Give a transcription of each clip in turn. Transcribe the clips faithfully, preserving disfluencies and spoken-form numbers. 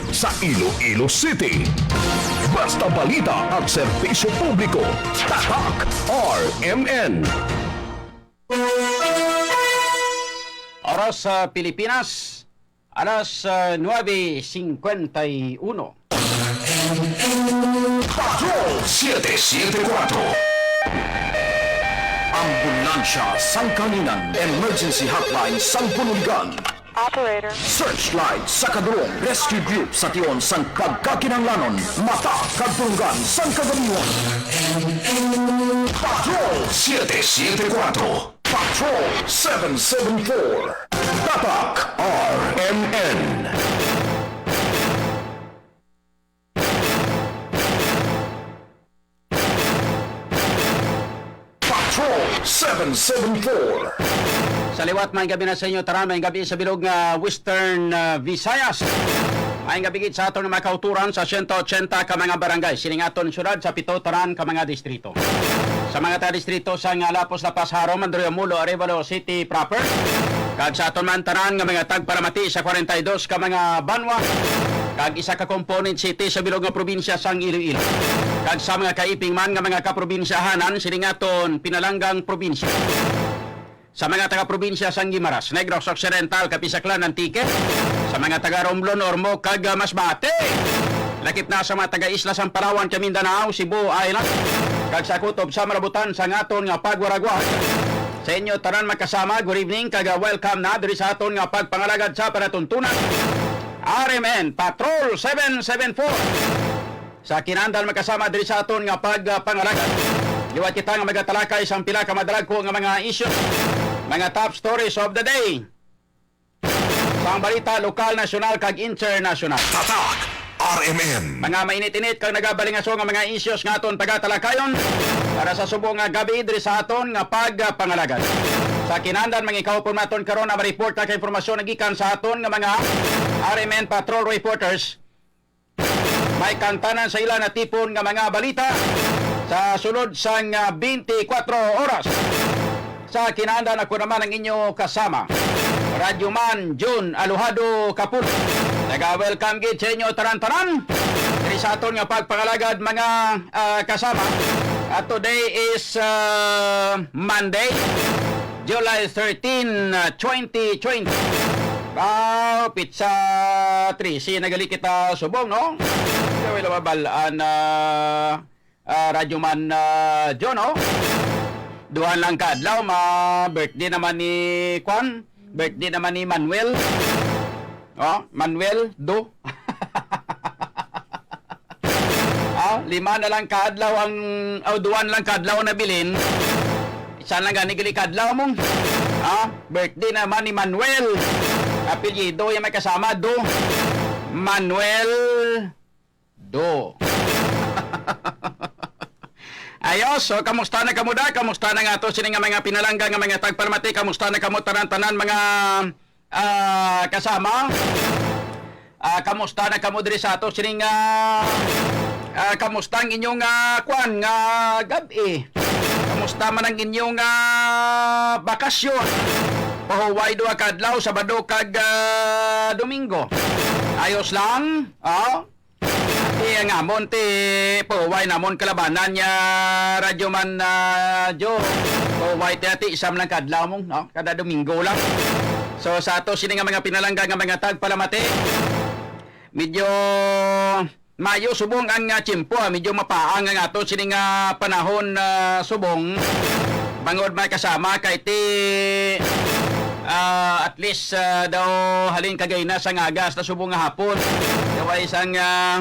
Sa Iloilo City. Basta balita at serbisyo publiko, Tatak R M N. Oras sa Pilipinas, alas, ah, nuebe cincuenta y uno. Patrol siete siete cuatro. Ambulansya sang Kahanginan, Emergency Hotline sang Bunuligan. Operator. Searchlight sa Kadulong, Rescue Group sa tion sang pagkakinahanglanon, mata kag dunggan sang kagamion. Patrol siete siete cuatro. Patrol seven seven four. Tatak R M N. Patrol seven seven four. Sa liwat, may gabi na sa inyo tanan. May gabi sa bilog nga Western, ah, Visayas. May gabi gid sa aton mga kauturan sa siyento ochenta ka mga barangay sining aton syudad, sa pito tanan ka mga distrito. Sa mga taga-distrito sa nga Lapos, La Paz, Jaro, Mandaluyong, Jolo, Arevalo City proper, kag sa aton man tanan nga mga tagpalamati sa kwarenta y dos ka mga banwa, kag isa ka component city sa bilog nga probinsya sang Iloilo, kag sa mga kaiping man nga mga kaprobinsyahanan sining aton pinalanggang probinsya. Sa mga taga-probinsya sang Guimaras, Negros Occidental, Capiz, Aklan, Antique, sa mga taga-Romblon, Ormoc, kag, ah, Masbate. Lakip na sa mga taga-isla sang Palawan, kag Mindanao, Cebu Island, kag sa kutob sa malabutan sang aton nga pagwaragwag. Sa inyo tanan magkasama, good evening, kag, ah, welcome na diri sa aton nga pagpangalagad sa panatuntunan. R M N Patrol seven seven four. Sa kinahanglan magkasama diri sa aton nga pagpangalagad, liwat kita nga magatalakay sang pila ka madalagko nga mga issues, mga top stories of the day. Sang balita lokal, nasyonal, kag internasyonal. Tatak R M N. Mga mainit-init kag nagabalingaso nga mga issues nga aton pagatalakayon para sa subong nga gabi diri sa aton nga pagpangalagad. Sa kinahanglan, mangikahupon naton karon ang report kag impormasyon nagikan sa aton nga mga R M N Patrol reporters. May kaangtanan sa ila natipon nga mga balita sa sulod sang, ah, twenty-four oras. Sa kinahanglan, ako naman ang inyo kasama, Radyo Man Jun Alojado Kapulo. Naga-welcome gid sa inyo tanan-tanan diri sa aton nga pagpangalagad, mga, ah, kasama. At today is, ah, Monday, July thirteen, ah, twenty twenty. Wow, pitsa trese na gali kita subong, no? Kaya wala mabalaan na, ah, Radyo Man, ah, Joe, no? Duha lang ka adlaw, ma-birthday naman ni, kwan? Birthday naman ni Manuel. Oh, Manuel, do. Ah, lima na lang ka adlaw ang, oh, duha na lang ka adlaw ang nabilin. Isa lang gani gali ka adlaw mo. Ah, birthday naman ni Manuel. Apelyido yung may kasama, do. Manuel Do. Ayos, so kamusta na kamo da? Kamusta na nga to sini nga mga pinalangga nga mga tagpalamati? Kamusta na kamo tanan-tanan, mga, ah, kasama? Ah, kamusta na kamo diri sa ato sining, ah, ah, kamusta ang inyong, ah, kwan nga gab-i? Kamusta man ang inyong, ah, bakasyon? Pahuway duha ka adlaw, Sabado kag, ah, Domingo. Ayos lang? Oh? Ti ang amon ti pahuway namon kalabanan niya, Radyo Man, ah, Joe. Pahuway ti ati, isam lang kadlaw mo, no? Kada Domingo lang. So, sa ato sini nga mga pinalangga nga mga tagpalamati, medyo mayo subong ang, ah, tiyempo, ah. Medyo mapaang ang ato sini nga panahon, ah, subong. Bangod may kasama kay ti, ah, at least, ah, daw halin kagay na sa ngagas na subong nga hapon. Kaway sang, ah,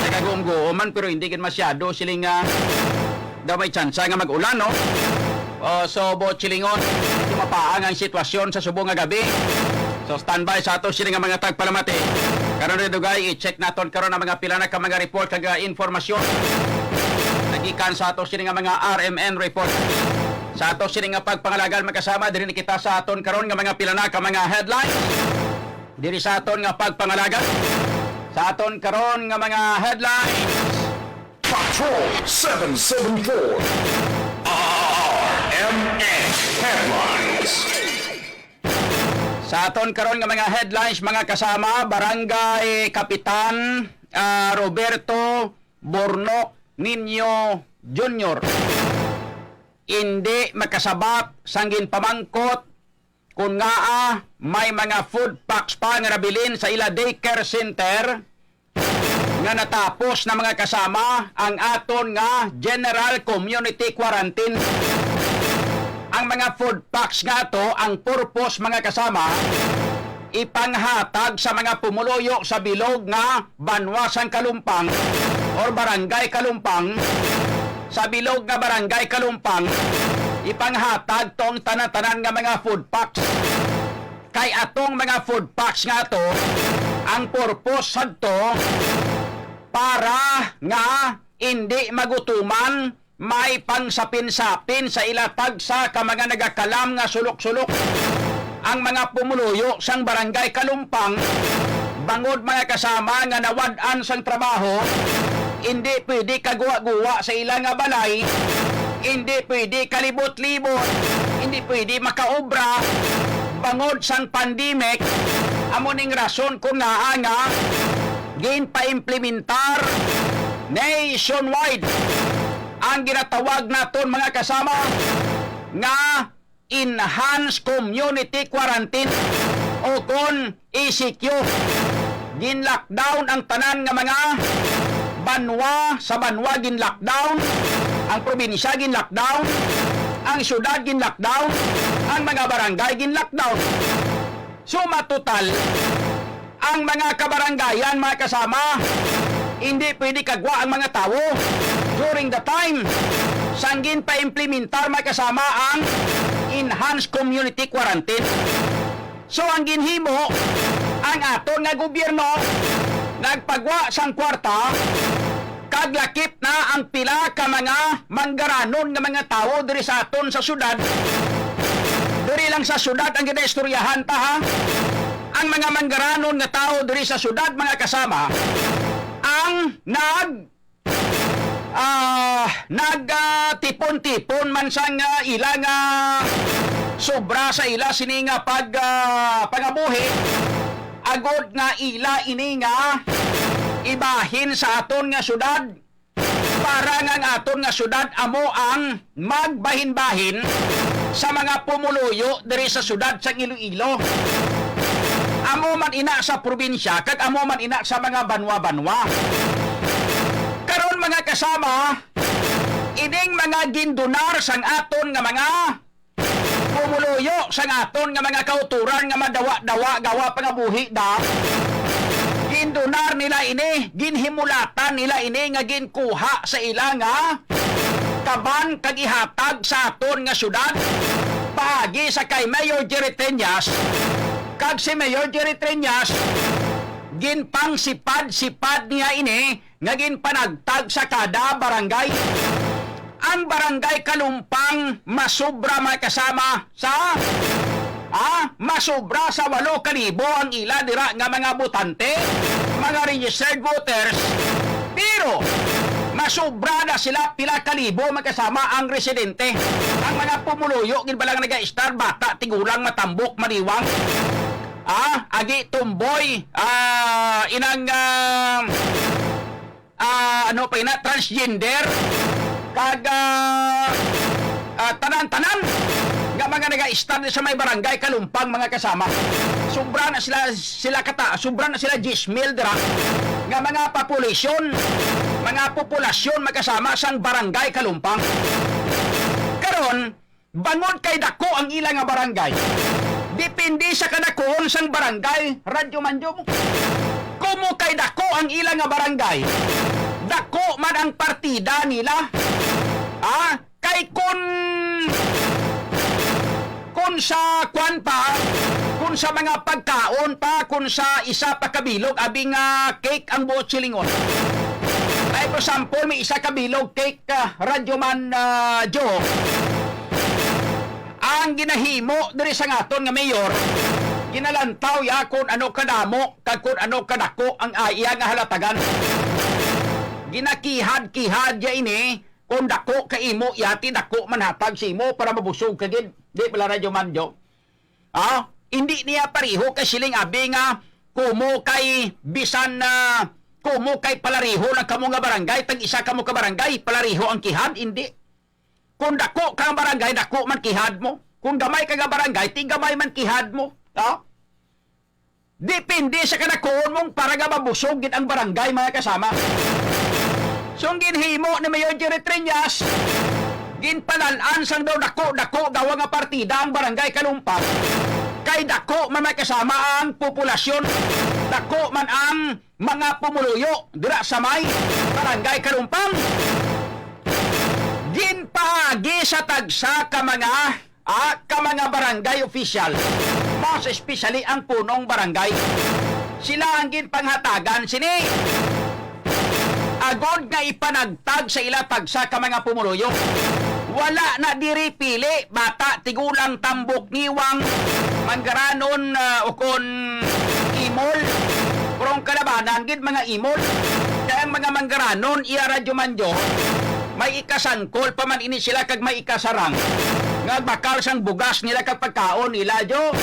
nagagumguom man, pero hindi gid masyado siling, ah, daw may tsansa nga mag-ulan, no? Oh, so, buot silingon, medyo mapaang ang sitwasyon sa subong nga gabi. So, standby sa ato sini nga mga tagpalamati. Karon rin dugay, i-check naton karon ang mga pila na ka mga report kag, ah, informasyon nagikan sa ato sini nga mga R M N report. Sa ato sini nga pagpangalagan, magkasama diri ni kita sa aton karon nga mga pila na ka mga headlines. Diri sa aton nga pagpangalagan, sa aton karon nga mga headlines. Patrol seven seven four. R M N Headlines. Sa aton karon nga mga headlines, mga kasama, Barangay Kapitan, ah, Roberto Bornok Niño Junior. Indi makasabat sang ginpamangkot kon ngaa may mga food packs pa nga nabilin sa ila daycare center nga natapos na, mga kasama, ang aton nga general community quarantine. Ang mga food packs nga ato, ang purpose, mga kasama, ipanghatag sa mga pumuluyo sa bilog nga banwa sang Kalumpang or Barangay Kalumpang, sa bilog nga Barangay Kalumpang, ipanghatag tong tanan-tanan nga mga food packs. Kay atong mga food packs nga to, ang purpose sadto para nga indi magutuman, may pangsapin-sapin sa ila tagsa ka mga nagakalam nga sulok-sulok ang mga pumuluyo sang Barangay Kalumpang, bangod, mga kasama, nga nawad-an sang trabaho, indi pwede kaguwa-guwa sa ila nga balay, indi pwede kalibot-libot, indi pwede makaobra bangod sang pandemic. Amo ning rason kon ngaa nga ginpaimplementar nationwide ang ginatawag naton, mga kasama, nga enhanced community quarantine o kon E C Q. Gin-lockdown ang tanan nga mga banwa sa banwa, gin-lockdown ang probinsya, gin-lockdown ang syudad, gin-lockdown ang mga barangay, gin-lockdown. Suma total, ang mga kabarangayan, mga kasama, hindi pwede kagwa ang mga tawo during the time sang ginpaimplementar, mga kasama, ang enhanced community quarantine. So, ang ginhimo, ang aton nga gobyerno nagpagwa sang kwarta kag lakip na ang pila ka mga manggaranon nga mga tawo diri sa aton sa syudad. Diri lang sa syudad ang ginaistoryahan ta, ha. Ang mga manggaranon nga tawo diri sa syudad, mga kasama, ang nag, ah, nag, ah, tipon-tipon man sang, ah, ila nga sobra sa ila sini nga pag, ah, pangabuhi, agod nga ila ini nga ibahin sa aton nga syudad, para nga ang aton nga syudad amo ang magbahin-bahin sa mga pumuluyo diri sa syudad sang Iloilo. Amo man ina sa probinsya, kag amo man ina sa mga banwa-banwa. Karon, mga kasama, ining mga gindunar sang aton nga mga pumuluyo sang aton nga mga kauturan nga madawa-dawa gawa pangabuhi da, gindunar nila ini, ginhimulatan nila ini nga ginkuha sa ila nga kaban kag ihatag sa aton nga syudad paagi sa kay Mayor Jerry Treñas, kag si Mayor Jerry Treñas ginpangsipad-sipad niya ini nga ginpanagtag sa kada barangay. Ang barangay Kalumpang masubra, mga kasama, sa, ah, masubra sa walo ka libo ang ila dira nga mga botante, mga registered voters. Pero masubra na sila pila ka libo, mga kasama, ang residente. Ang mga pumuluyo, gid ba lang naga-estar, bata, tigulang, matambok, maniwang, ah, agi, tomboy, ah, inang, ah, ah, ano pa ina, transgender, kag, ah, ah, tanan-tanan nga mga naga-stand sa may barangay Kalumpang, mga kasama. Sobra na sila, sila kata, sobra na sila diyes mil dira nga mga populasyon, mga populasyon, mga kasama, sang barangay Kalumpang. Karon, bangod kay dako ang ila nga barangay, depende sa kadakuon sang barangay, Radyo Manjo mo. Kumo kay dako ang ila nga barangay, dako man ang partida nila. Ah, kay kun, kun sa kwan pa, kun sa mga pagkaon pa, kun sa isa pa kabilog, abi nga cake ang buot silingon. Ay, for example, may isa kabilog cake, ah, Radyo Man, ah, Joe. Ang ginahimo diri sa aton nga mayor, ginalantaw ya kung ano kadamo kag kung ano kadako ang, ah, iya nga halatagan. Ginakihad-kihad ya ini, kung dako ka imo, yati dako man hatag sa imo para mabusog ka gid. Di pala, Radyo Man Joe? Ah, Hindi niya pareho kay siling abi nga kumo kay bisan na kumo kay palariho lang kamo nga barangay, tag isa kamo ka barangay, palariho ang kihad, hindi. Kung dako ka nga barangay, dako man kihad mo. Kung gamay ka nga barangay, ti gamay man kihad mo. Ha? Depende sa kadakuon mong para nga mabusog gid ang barangay, mga kasama. So, ang ginhimo ni Mayor Jerry Treñas, ginpalal-an sang daw dako-dako gawa nga partida ang barangay Kalumpang. Kay dako man, mga kasama, ang populasyon, dako man ang mga pumuluyo dira sa may barangay Kalumpang. Ginpaagi sa tagsa ka mga, ah, ka mga barangay official, mas especially ang punong barangay, sila ang ginpanghatagan sini. Agod nga ipanagtag sa ila tagsa ka mga pumuluyo, wala na diri pili, bata, tigulang, tambok, niwang, manggaranon, ah, ukon imol. Pero ang kalabanan gid, mga imol. Kay ang mga manggaranon, iya, Radyo Manjo, may ikasangkol pa man ini sila kag may ikasarang nga bakal sang bugas nila kag pagkaon nila, jo.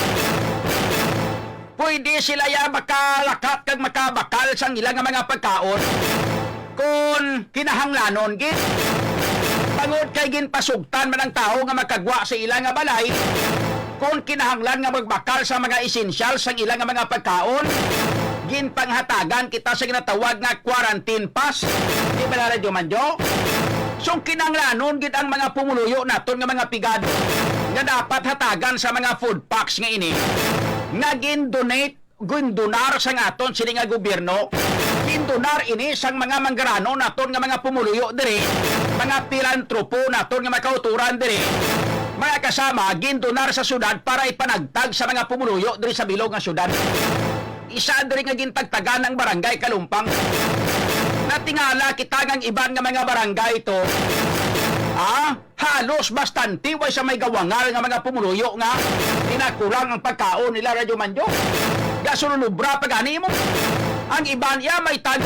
Pwede sila ya makalakat kag makabakal sang ila nga mga pagkaon kon kinahanglanon gid. Bangod kay ginpasugtan man ang tawo nga makagwa sa ila nga balay, kon kinahanglan nga magbakal sa mga essential sang ila nga mga pagkaon, ginpanghatagan kita sa ginatawag nga quarantine pass. Di ba, Radyo Manjo? So, kinahanglanon gid ang mga pumuluyo naton nga mga pigado nga dapat hatagan sa mga food packs nga ini nga gin-donate, gindonar sang aton sini nga gobyerno, gindonar ini sang mga manggaranon naton nga mga pumuluyo diri, mga pilantropo naton nga makauturan diri, mga kasama, gindonar sa syudad para ipanagtag sa mga pumuluyo diri sa bilog nga syudad. Isa diri nga gintagtagan ang barangay Kalumpang. Natingala kita nga ang iban nga mga barangay to, ah, halos bastante way sa may gawangal nga mga pumuluyo nga ginakulang ang pagkaon nila, Radyo Manjo. Gasulunubra pa gani mo. Ang iban iya may tag,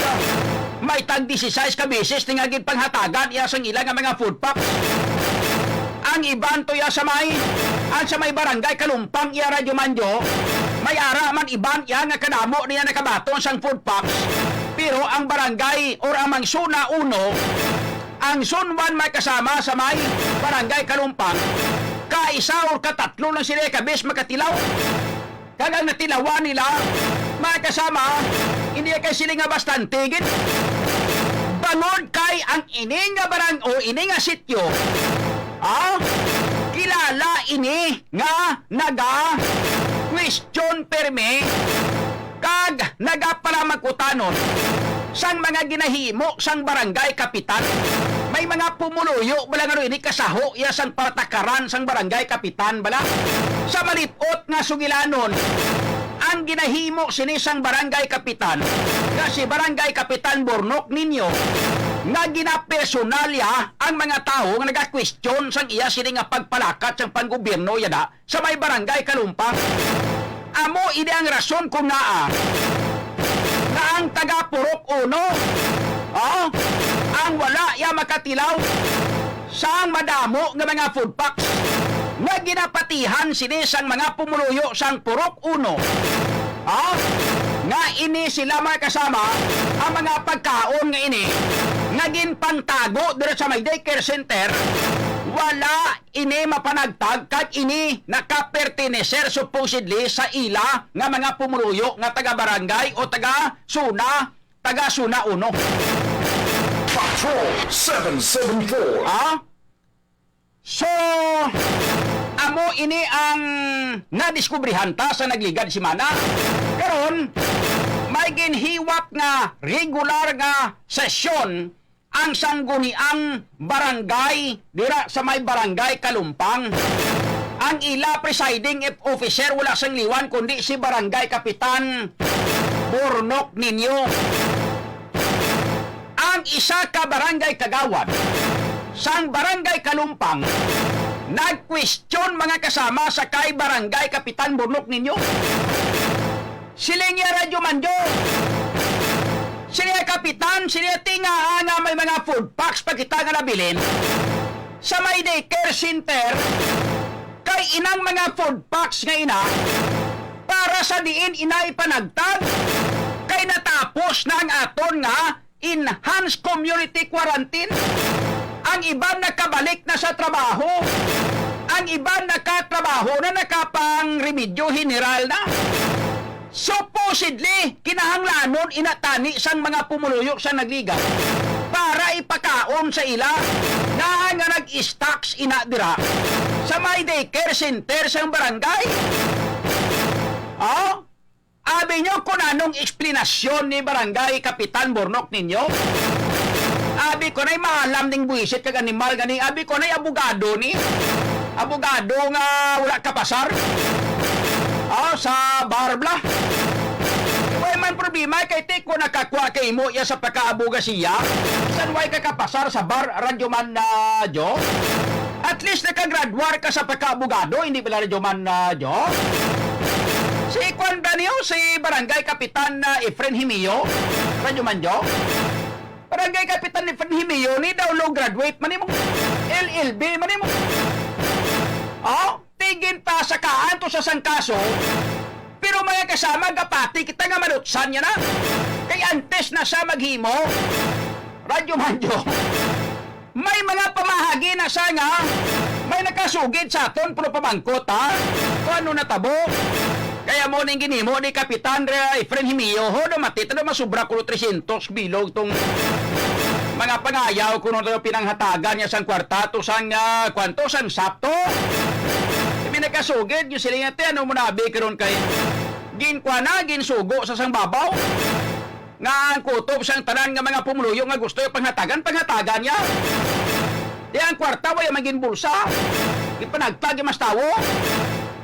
may tag disisais ka beses ni nga ginpanghatagan iya sang ila nga mga food packs. Ang iban to iya sa may, ang sa may barangay Kalumpang iya, Radyo Manjo, may ara man iban iya nga kadamo niya nakabaton sang food packs. Pero ang barangay or ang mga Zona Uno, ang Zone One, mga kasama, sa may barangay Kalumpang, kaisa or katatlo lang sila kabis makatilaw. Kag ang natilawan nila, mga kasama, hindi kay sila nga bastante gid. Bangod kay ang ini nga barang o ini nga sityo, ah, kilala ini nga naga-question permi kag nagapalamag-utanon sang mga ginahimo sang barangay kapitan. May mga pumuluyo bala nga ini kasaho iya sang patakaran sang barangay kapitan bala? Sa malit-ot nga sugilanon, ang ginahimo sini sang barangay kapitan nga si Barangay Kapitan Bornok Niño nga ginapersonal iya ang mga tawo nga nagakwestiyon sang iya sini nga pagpalakat sang panggobyerno yada sa may barangay Kalumpang. Amo ini ang rason kung ngaa nga ang taga Purok Uno, ah, ang wala iya makatilaw sang madamo nga mga food packs nga ginapatihan sini sang mga pumuluyo sang Purok Uno, ah, nga ini sila, mga kasama, ang mga pagkaon nga ini nga ginpangtago dira sa may daycare center, wala ini mapanagtag kag ini nakaperteneser supposedly sa ila nga mga pumuluyo nga taga-barangay o taga-zona, taga-zona uno. Patrol seven seven four. Ha? So, amo ini ang nadiskubrihan ta sa nagligad semana. Karon, may ginhiwat nga regular nga sesyon ang sangguniang barangay dira sa may barangay Kalumpang. Ang ila presiding officer wala sang liwan kundi si Barangay Kapitan Bornok Niño. Ang isa ka barangay kagawad sang Barangay Kalumpang nagkwestiyon, mga kasama, sa kay Barangay Kapitan Bornok Niño. Siling niya, Radyo Manjo, siling niya, "Kapitan, siling niya, tinga nga may mga food packs pa kita nga nabilin sa may daycare center, kay inang mga food packs nga ina, Para sa diin ina ipanagtag, kay natapos na ang aton nga enhanced community quarantine. Ang iban nakabalik na sa trabaho. Ang iban nakatrabaho na, nakapang remedyo general na. Supposedly, kinahanglanon ina tani sang mga pumuluyo sa nagligaw para ipakaon sa ila nga, nga nag-stocks ina dira sa may daycare center sang barangay. Oh? Abi nyo kung anong eksplanasyon ni Barangay Kapitan Bornok ninyo? Abi ko na'y maalam ning buwisit kag animal gani. Abi ko na'y abogado ni. Abogado nga wala kapasar. Oh, sa bar bala. Way man problema kay ti ko nakakwa kay imo iya sa pagkaabogasiya. Bisan way ka kapasar sa bar, Radyo Man, ah, Jo. At least nakagraduar ka sa pagkaabogado, hindi bala, Radyo Man, ah, Jo? Si kwan ba niyo, si Barangay Kapitan, ah, Efren Himio? Radyo Man, Jo? Barangay Kapitan Efren Himio, ni daw law graduate man nimo. L L B man nimo. Oh, tigin pa sa kaan to sa sangkaso. Pero mga kasama, gapati kita nga malutsan niya na. Kay antes na siya maghimo, Radyo Man, Jo, may mga pamahagi na siya nga may nakasugid sa aton, pero pamangkot, ha? Kung ano natabo? Kaya mo ning ginimo ni Kapitan Re-, Efren Himio, ho, daw mati, daw masubra kuno trescientos bilog tong mga pangayaw kuno daw pinanghatagan niya sang kwarta to sang, ah, kwanto, sang sapto. May nakasugid, yung sila nga, "Te, ano mo nabi karon kay ginkuha na, ginsugo sa sang babaw?" Nga ang kutob sang tanan nga mga pumuluyo nga gusto yung panghatagan, panghatagan niya. Di ang kwarta, wala man gin bulsa. Ipanagtag yung mas tawo.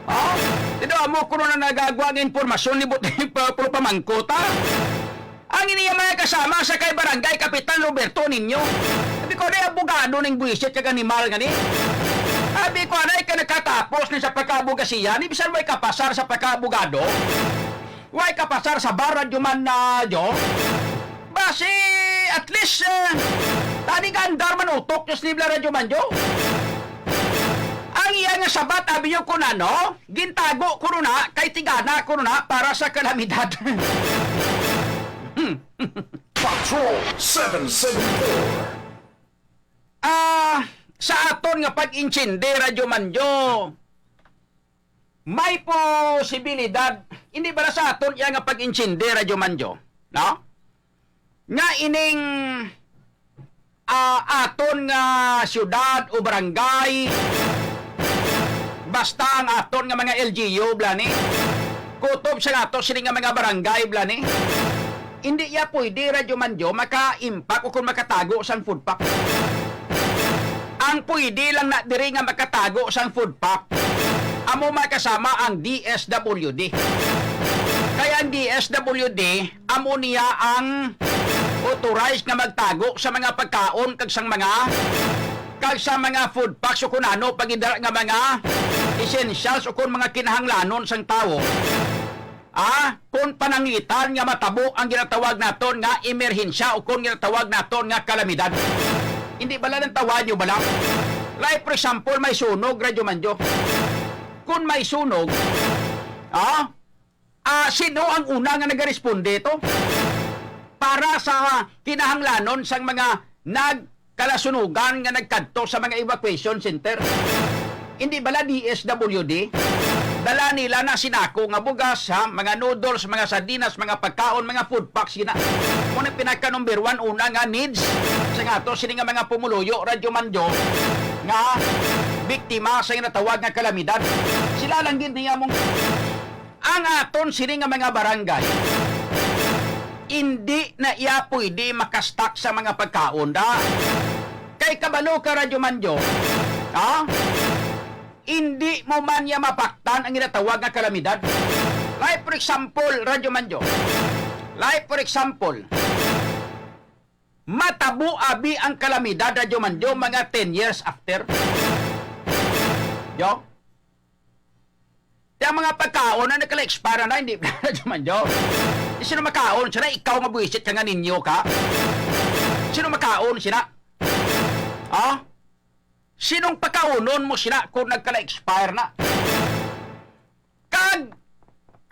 Oh? Di daw amo kuno na nagagwa ang impormasyon ni Buti pa, puro pamangkot, ha? Ang iniya mga kasama sa kay Barangay Kapitan Roberto Niño. Sabi ko, "Di abogado ning buwisit kag animal gani." Sabi ko, "Anay ka nakatapos ni sa pagkaabogasiya, ni bisan may kapasar sa pagkaabogado." Way kapasar sa bar, Radyo Man, ah, Jo? Basi, at least, ah, tani ka andar man utok, Diyos nibla, Radyo Man, Jo. Ang iya nga sabat, abi niyo kun ano, gintago ko na, kay tigana ko na para sa kalamidad. Patrol seven seven four. Ah, sa aton nga pag-intindi, Radyo Man, Jo, may posibilidad, hindi ba sa aton iya nga pag-intindi, Radyo Man, Jo, no? Nga ining, ah, aton nga siyudad o barangay, basta ang aton nga mga L G U, bala ni, kutob sa nato sini nga mga barangay, bala ni, hindi iya pwede, Radyo Man, Jo, maka-impact o kung makatago sang food pack. Ang pwede lang na diri nga makatago sang food pack, amo makasama ang D S W D. Kay ang D S W D, amo niya ang authorized nga magtago sa mga pagkaon kag sang mga, kag sa mga food packs o kun ano pagidala nga mga essentials o kun mga kinahanglanon sang tawo. Ah, kung pananglitan nga matabo ang ginatawag naton nga emerhensya o kung ginatawag naton nga kalamidad. Hindi bala nang tawag nyo bala? Like, for example, may sunog, Radyo Man, Jo. Kung may sunog, ah, ah, sino ang una nga nagaresponde to? Para sa kinahanglanon sang mga nag- kalasunugan nga nagkadto sa mga evacuation center. Hindi bala D S W D? Dala nila na sinako nga bugas, ha, mga noodles, mga sardinas, mga pagkaon, mga food packs, gina. Mo na pinaka number one una nga needs sa nga to, sini nga mga pumuluyo, Radyo Man, Jo, nga biktima sa ginatawag nga kalamidad. Sila lang gid niya mong Ang aton sini nga mga barangay, indi na iya pwede makastak sa mga pagkaon, da. Kay kabalo ka, Radyo Man, Jo, ha? Indi mo man niya mapaktan ang ginatawag nga kalamidad. Like, for example, Radyo Man, Jo. Like, for example, matabo abi ang kalamidad, Radyo Man, Jo, mga ten years after. Jo? Kaya mga pagkaon na nagkala-expire na, hindi na naman, Jo. Di sino makaon? Sino ikaw nga buwisit ka nga ninyo ka? Sino makaon sila? Ha? Sinong pakaunon mo sila kung nagkala-expire na? Kag,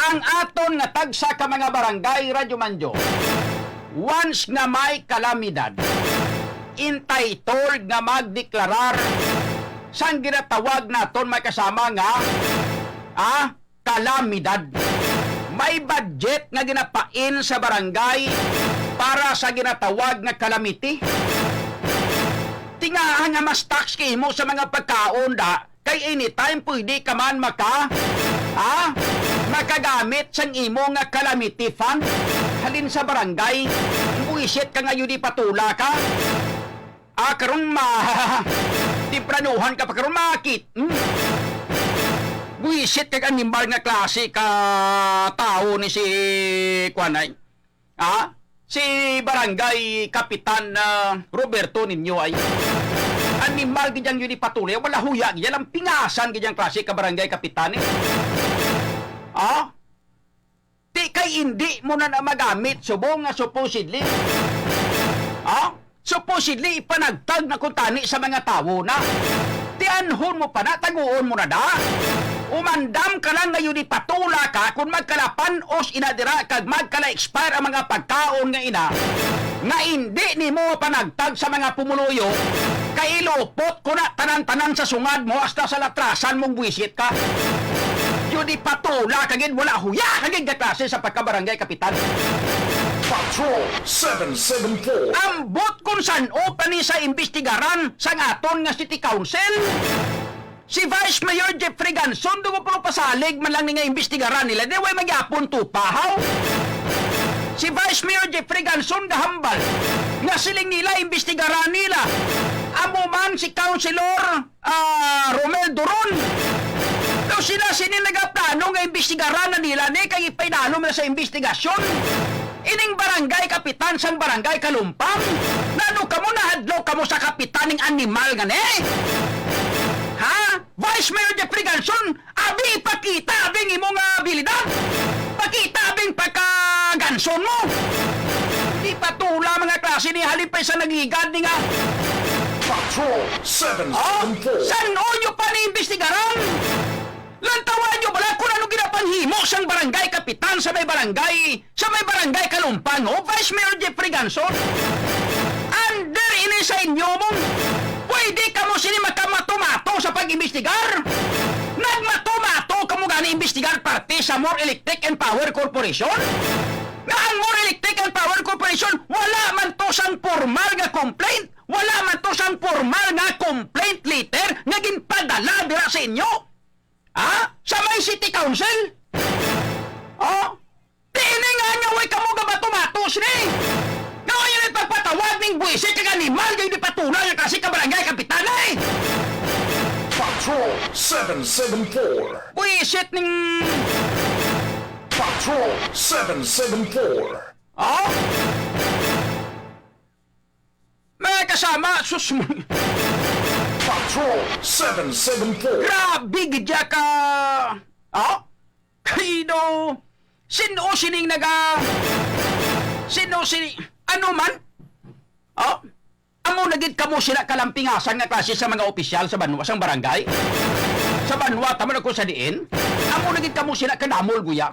Ang aton nga tagsa ka mga barangay, Radyo Manjo, once nga may kalamidad, entitled nga magdeklarar sang ginatawag naton, may kasama nga, ah, kalamidad. May budget nga ginapain sa barangay para sa ginatawag nga calamity. Tingahan nga mas tax kay imo sa mga pagkaon da, kay anytime pwede ka man maka, ha? Makagamit sang imo nga calamity fund halin sa barangay. Buisit ka nga yun, di patula ka. Ah, karon ma-, tempranuhan ka pa karon, makit. Hmm? Buisit kag animal nga klase ka tawo ni si, kuan ay. Ah? Si Barangay Kapitan, ah, Roberto Niño ay animal gid yang yun ipatuloy. Wala huya gid yan. Ang pingasan gid yang klase ka barangay kapitan eh. Ah? Di kay indi mo na, na magamit subong nga supposedly. Ha? Supposedly, ipanagtag na kuntani sa mga tawo na. Tianhon mo pa na, taguon mo na da. Umandam ka lang ngayon, ipatula ka kung magkalapan-os ina dira kag magkala-expire ang mga pagkaon nga ina. Nga indi nimo panagtag sa mga pumuluyo, kay ilupot ko na tanan-tanan sa sungad mo hasta sa latrasan mong buwisit ka. Yun di patula ka gid, wala huya ka gid nga klase sa pagkabarangay kapitan. Patrol seven seven four. Ambot kung san-o pa ni sa imbestigaran sang aton nga city council. Si Vice Mayor Jeffrey Ganson, dugo pa pasalig man lang ni nga imbestigaran nila, di way magyapon tupahaw. Si Vice Mayor Jeffrey Ganson gahambal nga siling nila imbestigaran nila. Amo man si Councilor, ah, Romel Duron. Daw sila sini nagaplano nga imbestigaran na nila ni kay ipainalom na sa imbestigasyon. Ining barangay kapitan sang barangay Kalumpang, nano kamo nahadlok kamo sa kapitan ning animal nga ni? Ha? Vice Mayor Jeffrey Ganson, abi ipakita abing imo nga abilidad. Pakita abing pagka-Ganson mo. Di patula mga klase ni halin pa sa nagligad ni nga. Patrol seven seven four. Oh, san-o nyo pa ni imbestigaran? Lantawan nyo bala kung ano ginapanghimo sang barangay kapitan sa may barangay, sa may barangay Kalumpang, o Vice Mayor Jeffrey Ganson? Under ini sa inyo mong pwede kamo sini makamato-mato sa pag-imbestigar? Nagmato-mato kamo gani imbestigar parte sa More Electric and Power Corporation? Nga ang More Electric and Power Corporation wala man to sang formal nga complaint, wala man to sang formal nga complaint letter nga ginpadala dira sa inyo. Ha? Sa may city council? Oh? Di ini nga nga way kamo gabato-matos ni. Nga way ni pagpatawag ning buwisit kag animal kag di patula nga kasi ka barangay kapitan eh. Patrol seven seven four. Buwisit ning Patrol seven seven four. Oh? Mga kasama, sus, Patrol seven seven four. Grabe gid ya ka. Oh? Kay daw, sino sining naga, sino sini, ano man? Oh? Amo na gid kamo sila kalampingasan nga klase sa mga opisyal sa banwa, sang barangay? Sa banwa, tama na ko sa diin? Amo na gid kamo sila kadamol, guya.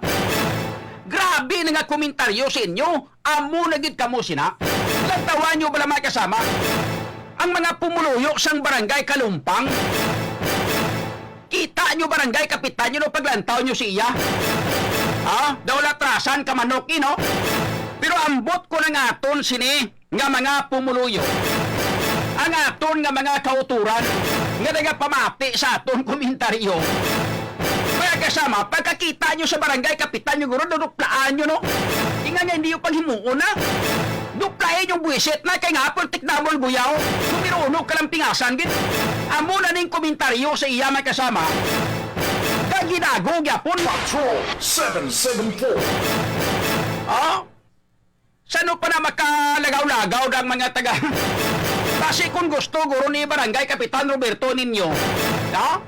Grabe na nga komentaryo sa inyo. Amo na gid kamo sina. Lantawan nyo bala, mga kasama, ang mga pumuluyo sang barangay Kalumpang? Kita nyo, barangay kapitan nyo, no, paglantaw nyo siya. Ha? Daw latrasan ka manok, eh, no? Pero ambot ko na nga aton sini nga mga pumuluyo, ang aton nga mga kauturan nga nagapamati sa aton komentaryo. Mga kasama, pagkakita nyo sa barangay kapitan nyo, guro, duduplaan nyo, no? Inga nga hindi yung paghimuon, na duplain yung buwisit na kay nga hapon tikdamol guyaw. Numero uno kalampingasan gid. Amo na ning komentaryo sa iya, mga kasama. Kaginago gyapon. Patrol seven seven four. Ah? Sano pa na makalagaw-lagaw ang mga taga? Basi kung gusto, guro, ni Barangay Kapitan Roberto Ninyo, ha?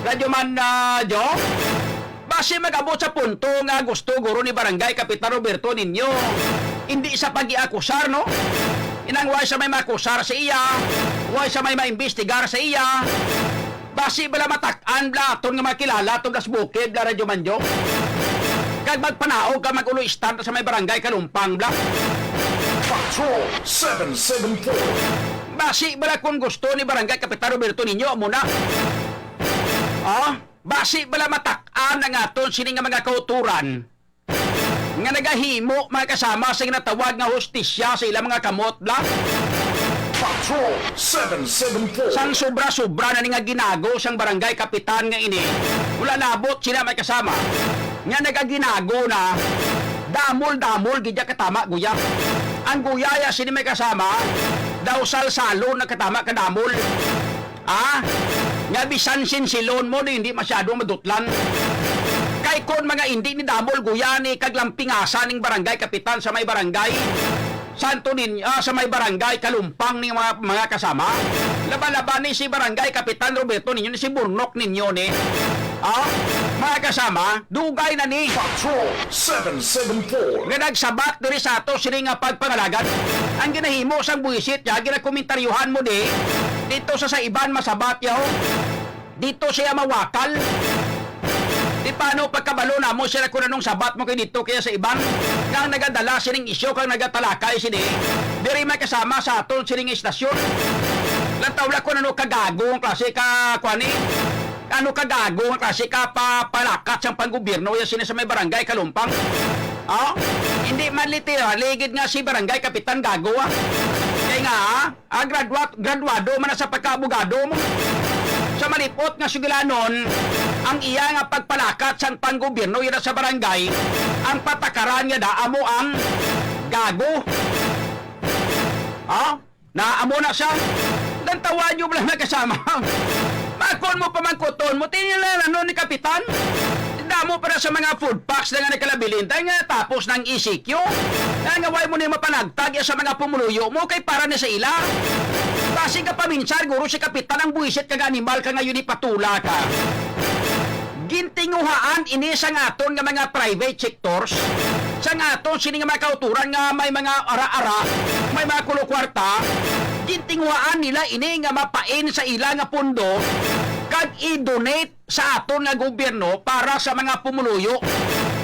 Radyo Man, ah, Joe? Basi mag-abot sa punto nga gusto, guro, ni Barangay Kapitan Roberto Ninyo, hindi sa pag-iakusar, no? Inang way sa may makusar sa iya, way sa may maimbestigar sa iya. Basi bala matak-an bala aton nga makilala aton das bukid, bala Radyo Manjo. Kag magpanaog ka, mag-ulo start sa may barangay Kalumpang, bla. Patrol seven seven four. Basi bala kung gusto ni Barangay Kapitan Roberto Niño, amo na. Ah, basi bala matak-an ang aton sini nga mga kauturan nga nagahimo, mga kasama, sa ginatawag nga hustisya sa ilang mga kamot, bla? Patrol seven seven four. Sang sobra-sobra na ni nga ginago sang barangay kapitan nga ini, wala labot sila, mga kasama, nga nagaginago na damol-damol gid ya katama, guya. Ang guya ya sini, mga kasama, daw salsalon na katama kadamol. Ah, nga bisan sinsilon mo, di, hindi masyado madutlan. Kay kon mga indi ni damol guyani kag lampingasa ning barangay kapitan sa may barangay Santo Niño, ah, sa may barangay Kalumpang ni mga, mga kasama, laban-laban ni si Barangay Kapitan Roberto Niño, ni si Burnok Niño ni. Ah, mga kasama, dugay na ni. Patrol seven seven four. Nga nagsabat diri sa ato sini nga pagpangalagad. Ang ginahimo sang buwisit niya, ginakomentaryohan mo di, dito sa, sa iban masabat yaw. Dito siya mawakal. Di paano pagkabalo namo siya kung anong sabat mo kay dito kaya sa iban? Nga ang nagadala sining isyu kang nagatalakay sini. Diri may kasama sa aton sining istasyon. Lantaw lang kung ano kagago ang klase ka, kuan ni? Ano kagago ang klase ka pa, palakat sang panggobyerno ya sini sa may barangay Kalumpang? Ah? Hindi man literal, ligid nga si barangay kapitan gago, ah. Kay nga, ah, ah, gradua-, graduado man na sa pagkaabogado mo. Sa malipot nga sugilanon, ang iya nga pagpalakat sang panggobyerno yun sa barangay, ang patakaran niya da amo ang gago. Ah? Na amo na siya. Lantawan niyo lang na kasama. Makon mo pamangkuton mo, tinila na nun ni Kapitan. Damo para sa mga food packs na nga nagkalabilin, tayo nga tapos ng E C Q. Nga nga way mo ni mapanagtag ya sa mga pumuluyo mo kay para na sa ila. Basi ka paminsar, guro si Kapitan ang buwisit kag animal ka nga yun ipatula ka. Gintinguhaan ini sang aton nga mga private sectors, sang aton sini nga mga kauturan nga may mga ara-ara, may mga kulo kwarta, gintinguhaan nila ini nga mapain sa ila nga pundo kag i-donate sa aton nga gobyerno para sa mga pumuluyo,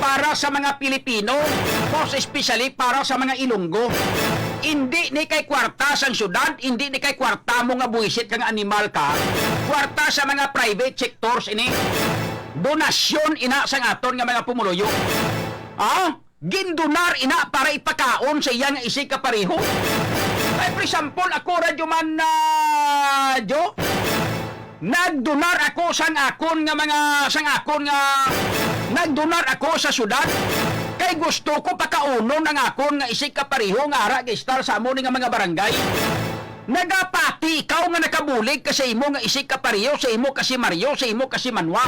para sa mga Pilipino, most especially para sa mga Ilonggo. Indi ni kay kwarta sang syudad, indi ni kay kwarta mo nga buwisit kang animal ka, kwarta sa mga private sectors ini. Donasyon ina sang aton nga mga pumuluyo. Ah? Gindonar ina para ipakaon sa iya nga isig kapareho. Ay, for example, ako, Radyo Man, ah, Joe, nagdonar ako sang akon nga mga, sang akon nga, nagdonar ako sa syudad. Kay gusto ko pakaunon ang akon nga isig kapareho nga ara gaistar sa amo ni nga mga barangay. Nagapati ikaw nga nakabulig ka sa imo nga isig kapareho, sa imo ka si Mario, sa imo ka si Manwa.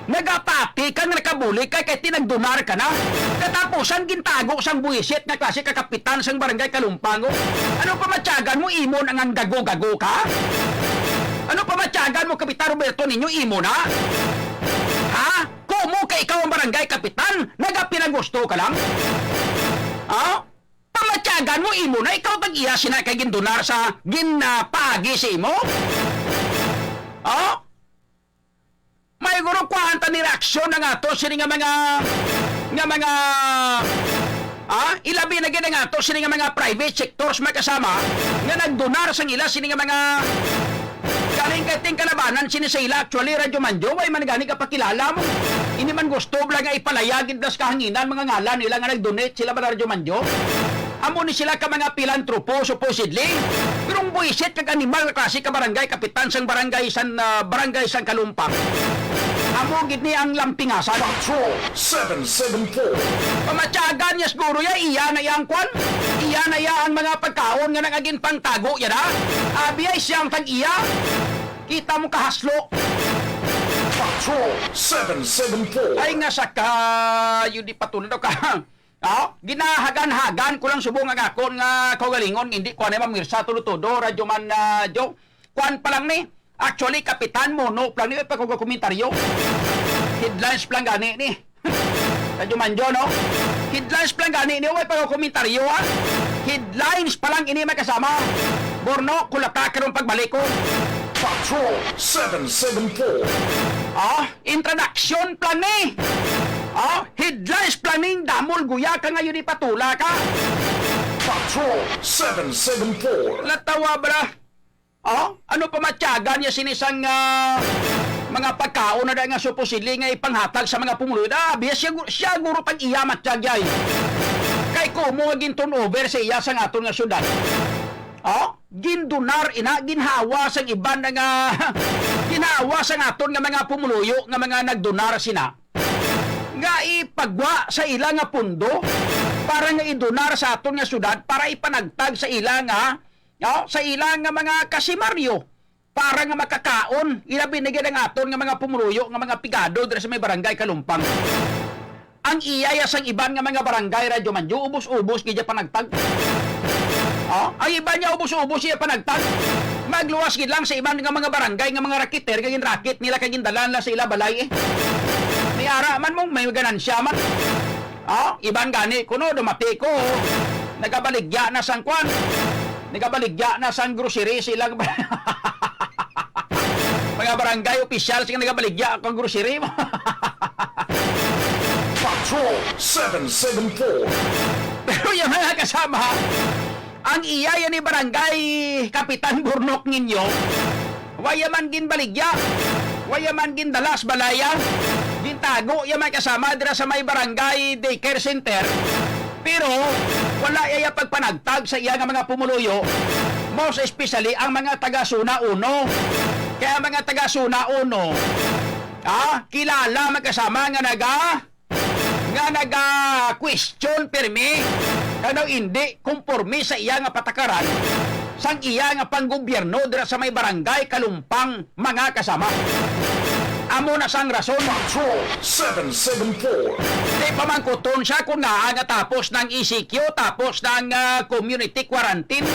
Nagapati ka nga nakabulig kay, kay tinagdonar ka na. Katapusan gintago sang buwisit nga klase ka kapitan sang barangay Kalumpango. Ano pa matyagan mo, imo na nga gago-gago ka? Ano pa matyagan mo, Kapitan Roberto, ninyo imo na? Ha? Kumo kay ikaw ang barangay kapitan, nagapinagusto ka lang? Ha? Pamatyagan mo, imo na, ikaw tag-iya sina kay gindonar sa gin, ah, paagi sa imo? Oh? May guro kuhaan ta ni reaksyon ang ato sini nga mga, nga mga, ah, ilabi na gid ang ato sini nga mga private sectors, may kasama nga nagdonar sang ila sini nga mga Galing kay ting kalabanan sini sa ila. Actually, Radyo Manjo, way man gani kapakilala mo. Ini man gusto bala nga ipalaya gid sa kahanginan mga ngalan nila nga nag-donate sila bala, Radyo Manjo. Amo ni sila ka mga pilantropo, supposedly. Pero ang buwisit kag animal nga klase ka barangay kapitan sang barangay san, ah, barangay sang Kalumpang. Amo gid ni ang lampingasan. Patrol seven seven four. Pamatyagan niya siguro ya, iya na iya ang kwan. Iya na iya ang mga pagkaon nga nagagin pangtago ya na. Abi ay siyang tag-iya. Kita mo kahaslo. Patrol seven seven four. Ay nga sa kayo di patulad ka. Ah, ginahagan-hagan ko lang subong ang akon nga kaugalingon, hindi ko na mamirsa tulo-tulo, Radyo Man, ah, Joe. Kwan pa lang ni. Actually, Kapitan, mono pa lang ni, way pa ko komentaryo. Headlines pa lang gani ni. Radyo Manjo, no? Headlines pa lang gani ni, way pa ko komentaryo, ha? Headlines pa lang ini, may kasama. Borno, kulata karon pagbalik ko. Patrol seven seven four. Ah, introduction pa lang ni. Oh, headlines planning, damol guya ka nga yun ipatula ka. Patrol seven seven four. Latawa bala. Oh, ano pa matyagan niya sini sang, ah, mga pagkaon na nga supposedly nga ipanghatag sa mga pumuluyo? Ah, biya siya, gu- siya guro pag iya matyag yay. Kay kumo nga gin-turnover sa iya sang aton nga syudad. Oh, gindunar ina, ginhawa sang iban na nga, ginhawa sang aton nga mga pumuluyo nga mga nagdunar sina. Nga ipagwa sa ila nga pundo para nga idunar sa aton nga syudad, para ipanagtag sa ila nga, no, sa ila nga mga kasimaryo, para nga makakaon. Ila binigyan ang aton nga mga pumuluyo nga mga pigado dira sa may barangay Kalumpang. Ang iya ya sang iban nga mga barangay, Radyo Manjo, ubos-ubos gid ya panagtag. Oh, ang iban niya ubos-ubos iya panagtag. Magluwas gid lang sa iban nga mga barangay nga mga rakiter, kay ginrakit nila kay gindalan na sa ila balay eh. May ara man mo, may ganansya man. Oh, iban gani kuno dumati ko. Nagabaligya na sang kwan. Nagabaligya na sang grocery sa ilang mga barangay officials nga nagabaligya ang grocery. Patrol seven seven four. Pero yung mga kasama, ang iya yan ni barangay Kapitan Burnok ninyo, waya man ginbaligya, waya man gindalas balaya, gintago ya may kasama dira sa may barangay daycare center. Pero wala iya pagpanagtag sa iya nga mga pumuluyo, most especially ang mga taga Zona Uno. Kaya ang mga taga Zona Uno, ah, kilala magkasama nga naga nga naga-question pirmi nga daw indi kumporme sa iya nga patakaran sang iya nga panggobyerno dira sa may barangay Kalumpang, mga kasama. Amo na sang rason. Patrol seven seven four. Di pamangkuton siya kung naa nga tapos ng E C Q, tapos ng, ah, community quarantine,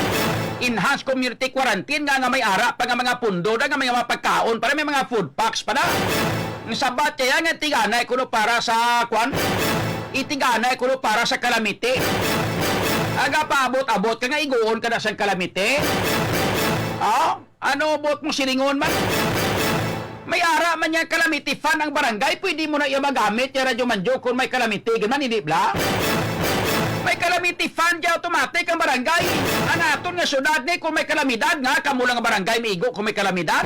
enhanced community quarantine, nga, nga may ara pa nga mga pundo na nga may mga pagkaon, para may mga food packs pa na. Ang sabat kaya nga tiganay kuno para sa kwan? Itiganay kuno para sa kalamiti. Aga paabot-abot ka nga iguon ka na sang kalamiti? Oh? Ano buot mo silingon man? May ara man niya calamity fund ang barangay, pwede mo na iya magamit ya Radyo Manjo kung may calamity, ganun, hindi bla? May calamity fund ya automatic ang barangay. Ang aton nga syudad ni, kung may kalamidad nga, kamo lang ang barangay miigo kung may kalamidad.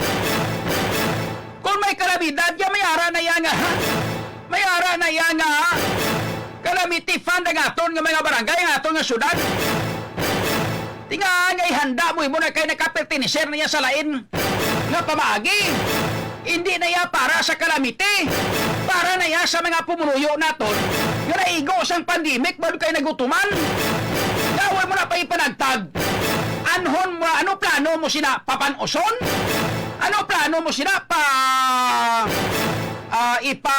Kung may kalamidad ya, may ara na iya nga, may ara na iya nga calamity fund ang aton nga mga barangay, ang aton nga syudad. Tinga nga ihanda mo, imo na kay nakaperteneser na iya sa lain nga pamaagi. Hindi na iya para sa kalamity. Para na iya sa mga pumuluyo naton nga naigo sang pandemic, balo kay nagutuman. Nga wala mo na pa ipanagtag. Anhon mo, ano plano mo sina papanuson? Ano plano mo sina pa, ah, ipa,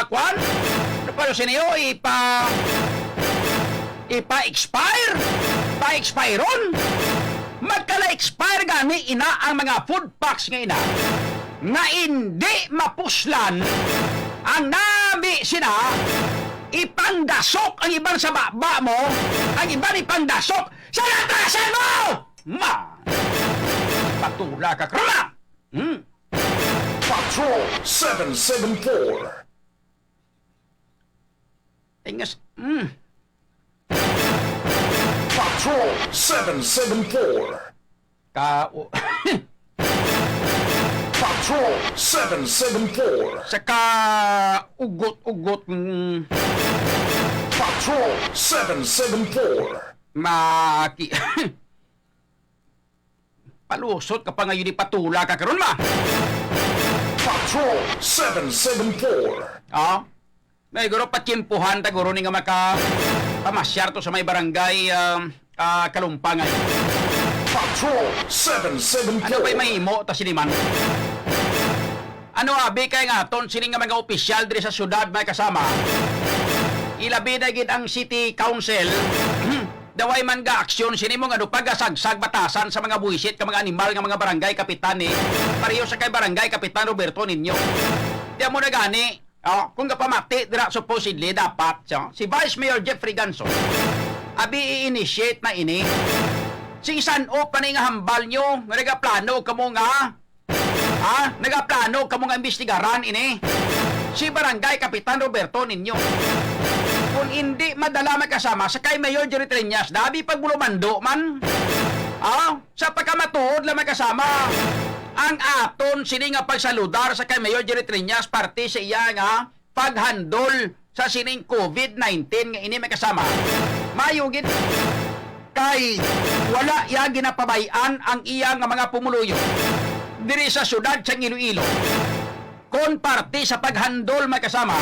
kwan? Ano pa siniyo? Ipa, ipa-expire? Pa-expiron? Magkala-expire gani ina ang mga food packs nga ina nga indi mapuslan ang nami sina ipangdasok ang iban sa baba mo, ang iban ipangdasok sa latasan mo! Ma! Patula ka, kruma! Hmm? Patrol seven seven four. Tingas, hmm. Patrol seven seven four. Ka, u-, Patrol seven seven four. Sa ka ugot-ugot, mm. Patrol seven seven four. Maki-, Palusot ka pa nga yun, ipatula ka karon, ma. Patrol seven seven four. Ah? May guro, patiyempuhan ta, guro, ni nga maka pamasyar to sa may barangay, ah, ah, Kalumpangay. Patrol seven seven four. Ano ba'y mahimo ta sini man? Ano abi kay nga aton sini nga mga opisyal diri sa syudad, may kasama? Ilabi na gid ang city council. Daway man ga aksyon sini mo nga dupa ga sagsag batasan sa mga buwisit ka mga animal nga mga barangay kapitan ni pareho sa kay barangay kapitan Roberto Niño. Di mo na gani, oh, kung gapamati dira supposedly dapat, so, si Vice Mayor Jeffrey Ganso, abi i-initiate na ini. Sing san-o pa ni nga hambal nyo nga nagaplano kamo nga Ha? Nagaplano kamo nga imbestigaran ini? si Barangay Kapitan Roberto Niño. Kung indi madala, mga kasama, sa kay Mayor Jerry Treñas, dabi pag bulumando man. Ah, sa pagkamatuod lang, mga kasama, ang aton sini nga pagsaludar sa kay Mayor Jerry Treñas, parte sa iya nga paghandol sa sining COVID nineteen nga ini, mga kasama, mayo gid kay wala iya ginapabay-an ang iya nga mga pumuluyo diri sa siyudad sang Iloilo kon parte sa paghandol, mga kasama,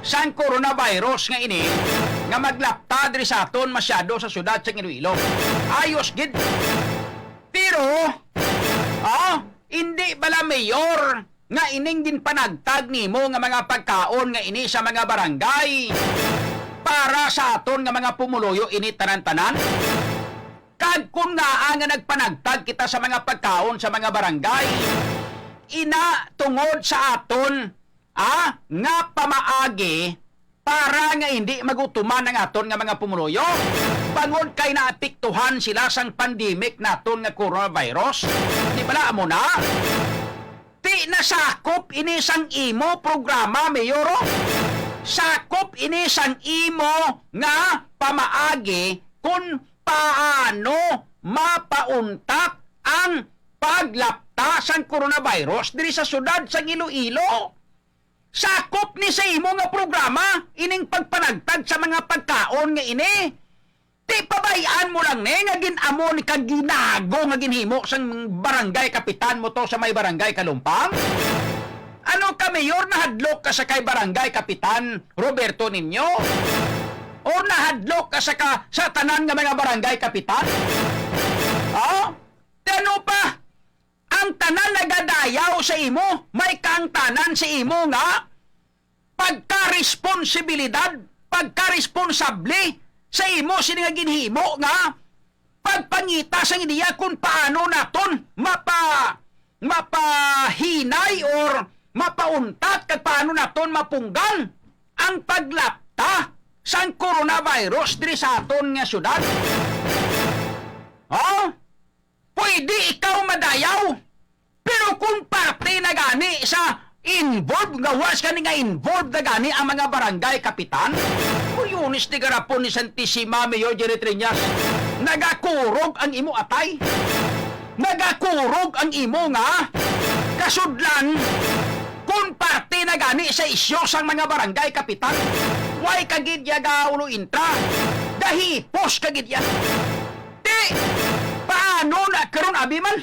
sang coronavirus nga ini nga maglapta diri sa aton masyado sa siyudad sang Iloilo. Ayos gid. Pero, ah, hindi bala, Mayor, nga ining ginpanagtag nimo nga mga pagkaon nga ini sa mga barangay para sa aton nga mga pumuluyo ini tanan-tanan? Kag kun ngaa nga nagpanagtag kita sa mga pagkaon sa mga barangay, ina tungod sa aton, ah, nga pamaagi para nga hindi magutuman ang aton nga mga pumuluyo, bangod kay naapektuhan sila sang pandemic naton nga coronavirus. Di bala amo na? Ti nasakop ini sang imo programa, Mayor, oh. Sakop ini sang imo nga pamaagi kung paano mapauntat ang paglapta sang coronavirus diri sa siyudad sang Iloilo. Sakop ni sa imo nga programa ining pagpanagtag sa mga pagkaon nga ini. Ti pabay-an mo lang ni nga gin-amo ni kag ginago nga ginhimo sang barangay kapitan mo to sa may barangay Kalumpang? Ano ka, Mayor, nahadlok ka sa kay barangay kapitan Roberto Niño? O nahadlok ka sa ka, sa tanan nga mga barangay kapitan? Oh? Ti ano pa? Ang tanan nagadayaw sa imo, may kaangtanan sa imo nga pagkaresponsibilidad, pagkaresponsable sa imo sini nga ginhimo nga pagpangita sang ideya kung paano naton mapa-, mapahinay or mapauntat kag paano naton mapunggan ang paglapta sang coronavirus diri sa aton nga syudad. Oh? Pwede ikaw madayaw, pero kung parte na gani sa involved, nga was gani nga involved na gani ang mga barangay kapitan, Oriones de Garapon ni Santissima, Mayor Jerry Treñas, nagakurog ang imo atay. Nagakurog ang imo nga kasudlan. Kung parte na gani sa isyu sang mga barangay kapitan, way ka gid ya gaulo intra. Gahipos ka gid ya. Ti, paano na karon, abi man?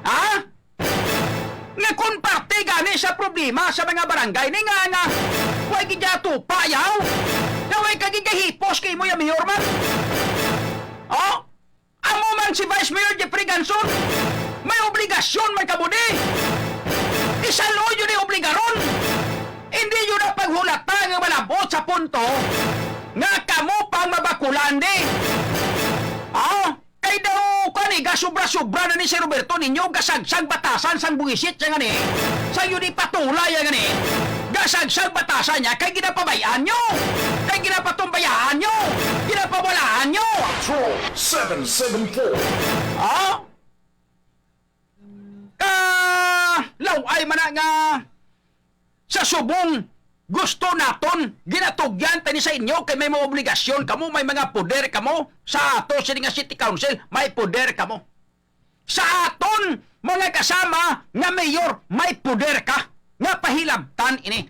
Ha? Nga kon parte gani sa problema sa mga barangay ni nga, nga way gid ya tupa yaw. Nga way ka gid gahipos kay mo ya mayor man. Oh? Amo man si Vice Mayor Jeffrey Ganson, may obligasyon man kamo ni. Isalo yun ni obligaron. Hindi yun ang paghulata nga malabot sa punto nga kamo pang mabakulan di. Ah, kay daw kani ga sobra-sobra na ni si Roberto Niño gasagsag batasan sang buwisit siya ngani. Sa yun ipatulay ya ngani. Gasagsag batasan niya kay ginapabay-an nyo. Kay ginapatumbayaan nyo. Ginapawalaan nyo. Patrol seven seven four. Ah? Ka law-ay man na nga sa subong gusto naton, ginatugyan tani sa inyo kay may mga obligasyon kamo, may mga poder kamo sa ato sini nga city council, may poder kamo. Sa aton mga kasama nga mayor, may poder ka nga pahilabtan ini.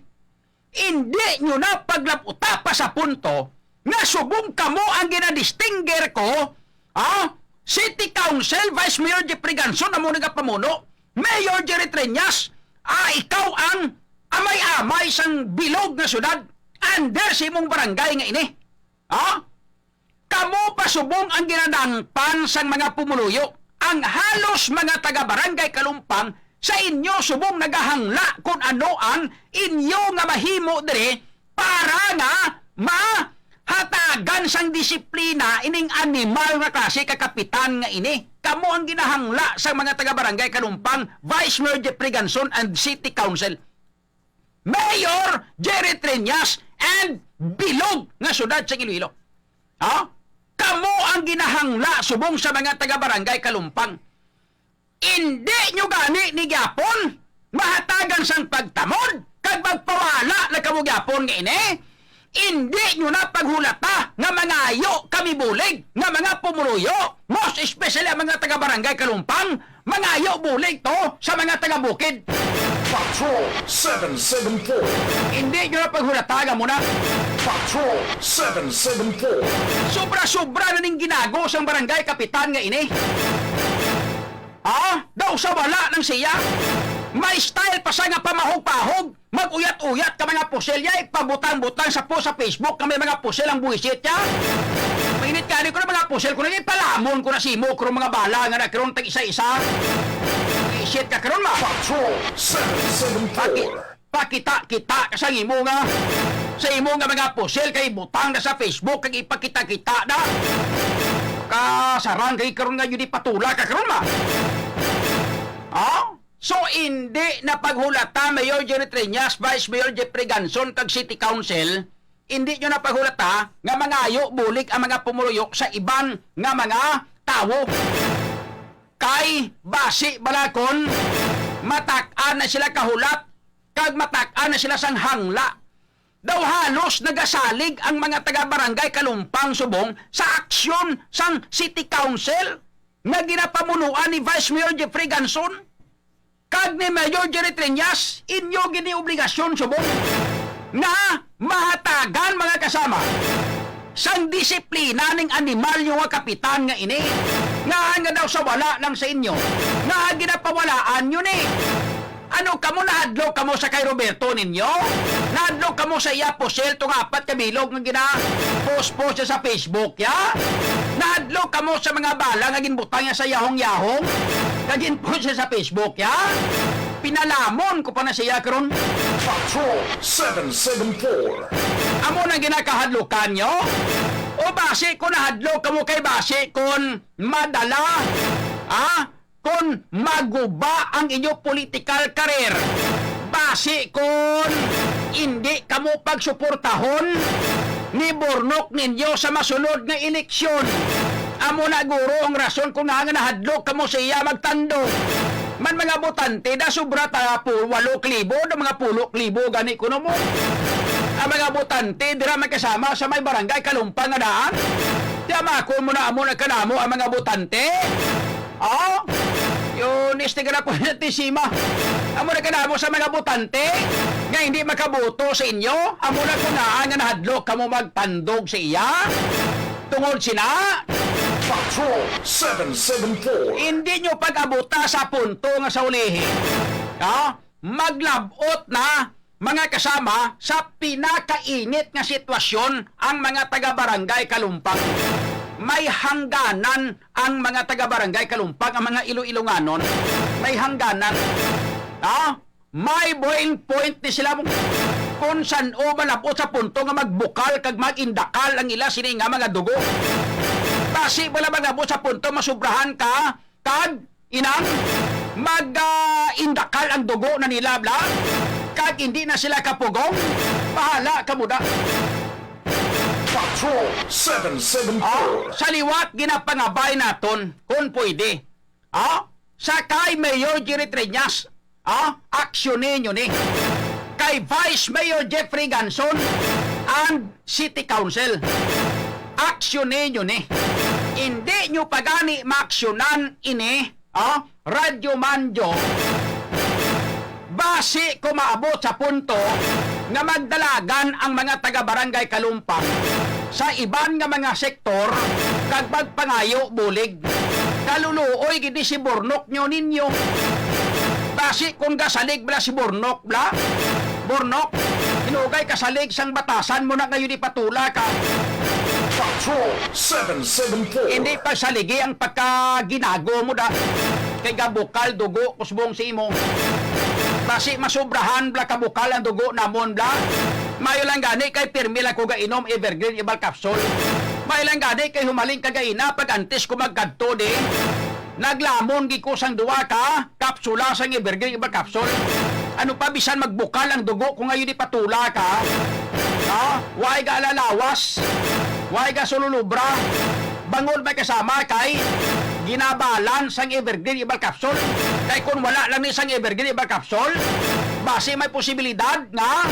Indi nyo na paglabuta pa sa punto nga subong kamo ang ginadistinger ko, ah, City Council Vice Mayor Jeffrey Ganson amo nagapamuno, Mayor Jerry Treñas, ah, ikaw ang amay-amay sang bilog nga syudad under sa imong barangay nga ini. Ah? Kamo pa subong ang ginadangpan sang mga pumuluyo. Ang halos mga taga-barangay Kalumpang sa inyo subong nagahangla kon ano ang inyo nga mahimo diri para nga mahatagan sang disiplina ining animal nga klase ka kapitan nga ini. Kamo ang ginahangla sang mga taga-barangay Kalumpang, Vice Mayor Jeffrey Ganson and City Council. Mayor Jerry Treñas and bilog nga syudad sa Iloilo. Ha? Kamo ang ginahangla subong sa mga taga-barangay Kalumpang. Indi nyo gani ni gyapon mahatagan sang pagtamod Kag magpawala na kamo gyapon nga ini, indi nyo na paghulata nga mangayo kami bulig nga mga pumuluyo, most especially ang mga taga-Barangay Kalumpang, mangayo bulig to sa mga taga-bukid. Patrol seven seven four. Indi nyo na paghulata nga muna. Patrol seven seven four. Sobra-sobra na ning ginago sang barangay kapitan nga ini. Ha? Daw sa wala nang siya. May style pa siya nga pamahog-pahog. Mag-uyat-uyat ka mga pusil, ya, ipabutang-butang sa po sa Facebook nga may mga pusil ang buwisit, ya. Mainit ka, ano ko na mga pusil, kung naging palamon ko na si mo, kung mga bala nga na, karon tag isa-isa. Buwisit ka karon, ma. Patrol seven seven four. Paki-, pakita-kita ka sa imo nga, sa imo nga mga pusil kay butang na sa Facebook, kag ipakita-kita na. Kasarang kay karon nga yun ipatula ka karon, ma. Oh? So, indi na paghulata, Mayor Jerry Treñas, Vice Mayor Jeffrey Ganson, kag City Council, indi nyo na paghulata nga mangayo bulig ang mga pumuluyo sa iban nga mga tawo. Kay basi bala kon matak-an na sila kahulat, kag matak-an na sila sang hangla. Daw halos nagasalig ang mga taga-barangay Kalumpang Subong sa aksyon sang City Council nga ginapamunuan ni Vice Mayor Jeffrey Ganson kag ni Mayor Jerry Treñas. Inyo gini obligasyon subong nga mahatagan, mga kasama, sang disiplina ning animal nyo nga kapitan nga ini, nga, nga daw sa wala lang sa inyo, nga ginapawalaan nyo ni. Ano kamo, nahadlok kamo sa kay Roberto ninyo? Nahadlok kamo sa iya pusil tong apat ka bilog nga gina-post-post siya sa Facebook, ya? Nahadlok kamo sa mga bala nga ginbutang niya sa yahong-yahong nga gin-post siya sa Facebook, ya? Pinalamon ko pa na siya karon. Patrol seven seven four. Amo nang ginakahadlukan nyo? O basi ko nahadlok kamo kay basi kon madala, ah, kon maguba ang inyo political career, basi kon indi kamo pagsuportahon ni Bornok ninyo sa masunod nga eleksyon. Amo na guro ang rason kung nga nahadlok kamo sa iya magtandog. Man mga botante, da sobra ta pu-, walo ka libo, da mga pulo ka libo gani kuno mo. Ang mga botante, dira magkasama sa may barangay Kalumpang nga daan. Di amakon mo na amo na kanamo ang mga botante. Oh, yun, istigra po na tisima. Amo na kanamo sa mga botante nga hindi makaboto sa inyo. Amo na kunaan nga nahadlok kamo magtandog sa iya tungod sina. Patrol seven seven four. Hindi nyo pag-abuta sa punto nga sa ulihi. Ha? Maglabot na, mga kasama, sa pinakainit nga sitwasyon ang mga taga-barangay Kalumpang. May hangganan ang mga taga-barangay Kalumpang, ang mga Iloilonganon. May hangganan. Ha? May boiling point ni sila mo. Kung san-o malabot sa punto nga magbukal kag mag-indakal ang ila sini nga mga dugo. Basi wala malabot sa punto masubrahan ka kag inang mag, ah, indakal ang dugo na nila, bla, kag hindi na sila kapugong. Bahala ka mo da. Patrol seven seven four. Ah, sa liwat ginapangabay naton, kung pwede. Ah, sa kay Mayor Jerry Treñas, ah, aksyon ninyo ni. Kay Vice Mayor Jeffrey Ganson and City Council, aksyon ninyo ni. Hindi nyo pa gani maaksyonan ini, ah, Radyo Manjo. Basi ko maabot sa punto nga magdalagan ang mga taga-barangay Kalumpang sa iban nga mga sektor kag magpangayo bulig. Kaluluoy gid ni si Bornok nyo ninyo. Basi kung gasalig bala si Bornok, bla? Bornok, hinugay kasalig sang batasan mo na ngayon ipatula ka. Patrol seven seven four. Hindi pa saligi ang pagkaginago mo da. Kay gabukal dugo kusbong si imo. Basi masubrahan bla kabukal ang dugo namon bla. Mayo lang gani kay pirmi lang ko gainom Evergreen Herbal Capsule. Mayo lang gani kay humaling kagaina pag antes ko magkadto di. Naglamon gid ko sang duha ka kapsula sang Evergreen Herbal Capsule. Ano pa bisan magbukal ang dugo ko ngayon di patula ka? Ha? Way ga alalawas. Way ga sululubra. Bangod may kasama kay ginabalan sang Evergreen Herbal Capsule. Kay kung wala lang ni sang Evergreen Herbal Capsule, Basi may posibilidad nga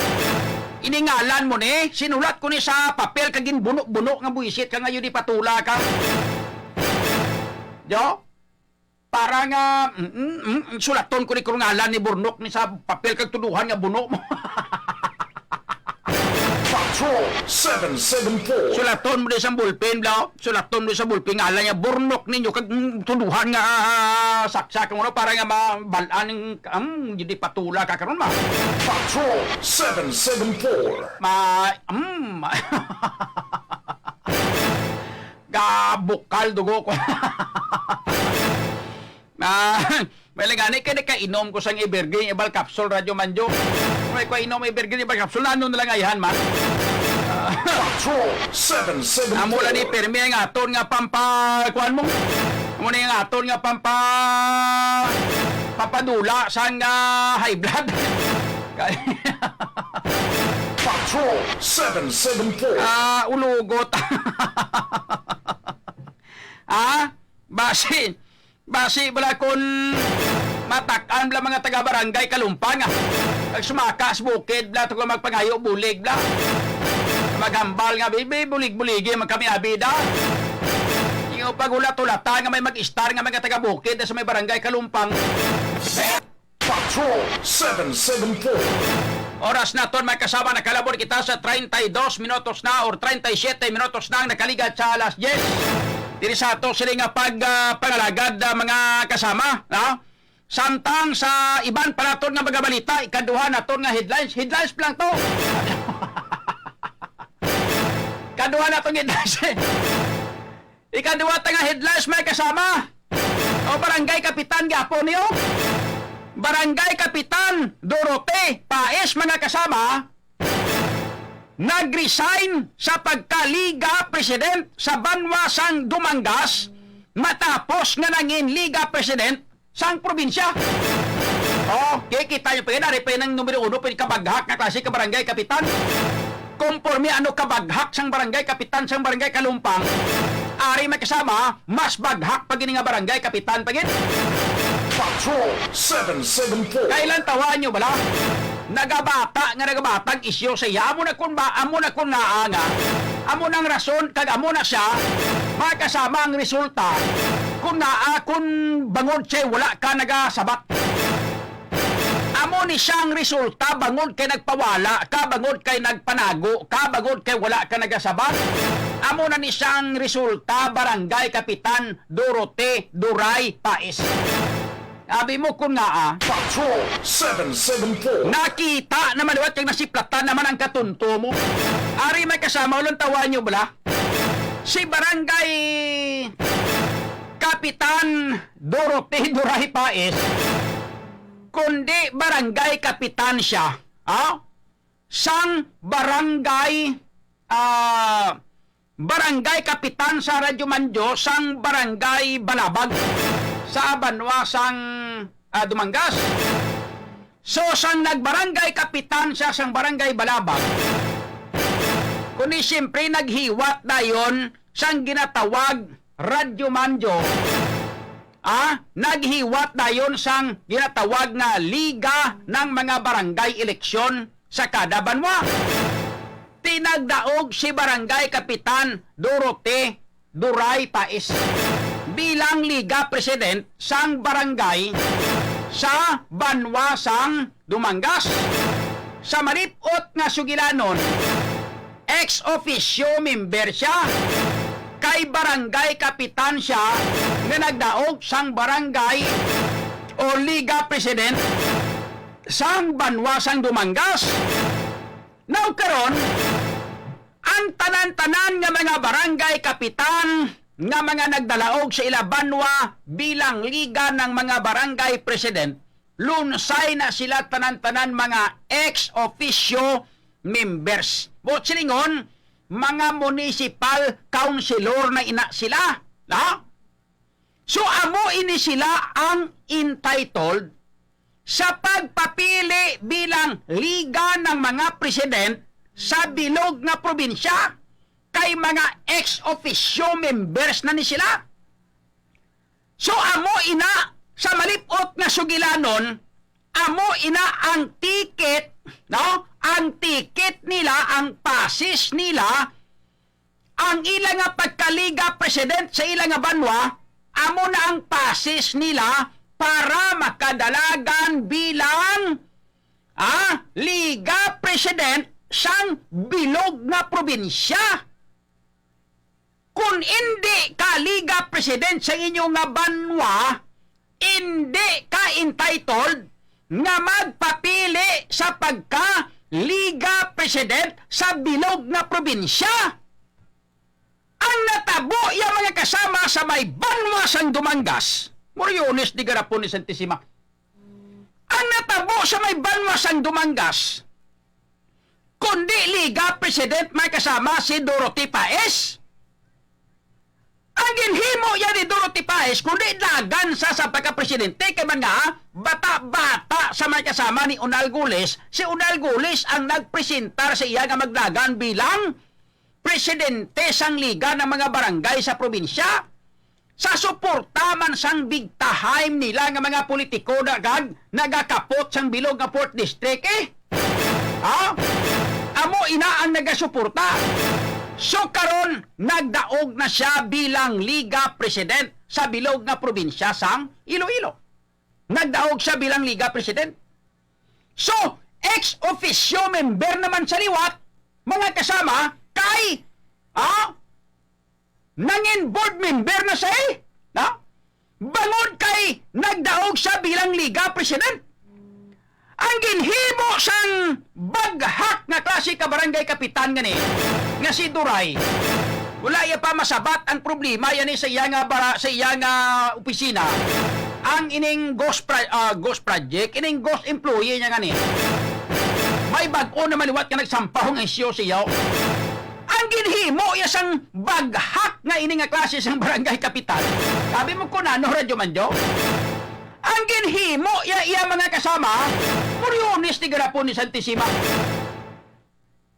iningalan mo ni, sinulat ko ni sa papel kag ginbuno-buno nga buwisit ka nga yun ipatula ka. Yo? Para nga, mm, mm, mm, sulaton ko ni kung ngalan ni Burnok ni sa papel kag tuduhan nga buno mo. Patrol seven seven four. Sulaton mo di sa ballpen, bro. Sulaton mo di sa ballpen, ngalan niya, Burnok ninyo, kag mm, tuduhan nga ah, saksak mo, no? Para nga mabal-an ang, ang, hindi patula ka karon ba? Patrol seven seven four. Ma, mm, Gabukal dugo ko. Ah, may lang gani kay nakainom ko sang Evergreen Herbal Capsule, Radyo Manjo. May ko inom Evergreen Herbal Capsule, ano na lang ayhan man? Patrol seven seven Amo lang ni four. Permi ang aton nga pampa, kuan mo? Amo na yung aton nga pampa, papadula sang ah, high blood. Kay- Patrol seven seven four. Ah, ulugot. Ah, basi, basi bala kun matak-an bala mga taga-barangay Kalumpang, ah. Kag sumaka sa bukid bala, to magpangayo bulig bala. Maghambal nga, "Bibi, bulig-buligi man kami, abi, da." Yung paghulat-hulata nga may mag-istar nga mga taga-bukid sa may barangay Kalumpang. Patrol seven seven four. Oras naton, mga kasama, nakalabot kita sa treinta y dos minutos na or treinta y siete minutos na ang nakaligat sa alas diyes. Diri sa ato sila nga pag, ah, pangalagad, ah, mga kasama, no? Samtang sa iban pa naton nga mga balita, ikaduha naton nga headlines, headlines pa lang to. Kaduha naton headlines. Ikaduha ta nga headlines, may kasama. O barangay kapitan gyapon niyo. Barangay Kapitan Dorote Paes, mga kasama, nag-resign sa pagkaliga president sa banwa sang Dumangas matapos nga nangin liga president sang probinsya. Oh, kikita niyo pa yun, ari pa yun ang numero uno, pwede kabaghak nga klase ka barangay kapitan. Konforme ano kabaghak sang barangay kapitan sang barangay Kalumpang, ari may kasama, mas baghak pa gini nga barangay kapitan pa gid. Patrol seven seven four. Kailan tawaan nyo bala? Nagabata nga nagabatag isyu sa iya. Amo na kun ba, amo na kun nga nga. Amo nang rason kag amo na siya, makasama ang resulta. Kun nga, ah, kun bangod siya wala ka nagasabat. Amo ni siya ang resulta bangod kay nagpawala ka, bangod kay nagpanago ka, bangod kay wala ka nagasabat. Amo na ni siya ang resulta, Barangay Kapitan Dorote Duray Paes. Abi mo kun nga, ah. Patrol seven seven four. Nakita naman liwat kag nasiplatan naman ang katunto mo. Ari may kasama, ulang tawa nyo bala? Si Barangay Kapitan Dorothy Duray Paes, kundi Barangay Kapitan siya, ah, sang Barangay, ah, Barangay Kapitan sa Radyo Manjo sang Barangay Balabag sa banwa sang, ah, Dumangas. So, sang nagbarangay kapitan siya sang Barangay Balabag, kundi siyempre naghiwat dayon sang ginatawag Radyo Manjo, ah, naghiwat dayon sang ginatawag nga Liga ng mga Barangay Eleksyon sa kada banwa. Tinagdaog si Barangay Kapitan Dorote Duray Paes bilang Liga President sang Barangay sa banwa sang Dumangas. Sa malip-ot nga sugilanon, ex officio member siya kay barangay kapitan siya nga nagdaog sang barangay o Liga President sang banwa sang Dumangas. Now karon, ang tanan-tanan nga mga barangay kapitan nga mga nagdalaog sa ila banwa bilang Liga ng mga Barangay President, lunsay na sila tanan-tanan mga ex officio members. Buot silingon, mga municipal councilor na ina sila. Na? So, amo ini sila ang entitled sa pagpapili bilang Liga ng mga President sa bilog nga probinsya, kay mga ex officio members na ni sila. So, amo ina sa malip-ot nga sugilanon Amo ina ang ticket, no? Ang ticket nila, ang passes nila, ang ila nga pagka-Liga President sa ila nga banwa, amo na ang passes nila para makadalagan bilang, ah, Liga President sang bilog nga probinsya. Kung indi ka Liga President sa inyo nga banwa, indi ka entitled nga magpapili sa pagka Liga President sa bilog nga probinsya. Ang natabo ya, mga kasama, sa may banwa sang Dumangas, Moriones, Digarapon ni Santisima. Ang natabo sa may banwa sang Dumangas, kundi Liga President, may kasama si Dorothy Paez. Ang ginhimo ya ni Dorothy Paez, kundi dagan sa, sa pagka-presidente, kay man nga, bata-bata sa may kasama ni Unal Gules, si Unal Gules ang nagpresentar sa iya nga magdagan bilang presidente sang Liga ng mga Barangay sa probinsya. Sa suporta man sang big time nila nga mga politiko na kag nagakapot sang bilog nga fourth District, eh. Ha? Amo ina ang nagasuporta. So karon, nagdaog na siya bilang Liga President sa bilog nga probinsya sang Iloilo. Nagdaog siya bilang Liga President. So, ex officio member naman sa liwat, mga kasama, kay, ah, nangin board member na siya, eh. Na? Bangod kay nagdaog siya bilang Liga President. Ang ginhimo sang baghak nga klase ka barangay kapitan gani, nga si Duray, wala iya pa masabat ang problema yani sa iya nga bara-, sa iya nga opisina. Ang ining ghost pro-, ah, ghost project, ining ghost employee niya gani. May bag-o naman liwat nga nagsampaw nga isyu siya. Ang ginhimo iya sang baghak nga ini nga klase sang barangay kapitan. Sabi mo, "Kunano, Radyo Manjo?" Ang ginhimo iya, iya mga kasama, Moriones, Digarapon ni Santisima.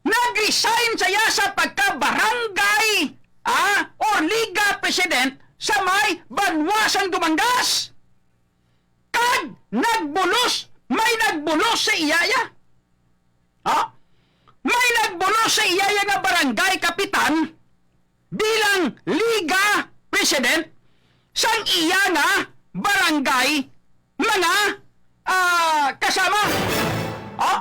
Nag-resign siya sa pagka-barangay, ah, or Liga President sa may banwa sang Dumangas. Kag nagbulos, may nagbulos sa iya, ya. Ha? May nagbulos sa iya, ya, nga barangay kapitan bilang Liga President sang iya nga barangay, mga, ah, kasama. Ha?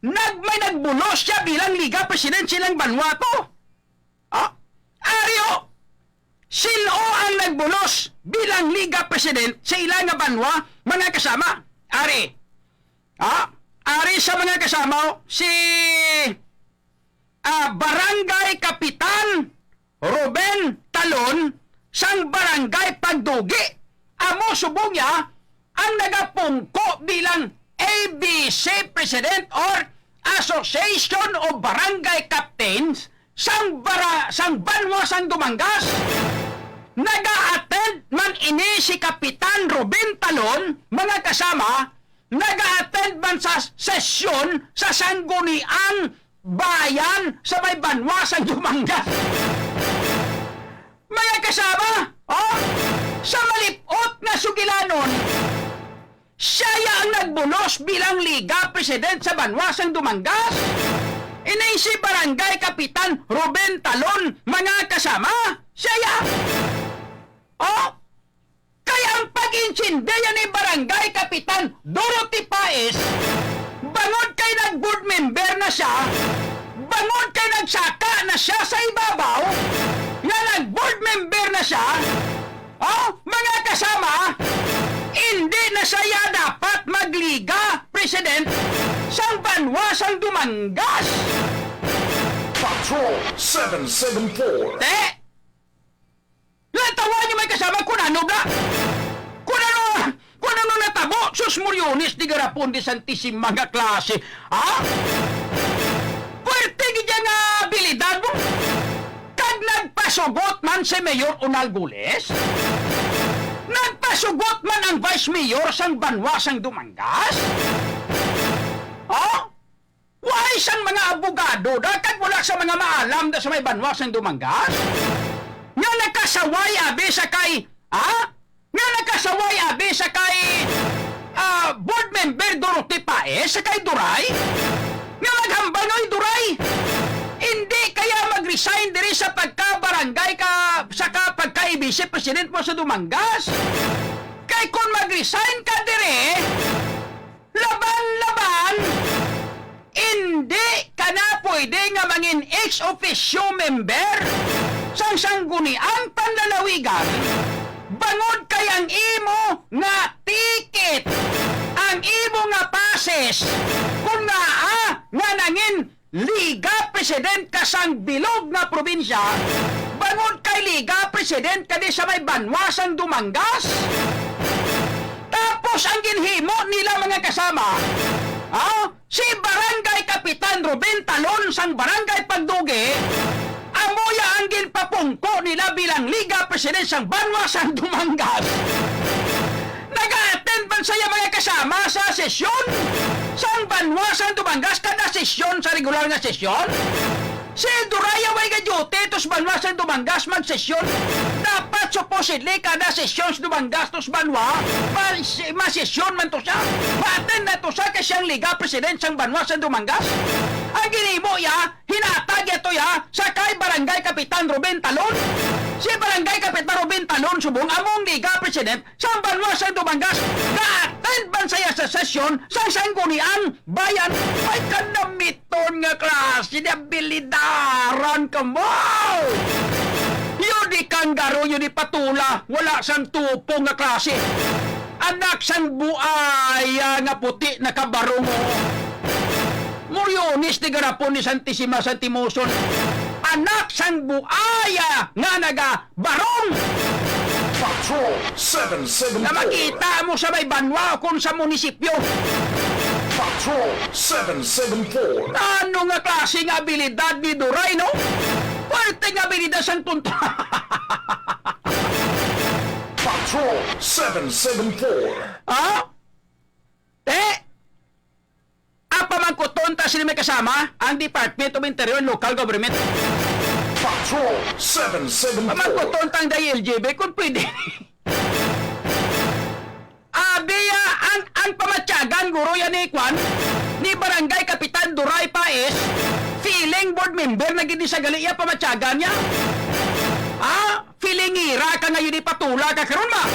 Nag-, may nagbulos siya bilang Liga President silang banwa to. Ah, ari, oh. Sin-o ang nagbulos bilang Liga President sa ila nga banwa, mga kasama? Ari. Ah, ari sa mga kasama, oh, si, ah, Barangay Kapitan Ruben Talon sang Barangay Pagdugi. Amo subong niya ang nagapungko bilang A B C President or Association of Barangay Captains sang bara-, sang banwa sang Dumangas. Naga-attend man ini si Kapitan Ruben Talon, mga kasama, naga-attend man sa sesyon sa Sangguniang Bayan sa may banwa sang Dumangas. Mga kasama, oh, sa malip-ot nga sugilanon, siya ya ang nagbulos bilang Liga President sa banwa sang Dumangas. Ining si Barangay Kapitan Ruben Talon, mga kasama, siya ya. Oh, kay ang pag-intindihan ni Barangay Kapitan Dorothy Paez, bangod kay nag-board member na siya, bangod kay nagsaka na siya sa ibabaw, nga nag-board member na siya, oh, mga kasama, hindi na siya dapat magliga president sang banwa sang Dumangas. Patrol seven seven four. Te! Natawa niyo may kasama kung ano bla? Kung ano, kung ano natabo, sus, Moriones, Digarapon de Santisima nga klase. Ha? Puwerte gid yan nga abilidad mo. Kag nagpasugot man si Mayor Unal Gules? Nagpasugot man ang Vice Mayor sang banwa sang Dumangas? Ha? Why sang mga abogado da kag wala sa mga maalam da sa may banwa sang Dumangas? Nga nakasaway abi sa kay, ha? Nga nakasaway abi sa kay, ah, board Member Dorothy Paez sa kay Duray? Nga maghambal nga, "Oy, Duray, indi kaya mag-resign diri sa pagka-barangay ka, sa ka, pagka-A B C president mo sa Dumangas? Kay kung mag-resign ka diri, laban-laban, indi ka na pwede nga mangin ex officio member sang Sangguniang Panlalawigan, bangod kay ang imo nga ticket, ang imo nga passes, kung naa nga nangin Liga President ka sang bilog nga probinsya, bangod kay Liga President ka di sa may banwa sang Dumangas." Tapos ang ginhimo nila, mga kasama, ah, si Barangay Kapitan Ruben Talon sang Barangay Pagdugi, amo ya ang ginpapungko nila bilang Liga President sang banwa sang Dumangas. Nag-attend man saya, mga kasama, sa sesyon sang banwa sang Dumangas, kada sesyon sa regular nga sesyon. Si Duray ya way ga-duty tos banwa sang Dumangas magsesyon. Dapat supposedly kada sesyon sa Dumangas tos banwa, ma-, masesyon man to siya. Ma-attend na to siya kay siyang Liga President sang banwa sang Dumangas. Ang ginhimo ya, hinatag ya to ya sa kay Barangay Kapitan Ruben Talon. Si Barangay Kapitan Ruben Talon subong among Liga President sang banwa sang Dumangas. Ga-attend man saya sa sesyon sang Sangguniang Bayan. May kanamiton nga klase ni abilidaran kamo! Yun di kanggaro, yun di patula, wala sang tupo nga klase. Anak sang buaya nga puti nakabarong, oh. Moriones ni garapon ni Santisima Santimoson. Anak sang buaya nga naga Barong! Patrol seven seven four. Na makita mo sa may banwa o kung sa munisipyo. Patrol seven seven four. Ano nga klase nga abilidad ni Duray, no? Pwerte nga abilidad sang tunta. Patrol seven seven four. Ha? Te? Apamangkuton ta sini may kasama ang Department of Interior and Local Government. Patrol seven seven four. Pamangkuton ta ang D I L G B kung pwede. Abi, ah, ang, ang pamatyagan, guro, yan ni kwan, ni Barangay Kapitan Duray Paes, feeling board member na gid ni sa gali, iya pamatyagan niya. Ah? Feelingira ka nga yun, ipatula ka karon ba?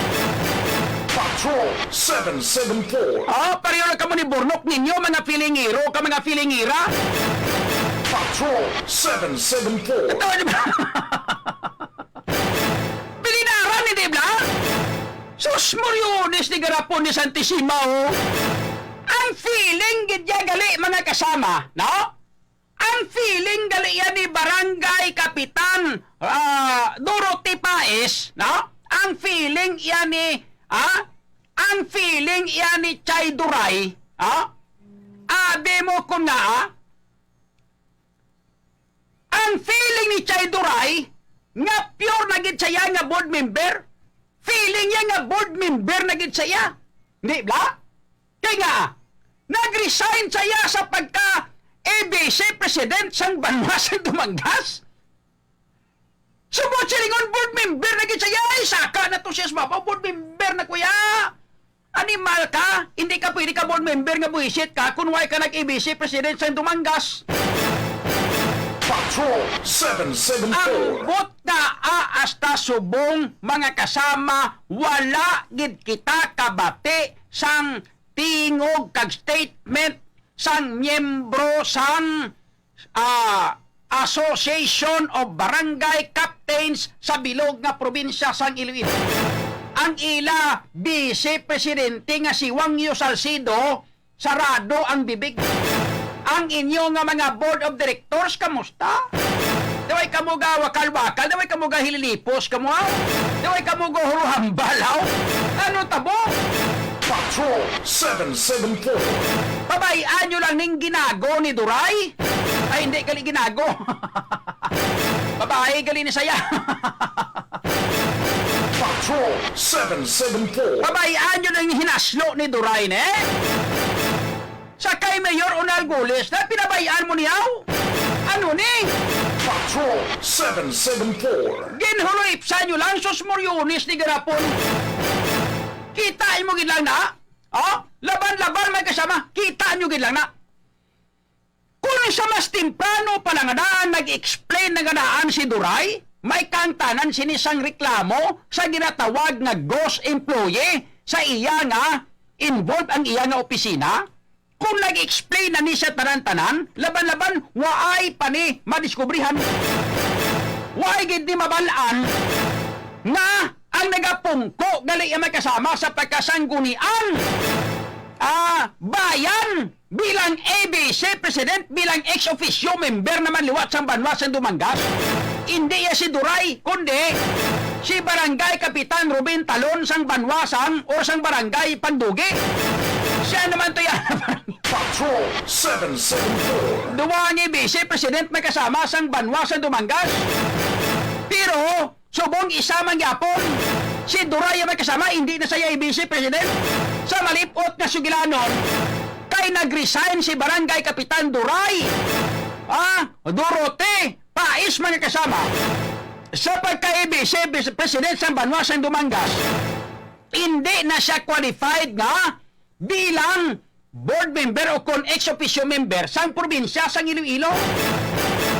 Patrol seven seven four. Oh, pareho lang kamo ni Burnok ninyo, mga feelingiro ka, mga feelingira. Patrol seven seven four. Ito, di ba? Bilinaran ni, di ba? Sus, Moriones ni garapon ni Santisima, oh. Ang feeling gid ya gali, mga kasama, no? Ang feeling gali iya ni Barangay Kapitan, ah, Dorothy Paes, no? Ang feeling iya ni, ah, ang feeling iya ni Chay Duray, ah? Abi mo kun nga, ah? Ang feeling ni Chay Duray nga pure na gid siya nga board member, feeling niya nga board member na gid siya. Di ba? Kay nga, nag-resign siya sa pagka A B C president sang banwa sa Dumangas. Subot silingon, board member na gid siya. Ay, saka na to siya sa babaw. Board member na, kuya. Animal ka. Hindi ka pwede ka board member nga buwisit ka kung wala ka nag-A B C president sang Dumangas. Patrol seven seven four. Ang bot nga, ah, hasta subong, mga kasama, wala gid kita kabati sang tingog kag statement sang miyembro sang, ah, Association of Barangay Captains sa bilog nga probinsya sang Iloilo. Ang ila vice presidente nga si Wangyo Salcedo, sarado ang bibig. Ang inyo nga mga board of directors, kamusta? Daway kamo ga wakal-wakal, daway kamo ga hililipos kamo, aw? Daway kamo ga huruhambal, aw? Ano tabo? Patrol seven seven four. Pabay-an nyo lang ning ginago ni Duray. Ay, hindi, gali ginago. Babae, gali ni saya. Patrol seven seven four. Pabay-an nyo lang hinaslo ni Duray, ne? Sa kay Mayor Onal Gules, na pinabayaan mo niyaw? Ano ni? Patrol seven seven four. Ginhulipsan nyo lang, sus, Moriones ni garapon. Kita mo gid lang na. Oh, laban-laban, mga kasama. Kita nyo gid lang na. Kung sa mas temprano pa lang nga daan nag-explain na nga daan si Duray, may kaangtanan sini sang reklamo sa ginatawag nga ghost employee sa iya nga involved ang iya nga opisina. Kung nag-explain na ni siya tanan-tanan, laban-laban, waay pa ni madiskubrihan. Waay gid ni mabal-an nga ang nagapungko gali ang may kasama sa pagkasanggunian, ah, bayan bilang A B C President, bilang ex officio member naman liwat sang banwa sang Dumangas. Hindi ya si Duray, kundi si Barangay Kapitan Ruben Talon sang banwa sang or sang Barangay Pandugi. Siya naman to yan. Patrol seven seven four. Duwa nga vice president may kasama sang banwa sang Dumangas. Pero subong isa man gyapon, si Duray ang may kasama, hindi na siya vice president. Sa malipot nga sugilanon, kay nag-resign si Barangay Kapitan Duray, ah, Dorote Pais, mga kasama, sa pagka-vice president sang banwa sang Dumangas. Hindi na siya qualified nga bilang board member o kon ex officio member sang probinsya sang Iloilo.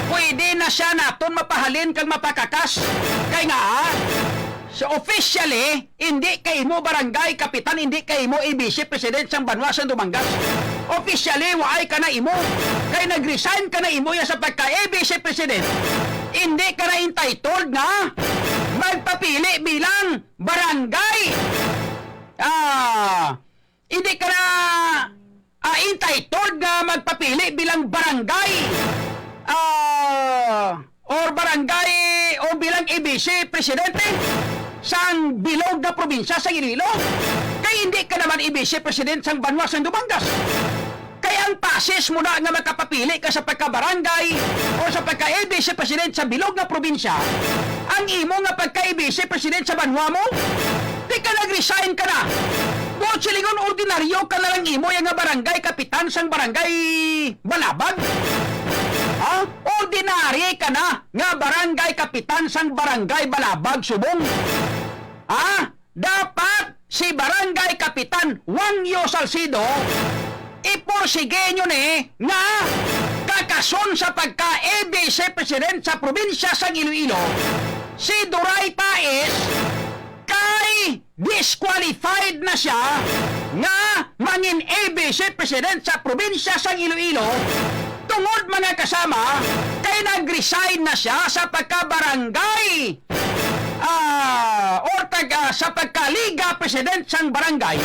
Pwede na siya naton mapahalin kag mapakakas. Kay nga, sa officially, hindi kay imo barangay kapitan, hindi kay imo A B C president sang banwa sang Dumangas. Officially, waay ka na imo. Kay nag-resign ka na imo ya sa pagka-A B C president. Hindi ka na entitled nga magpapili bilang barangay. Ah, hindi ka na, ah, entitled nga magpapili bilang barangay, ah, or barangay, o bilang A B C presidente sang bilog nga probinsya sang Iloilo. Kay hindi ka naman A B C president sang banwa sang Dumangas. Kay ang pasis mo na nga makapapili ka sa pagkabarangay o sa pagka-A B C president sa bilog nga probinsya, ang imo nga pagka-A B C president sa banwa mo, di ka nag-resign ka na. Buot silingon, ordinaryo ka na lang imo ya nga barangay kapitan sang barangay Balabag. Ha? Ordinary ka na nga barangay kapitan sang barangay Balabag subong. Ha? Dapat si Barangay Kapitan Wangyo Salcido, ipursige nyo ni nga kakason sa pagka-A B C president sa probinsya sang Iloilo, si Duray Paes, kay disqualified na siya nga mangin A B C president sa probinsya sang Iloilo tungod, mga kasama, kay nag-resign na siya sa pagka-barangay, ah, or tag-, ah, sa pagka-liga president sang barangay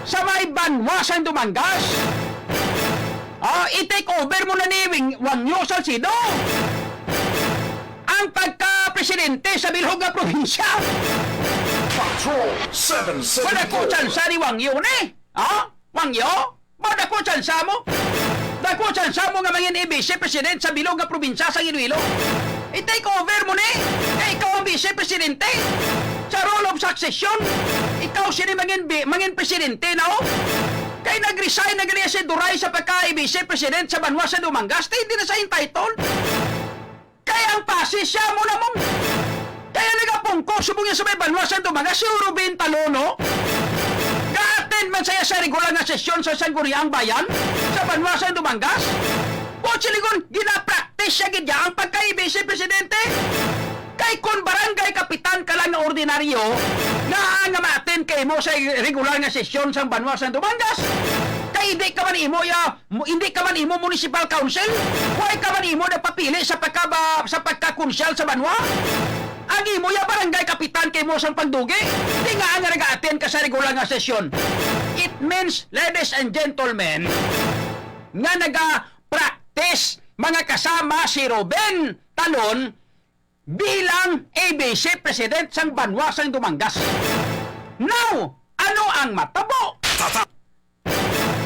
sa may banwa sang Dumangas. Ah, i-take over mo na ni Wing-, Wangyo Salcido ang pagka-presidente sa bilog nga probinsya. Patrol seven seven four. Wala ko tsansa ni Wangyo ni. Ha? Wangyo? Ba, dako tsansa mo? Dako tsansa mo nga mangin vice president sa bilog nga probinsya sa Iloilo? I-take over mo ni. Kay ikaw ang vice presidente. Sa rule of succession, ikaw sini mangin bi-, mangin presidente na, oh. Kay nag-resign na gali si Duray sa pagka-vice president sa banwa sa Dumangas, di, di na sa entitled. Kay ang pasis siya mo namong. Kaya nagapungko subong niya sa may banwa sa Dumangas, si Ruben Talono. Ga-attend man siya sa regular nga sesyon sa Sangguniang Bayan sa banwa sa Dumangas. O siligon, ginapractice siya gid niya ang pagka-vice presidente. Kay kon barangay kapitan ka lang nga ordinaryo, nga, nga ma-attend kay mo sa regular nga sesyon sa banwa sa Dumangas, kay hindi ka man imo ya Mo, hindi ka man imo municipal council, why ka man imo nagpapili sa pagkaba-, sa pagkakonsyal sa banwa? Ang imo ya barangay kapitan kay mo sang pagdugi. Di nga nga naga-attend ka sa regular nga sesyon. It means, ladies and gentlemen, nga naga-practice, mga kasama, si Ruben Talon bilang A B C president sang banwa sang Dumangas. Now, ano ang matabo?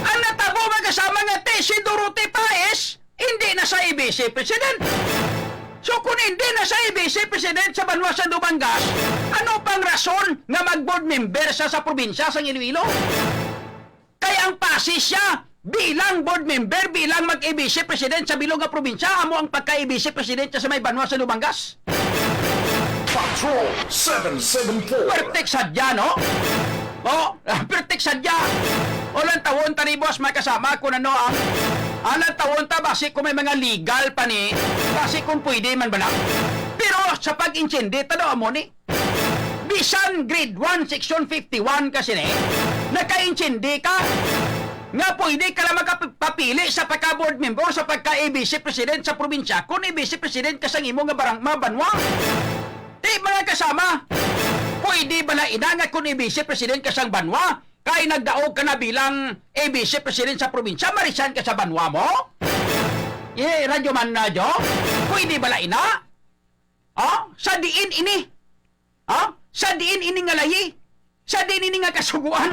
Ang natabo, mga kasama, nga ti si Dorote Paes, hindi na sa A B C president. So, kung hindi na sa A B C president sa banwa sa Dumangas, ano pang rason nga mag-board member sa, sa probinsya sang Iloilo? Kay ang pasis siya bilang board member, bilang mag-A B C president sa bilog nga probinsya, amo ang pagka-A B C president sa may banwa sa Dumangas. Patrol seven seven four. Pertik sadya, no? Oh, pertik sadya. O, lantawon ta ni, boss, mga kasama, kung ano ang, ah, lantawon ta, basi kung may mga legal pa ni, basi kung pwede man bala. Pero sa pag-intindi, tanaw mo ni, bisan grade one, section fifty-one ka sini, nakaintindi ka nga pwede ka lang makapapili sa pagka-board member, sa pagka-A B C president sa probinsya, kung A B C president ka sa imo nga barang-, mga banwa. Di, mga kasama, pwede bala ina nga kung A B C president ka sang banwa, kay nagdaog ka na bilang A B C president sa probinsya, ma-resign ka sa banwa mo? Eh, Radyo Man Radyo, pwede bala ina? Ah, sa diin ini? Ah, sa diin ini nga layi? Sa diin ini nga kasuguan?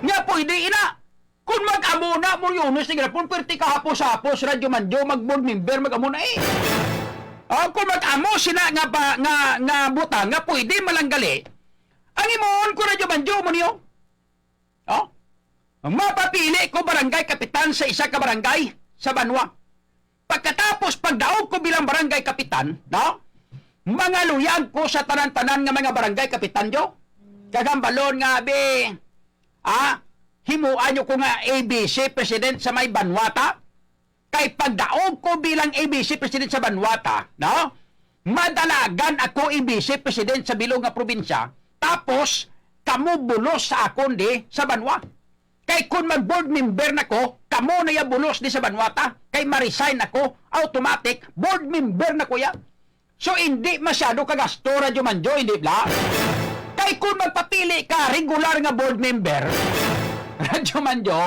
Nga pwede ina? Kung mag-amo na mo, Yunis, ni Grapon, perti ka hapos-hapos, Radyo Manjo, mag-board member, mag-amo na eh. Ah, kung mag-amo sila nga ba, nga, nga butang, nga pwede malanggali, ang imuon ko, Radyo Manjo, mo niyo? Oh? Mapapili ko barangay kapitan sa isa ka barangay sa banwa. Pagkatapos, pagdaog ko bilang barangay kapitan, no? Mangaluyag ko sa tanan-tanan nga mga barangay kapitan, yo. Kagambalon nga, abi, ah, himuan nyo ko nga A B C president sa may banwata. Kay pagdaog ko bilang A B C president sa banwata, no? Madalagan ako A B C president sa bilog nga probinsya, tapos kamo bulos sa akon di sa banwa. Kay kun mag-board member na ko, kamo na ya bulos di sa banwata, kay ma-resign ako, automatic, board member na ko ya. So, hindi masyado ka gasto, Radyo Manjo, hindi bla? Kay kun magpapili ka regular nga board member, Radyo Manjo,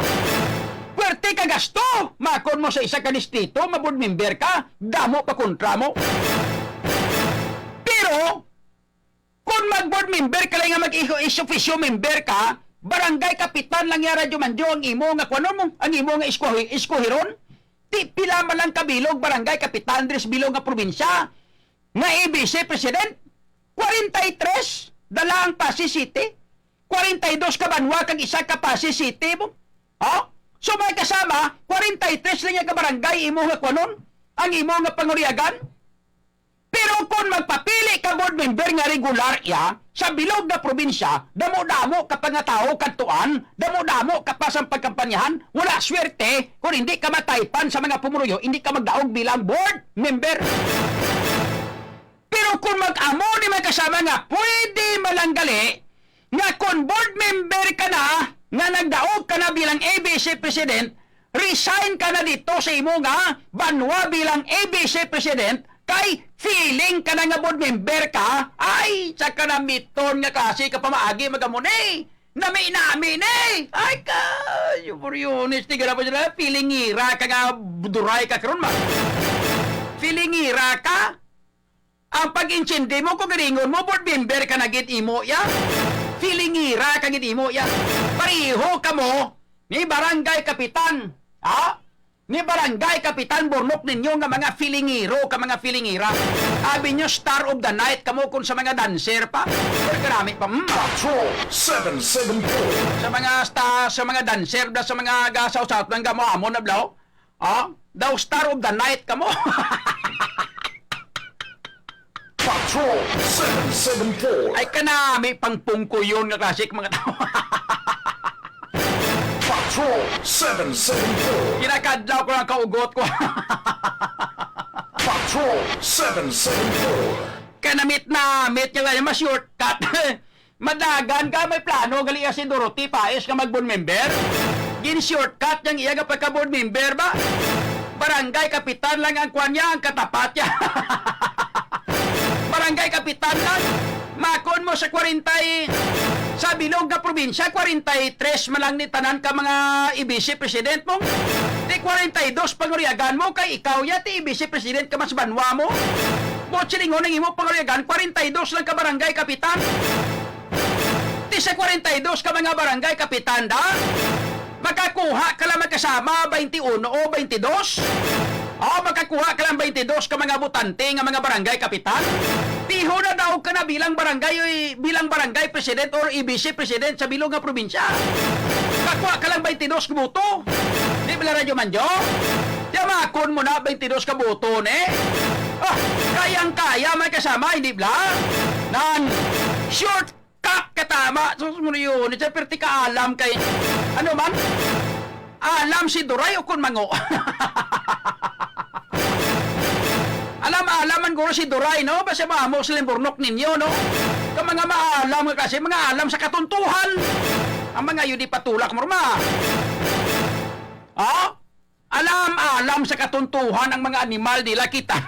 pwerte ka gasto. Makon mo sa isa ka distrito, ma-board member ka, damo pa kontra mo. Pero, kung mag-board member ka lang nga mag-ex-, ex officio member ka, barangay kapitan lang ya, Radyo Manjo, ang imo nga kuwanon mo, ang imo nga iskuhi-, iskuhiron. Ti pila man lang ka bilog barangay kapitan diri sa bilog nga probinsya nga A B C president? Kwarenta y tres da lang ang Passi City. Kwarenta y dos ka banwa kag isa ka Passi City mo. Oh? So, may kasama, kwarenta y tres lang ya ka barangay imo nga kuwanon, ang imo nga panguriagan. Pero kung magpapili ka board member nga regular ya sa bilog nga probinsya, damo-damo ka pa nga tawo kadtuan, damo-damo ka pa sang pagkampanyahan, wala swerte kung hindi ka mataypan sa mga pumuruyo, hindi ka magdaog bilang board member. Pero kung mag-amo ni mga kasama nga pwede malanggali, nga kon board member ka na, nga nagdaog ka na bilang A B C president, resign ka na dito sa imo nga banwa bilang A B C president, kay feeling ka na nga board member ka, ay, sa kanamiton nga klase ka pamaagi magamuni. Nami-nami ni. Ay, ka, yung Boriones, tigara pa dyan, feeling ira ka nga duray ka karon ma. Feeling ira ka. Ang pag-intindi mo, kung galingon mo, board member ka na gid imo, ya. Feeling ira ka gid imo, ya. Pareho kamo ni barangay kapitan, ha? Ni barangay kapitan, burnok ninyo nga mga feelingero ka, mga feelingira. Abi nyo, star of the night kamo kung sa mga dancer pa. Pero karami pa, mm. Patrol seven seven four. Sa mga sta-, sa mga dancer, da sa mga gasaw-saw, nang gamo-amo na, blaw. Ah, daw star of the night kamo. Patrol seven seven four. Ay, kanami pang pungkuyon nga klase ka mga tawo. Patrol seven seven four. Kinakadlaw ko lang kaugot ko. Patrol seven seven four. Kanamit-namit niya nga, mas shortcut. Madagan ka, may plano gali iya si Dorothy Paes nga mag-board member. Gin-shortcut niyang iya nga pagka-board member ba? Barangay kapitan lang ang kwan niya, ang katapat niya. Barangay kapitan lang. Makon mo sa kwarenta y, sa bilog nga probinsya, kwarenta y tres man lang ni tanan ka mga A B C president mo. Di kwarenta y dos panguriagan mo, kay ikaw ya ti A B C president ka mas banwa mo. Buot silingon ang imo panguriagan, kwarenta y dos lang ka barangay kapitan. Ti sa kwarenta y dos ka mga barangay kapitan, da? Makakuha ka lang magkasama, baynte uno o baynte dos? O, makakuha ka lang baynte dos ka mga botante nga mga barangay kapitan? Piho na daog ka na bilang barangay, bilang barangay president or A B C president sa bilog nga probinsya. Kakuha ka lang baynte dos ka boto. Di ba, Radyo Manjo? Yamakon mo na baynte dos ka boto, ne? Ah, kayang-kaya, may kasama, hindi bla? Nan, shortcut ka Tama, sus mo yun. Siya perti ka alam kay, ano man? Alam si Duray o kun mango? Alam-alam man guro si Duray, no? Basta maamo sila yung burnok ninyo, no? Ka mga maalam nga kasi, mga alam sa katuntuhan. Ang mga yun di patulak mo, ma. Ha? Alam-alam sa katuntuhan ang mga animal nila kita.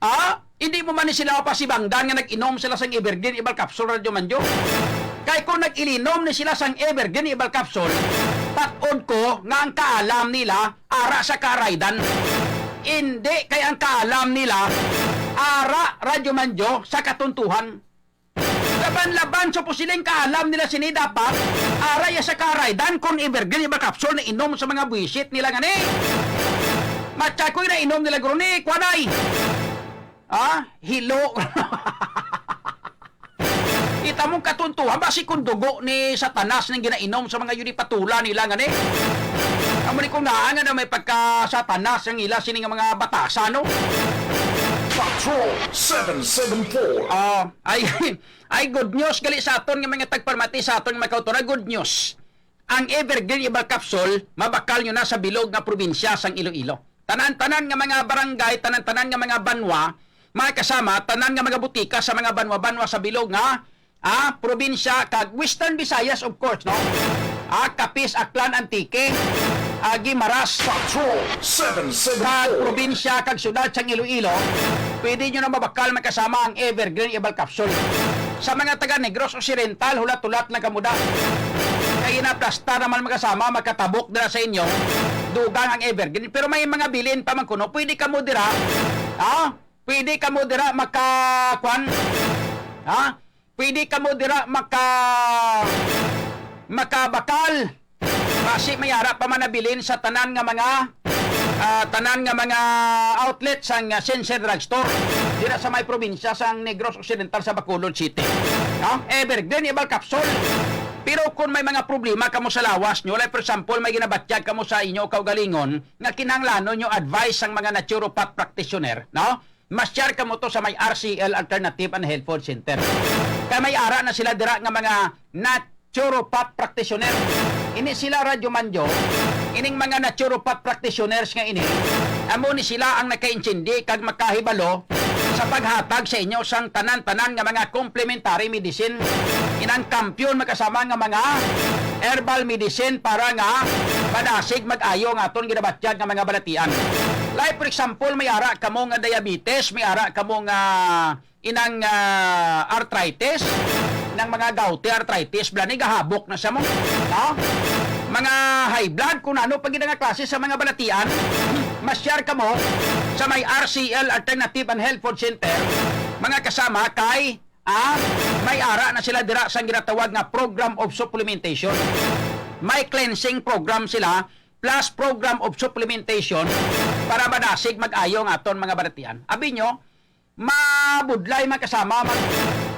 Ha? Hindi mo man ni sila mapasibangdan nga nag-inom sila sang Evergreen Herbal Capsule, Radyo Manjo? Kay kung nag-ilinom ni sila sang Evergreen Herbal Capsule, patod ko nga ang kaalam nila ara sa karaydan. Hindi kay ang kaalam nila ara, Radyo Manjo, sa katuntuhan. Laban-laban sa posibleng kaalam nila sini dapat, aray sa karay, dan kon Evergreen Herbal Capsule na inom sa mga buwisit nila nga ni. Matyakoy na inom nila guro ni, kwanay. Ha? Hilo. Kita mong katuntuhan, basi kung dugo ni Satanas ning ginainom sa mga yun, ipatula nila nga ni. Amo ni kung naa nga na may pagka-Satanas ang ila sini nga mga batasan, no? Patrol seven seven four. Ah, ay, ay good news gali sa aton nga mga tagpamati, sa aton nga mga kautora, good news. Ang Evergreen Herbal Capsule, mabakal nyo na sa bilog nga probinsya sang Iloilo. Tanan-tanan nga mga barangay, tanan-tanan nga mga banwa, mga kasama, tanan nga mga butika sa mga banwa-banwa sa bilog nga, ah, probinsya, kag Western Visayas, of course, no? Ah, Capiz, Aklan, Antique, ah, Guimaras, Patrol seven seven four. Kag probinsya, kag syudad sang Iloilo, pwede nyo na mabakal, mga kasama, ang Evergreen Herbal Capsule. Sa mga taga Negros Occidental, hulat-hulat lang kamo da. Kay na plasta naman, mga kasama, makatabok dira sa inyo, dugang ang Evergreen. Pero may mga bilin pa man kuno, pwede kamo dira, ha? Pwede kamo dira maka, kwan? Ha? Pwede kamo dira maka, makabakal. Basi may ara pa man nabilin sa tanan nga mga, ah, tanan nga mga outlet sang, ah, Sinsir Drugstore dira sa may probinsya sang Negros Occidental sa Bacolod City. No? Evergreen Herbal Capsule. Pero kung may mga problema kamo sa lawas nyo, like for example, may ginabatyag kamo sa inyo kaugalingon nga kinahanglanon nyo advice sang mga naturopath practitioner, no? Ma-share kamo to sa may R C L Alternative and Health Food Center. Kay may ara na sila dira nga mga naturopath practitioner. Ini sila, Radyo Manjo, ining mga naturopath practitioners nga ini, amo ni sila ang nakaintindi kag makahibalo sa paghatag sa inyo sang tanan-tanan nga mga complementary medicine. Inang kampiyon makasama nga mga herbal medicine para nga madasig mag-ayo ang aton ginabatyag nga mga balatian. Like, for example, may ara kamo nga diabetes, may ara kamo nga inang, ah, arthritis, inang mga gouty arthritis, bala ni gahabok na siya mo. No? Mga high blood, kung ano pa gid nga klase sa mga balatian, ma-share kamo sa may R C L Alternative and Health Food Center, mga kasama, kay, ah, may ara na sila dira sang ginatawag nga program of supplementation. May cleansing program sila, plus program of supplementation para madasig mag-ayo ang aton mga balatian. Abi nyo, mabudlay, mga kasama, mag-,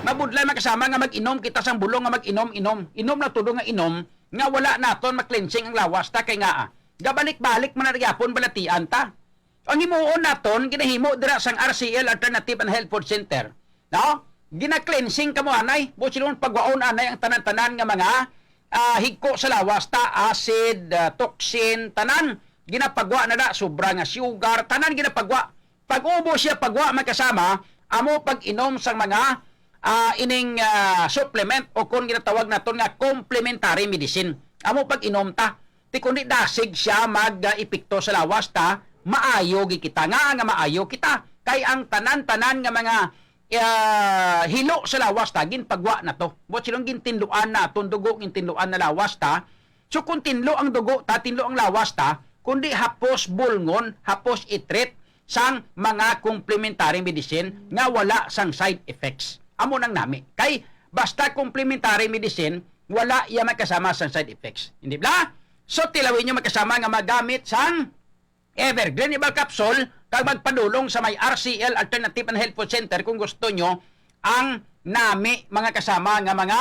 mabudlay, mga kasama, nga mag-inom kita sang bulong nga mag-inom-inom. Inom na tulo nga inom, nga wala naton ma-cleansing ang lawas ta, kay nga, ah, gabalik-balik man na gyapon balatian ta. Ang himuon naton, ginahimo dira sang R C L Alternative and Health Food Center, no? Gina-cleansing kamo anay, buot silingon pagwaon anay ang tanan-tanan nga mga, ah, higko sa lawas ta, acid, ah, toxin, tanan ginapagwa na da, sobra nga sugar, tanan ginapagwa. Pag-ubos siya pagwa, mga kasama, amo pag-inom sang mga, ah, ining, ah, supplement o kung ginatawag naton nga complementary medicine. Amo pag-inom ta. Ti kundi dasig siya mag, ah, epekto sa lawas ta, maayo gid kita. Nga nga maayo kita? Kay ang tanan-tanan nga mga, ah, hilo sa lawas ta, ginpagwa na to. Buot silingon gintinluan na aton dugo, gintinluan na lawas ta. So, kung tinlo ang dugo ta, tinlo ang lawas ta, kundi hapos bulngon, hapos i-treat sang mga complementary medicine nga wala sang side effects. Amo nang nami. Kay basta complementary medicine, wala iya makasama sang side effects. Hindi bala? So, tilawin nyo makasama nga magamit sang Evergreen Herbal Capsule kag magpadulong sa may R C L Alternative and Health Food Center kung gusto nyo ang nami, mga kasama, nga mga,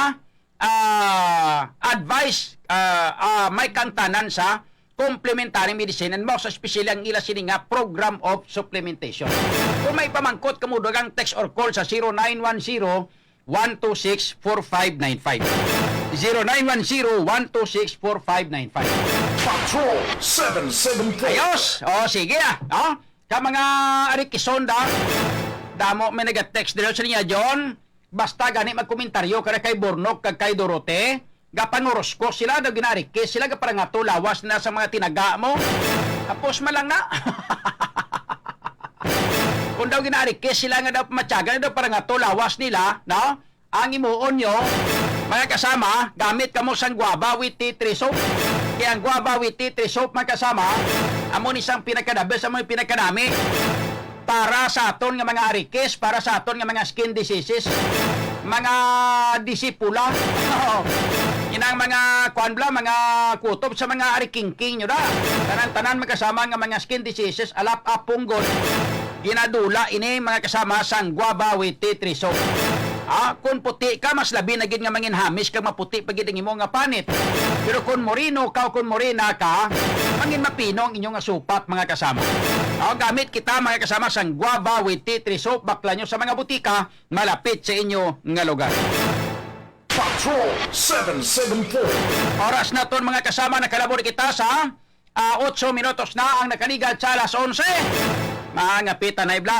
ah, advice, ah, ah, may kangtanan sa complementary medicine, and most especially ang ila sini nga program of supplementation. Kung may pamangkot kamo, dugang text or call sa zero nine one zero, one two six, four five nine five. Zero nine one zero, one two six, four five nine five. Patrol seven seven four. Ayos! O, sige, ah. No? Sa mga Arikisonda, damo may nag-text dito sa niya, John. Basta gani magkomentaryo ka na kay Bornok kag kay Dorote, gapanguros ko sila, daw ginaarikis sila, gaparangato lawas na sa mga tinaga mo. Tapos man lang na. Kung daw ginaarikis sila nga daw matyaga na daw parangato lawas nila, no? Ang imuon nyo, mga kasama, gamit kamo sang guava with tea tree soap. Kaya ang guava with tea tree soap, mga kasama, amo ni sang pinakadabel sa mga pinakanami para sa aton nga mga arikis, para sa aton nga mga skin diseases, mga disipula. Inang mga kuan bla, mga kutob sa mga arikingking nyo da. Tanan-tanan, mga kasama, nga mga skin diseases, alap apunggon. Ginadula ini, mga kasama, sang guava with tea tree soap. Ha? Kung puti ka, mas labi na gid nga manginhamis kag maputi pa gid ang imo nga panit. Pero kung moreno ka o kung morena ka, mangin mapino ang inyo nga supat, mga kasama. Ha? Gamit kita, mga kasama, sang guava with tea tree soap, bakla nyo sa mga butika malapit sa inyo nga lugar. Patrol seven seven four. Oras naton, mga kasama, nakalabo na kita sa Ah, otso minutos na ang nakaligal sa alas onse. Mga pita na ibla.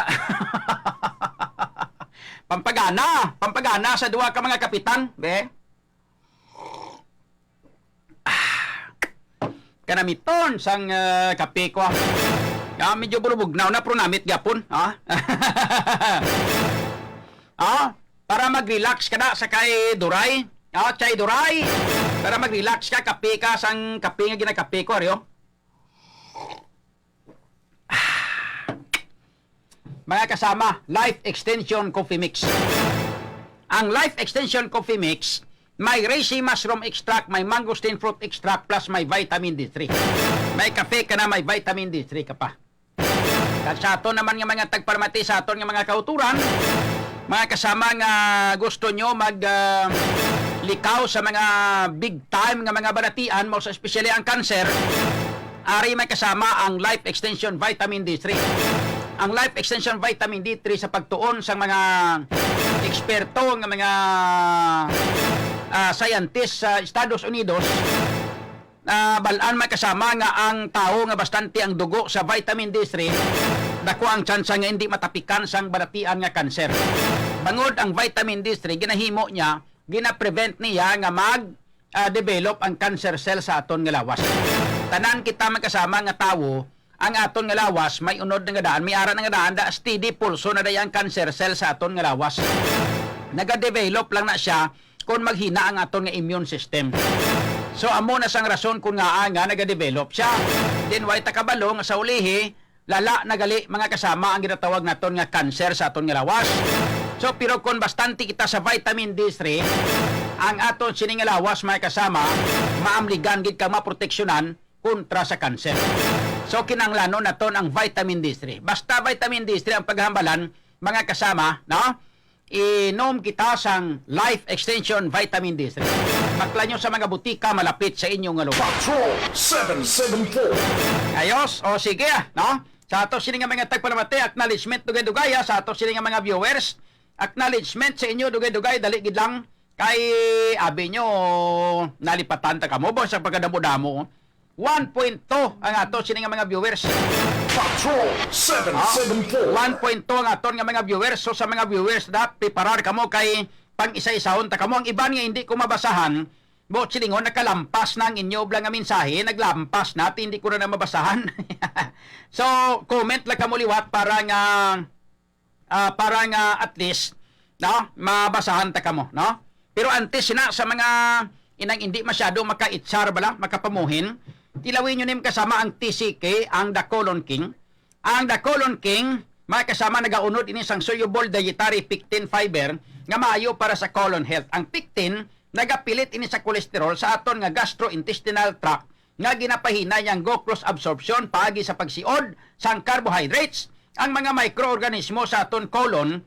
Pampagana, pampagana sa duha ka mga kapitan, be. Ah, kanamiton sang, ah, kape ko, ah. Ah, medyo bulubugnaw na, pero namit gyapon, ah. Ah, para mag-relax ka na sa kay Duray. Ah, Chay Duray. Para mag-relax ka, kape ka sang kape nga ginakape ko, ari, oh. Ah. Mga kasama, Life Extension Coffee Mix. Ang Life Extension Coffee Mix, may reishi mushroom extract, may mangosteen fruit extract, plus may vitamin D three. May kape ka na, may vitamin D three ka pa. Kag sa aton naman nga mga tagpalamati, sa aton nga mga kauturan, mga kasama nga gusto nyo mag, ah, likaw sa mga big time nga mga balatian, most especially ang cancer, ari may kasama ang Life Extension Vitamin D three. Ang Life Extension Vitamin D three, sa pagtuon sang mga eksperto nga mga, ah, scientist sa Estados Unidos, ah, bal-an, mga kasama, nga ang tawo nga bastante ang dugo sa vitamin D three, dako ang tsansa nga hindi matapikan sang balatian nga kanser. Bangod ang vitamin D three, ginahimo niya, gina-prevent niya nga mag, ah, develop ang cancer cell sa aton nga lawas. Tanan kita, mga kasama, nga tawo, ang aton nga lawas may unod na nga daan, may ara na nga daan, da steady pulso na day ang cancer cell sa aton nga lawas. Nagadevelop lang na siya kung maghina ang aton nga immune system. So, amo na sang rason kung ngaa nga nagadevelop siya. Then, way ta kabalo nga sa ulihi, lala na gali, mga kasama, ang ginatawag naton nga cancer sa aton nga lawas. So, pero kung bastante kita sa vitamin D three, ang aton sini nga lawas, mga kasama, maamligan gid ka maproteksyonan kontra sa kanser. So, kinahanglanon naton ang vitamin D three. Basta vitamin D three ang paghambalan, mga kasama, no? Inom kita sang Life Extension Vitamin D three. Bakla nyo sa mga butika malapit sa inyo nga lugar. Patrol seven seven four. Ayos, o sige, ah, no? Sa ato sini nga mga tagpalamati, acknowledgement dugay-dugay, ah, sa ato sini nga mga viewers. Acknowledgement sa inyo dugay-dugay, dali gid lang. Kay abi nyo, nalipatan ta kamo ba sa pagkadamo-damo? One point two ang ato sini nga mga viewers. Patrol seven seven four. Ah, one point two ang aton nga mga viewers. So, sa mga viewers, da, preparar kamo kay pang-isa-isahon ta kamo. Ang iban nga hindi ko mabasahan, mo silingon, nakalampas na ang inyo bla nga mensahe, naglampas na, ti hindi ko na, na mabasahan. So, comment lang kamo liwat para nga ah, para nga at least, no, mabasahan ta kamo, no? Pero antes na, sa mga inang hindi masyado makaitsar bala, makapamuhin, tilawin nyo nim kasama ang T C K, ang The Colon King. Ang The Colon King, mga kasama, nagaunod ini sang soluble dietary pectin fiber nga maayo para sa colon health. Ang pectin, nagapilit ini sa cholesterol sa aton nga gastrointestinal tract nga ginapahinay ang glucose absorption paagi sa pagsiod sang carbohydrates. Ang mga mikroorganismo sa aton colon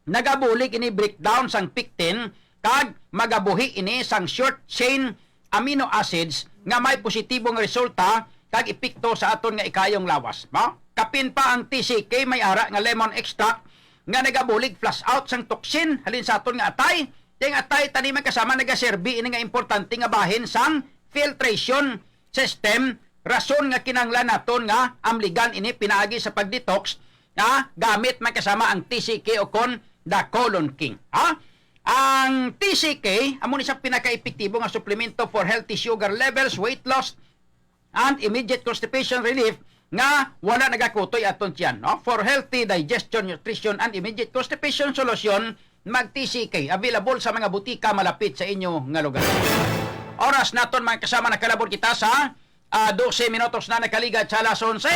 nagabulig ini breakdown sang pectin kag magabuhi ini sang short chain amino acids nga may positibong resulta kag epekto sa aton nga ikayong lawas, no? Kapin pa ang T C K may ara nga lemon extract nga nagabulig flush out sang toxin halin sa aton nga atay. Kay ang atay tani, mga kasama, nagaserbi ini nga importante nga bahin sang filtration system, rason nga kinahanglan naton nga amligan ini pinaagi sa pag-detox, ha, gamit, mga kasama, ang T C K o kon the Colon King, ha? Ang T C K amo ni sa pinakaepektibo nga suplemento for healthy sugar levels, weight loss, and immediate constipation relief nga wala nagakutoy aton tiyan, no? For healthy digestion, nutrition, and immediate constipation solution, mag T C K. Available sa mga butika malapit sa inyo nga lugar. Oras naton, mga kasama, nakalabot kita sa, ah, dose minutos na nakaligad sa alas onse.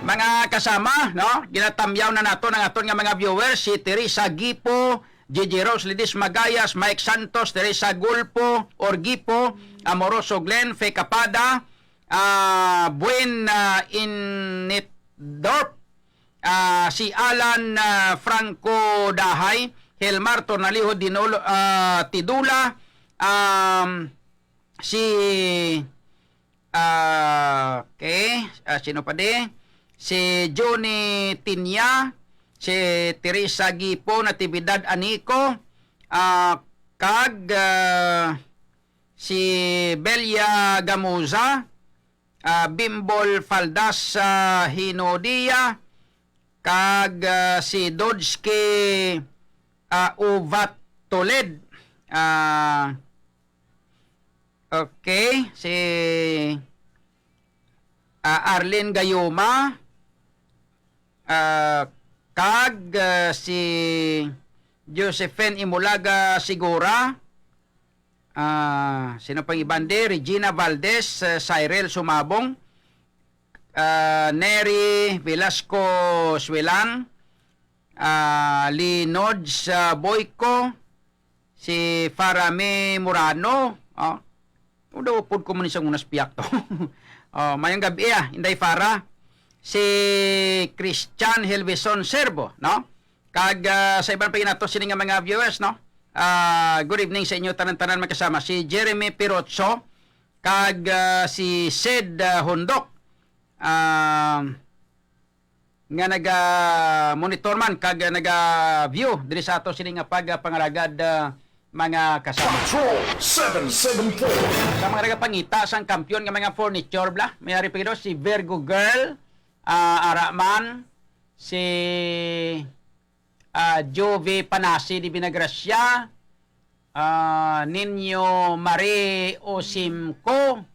Mga kasama, no? Ginatamyaw na naton ang aton nga mga viewers, si Teresa Gipo, Gigi Rose Lidis Magayas, Mike Santos, Teresa Gulpo, or Gipo, Amoroso Glenn, Fe Capada, ah, Buen, ah, Initdorf, ah, si Alan, ah, Franco Dahay, Helmar Tornaliho Dinolo, ah, Tidula, um, si, ah, okay, ah, sino pa di? Si Johnny Tinya, si Teresa Gipo, Natividad Anico, ah, kag, ah, si Belia Gamuza, ah, Bimbol Faldas, ah, Hinodia, kag, ah, si Dodski, ah, Uvatoled. Ah, okay, si, ah, Arlene Gayuma, ah, kag, ah, si Josephine Imulaga Sigura, ah, sino pang iban di? Regina Valdez, ah, Cyril Sumabong, ah, Neri Velasco Suelan, ah, Linods, ah, Boyco, si Farame Morano, oh. Udaw pud ko man sa unas piyak to. Oh, mayong gabi, ah, Inday Fara. Si Christian Helveson Servo, no? Kag, ah, sa iban pa ginato sini nga mga viewers, no? Ah, good evening sa inyo tanan-tanan, magkasama si Jeremy Pirozzo kag, ah, si Sid, ah, Hundok, ah, nga naga-monitor man kag naga-view diri sa ato sini nga pagpangalagad, ah, mga kasama. Patrol seven seven four. Sa mga nagapangita sang kampiyon nga mga furniture, bla, may ari pa gid si Virgo Girl, ah, ara man, si, ah, Jove Panasi de Vinagracia, ah, Nino Marie Osimco,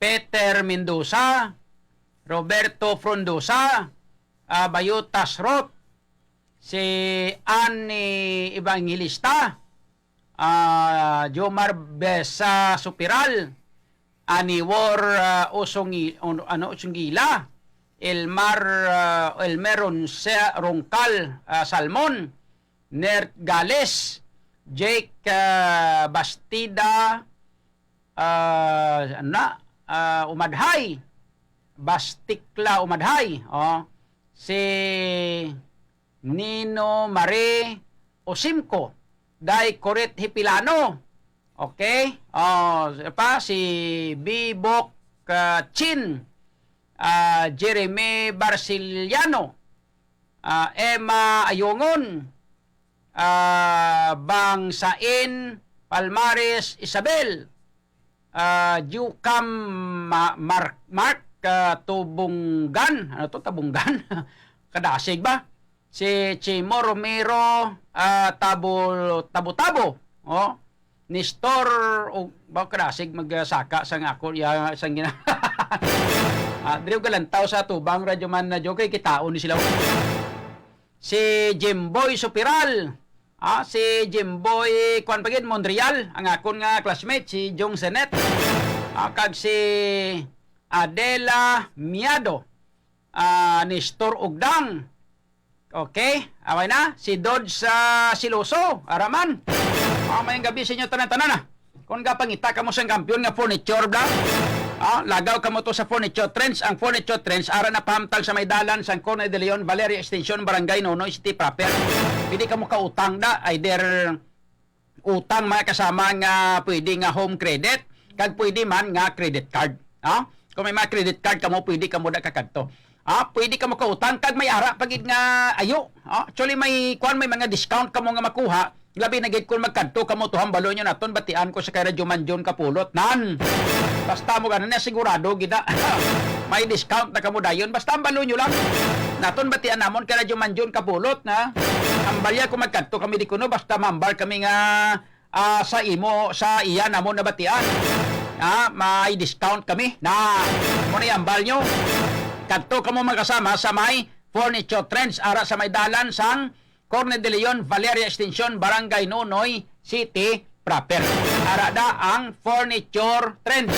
Peter Mendoza, Roberto Frondoza, ah, Bayutas Roth, si Annie Evangelista, ah, Jomar Besa Supiral, Aniwor, ah, Usongi-, un-, ano, Usongila, Elmar, ah, Elmer Ronce-, Roncal, ah, Salmon, Nert Gales, Jake, ah, Bastida, ah, ano na, ah, Umadhay, Bastikla Umadhay, oh, si Nino Marie Osimco, Day Coret Hipilano. Okay? Oh, pa si Bibok, ah, Chin, ah, Jeremy Barciliano, ah, Emma Ayongon, ah, Bangsain Palmares Isabel, ah, Jukam Ma-, Mar-, Mark, ah, Tubunggan. Ano to? Tabunggan? Kadasig ba? Si Chimo Romero, ah, Tabo-, Tabo-Tabo. Oh. Nestor, o, ba, kadasig magsaka sang ako, ya, sang gina-, ah, diri galantaw sa tubang, Radyo Man na Joe, kay kitaon ni sila. Si Jimboy Supiral, ah, si Jimboy, kuwan pa gid, Monreal, ang akon nga classmate, si Jong Zenet, ah, kag si Adela Miado, ah, Nestor Ugdang. Okay, away na. Si Dodge sa Siloso, araman. Ah, mayong gabi sa inyo tanan-tanan, ah. Kung gapangita kamo sang kampiyon nga furniture, bla, ah, lagaw kamo to sa Furniture Trends. Ang Furniture Trends, ara na pahamtang sa may dalan sang Corne de Leon, Valeria Extension, Barangay Nonoy City proper. Pwede kamo kautang da, either utang, mga kasama, nga pwede nga home credit, kag pwede man nga credit card. Ha? Kung may mga credit card kamo, pwede kamo da kakadto. Ah, pwede kamo kautang kag may ara pa gid nga ayo. Ah, actually, may kuan, may mga discount kamo nga makuha. Labi na gid kung magkadto kamo to, hambalo nyo naton, batian ko sa kay Radyo Manjon Kapulot. Nan! Basta mo ganun na, sigurado gid na. May discount na kamo dayon. Basta hambalo nyo lang. Naton batian namon kay Radyo Manjon Kapulot na. Hambalya kung magkadto kami di kuno, basta mambal kami nga ah, sa imo, sa iya namo nabatian. Ah, may discount kami na mo na ambal nyo. Kadto kamo makasama sa may Furniture Trends ara sa may dalan sang Corne de Leon, Valeria Extension, Barangay Nonoy City proper. Ara da ang Furniture Trends.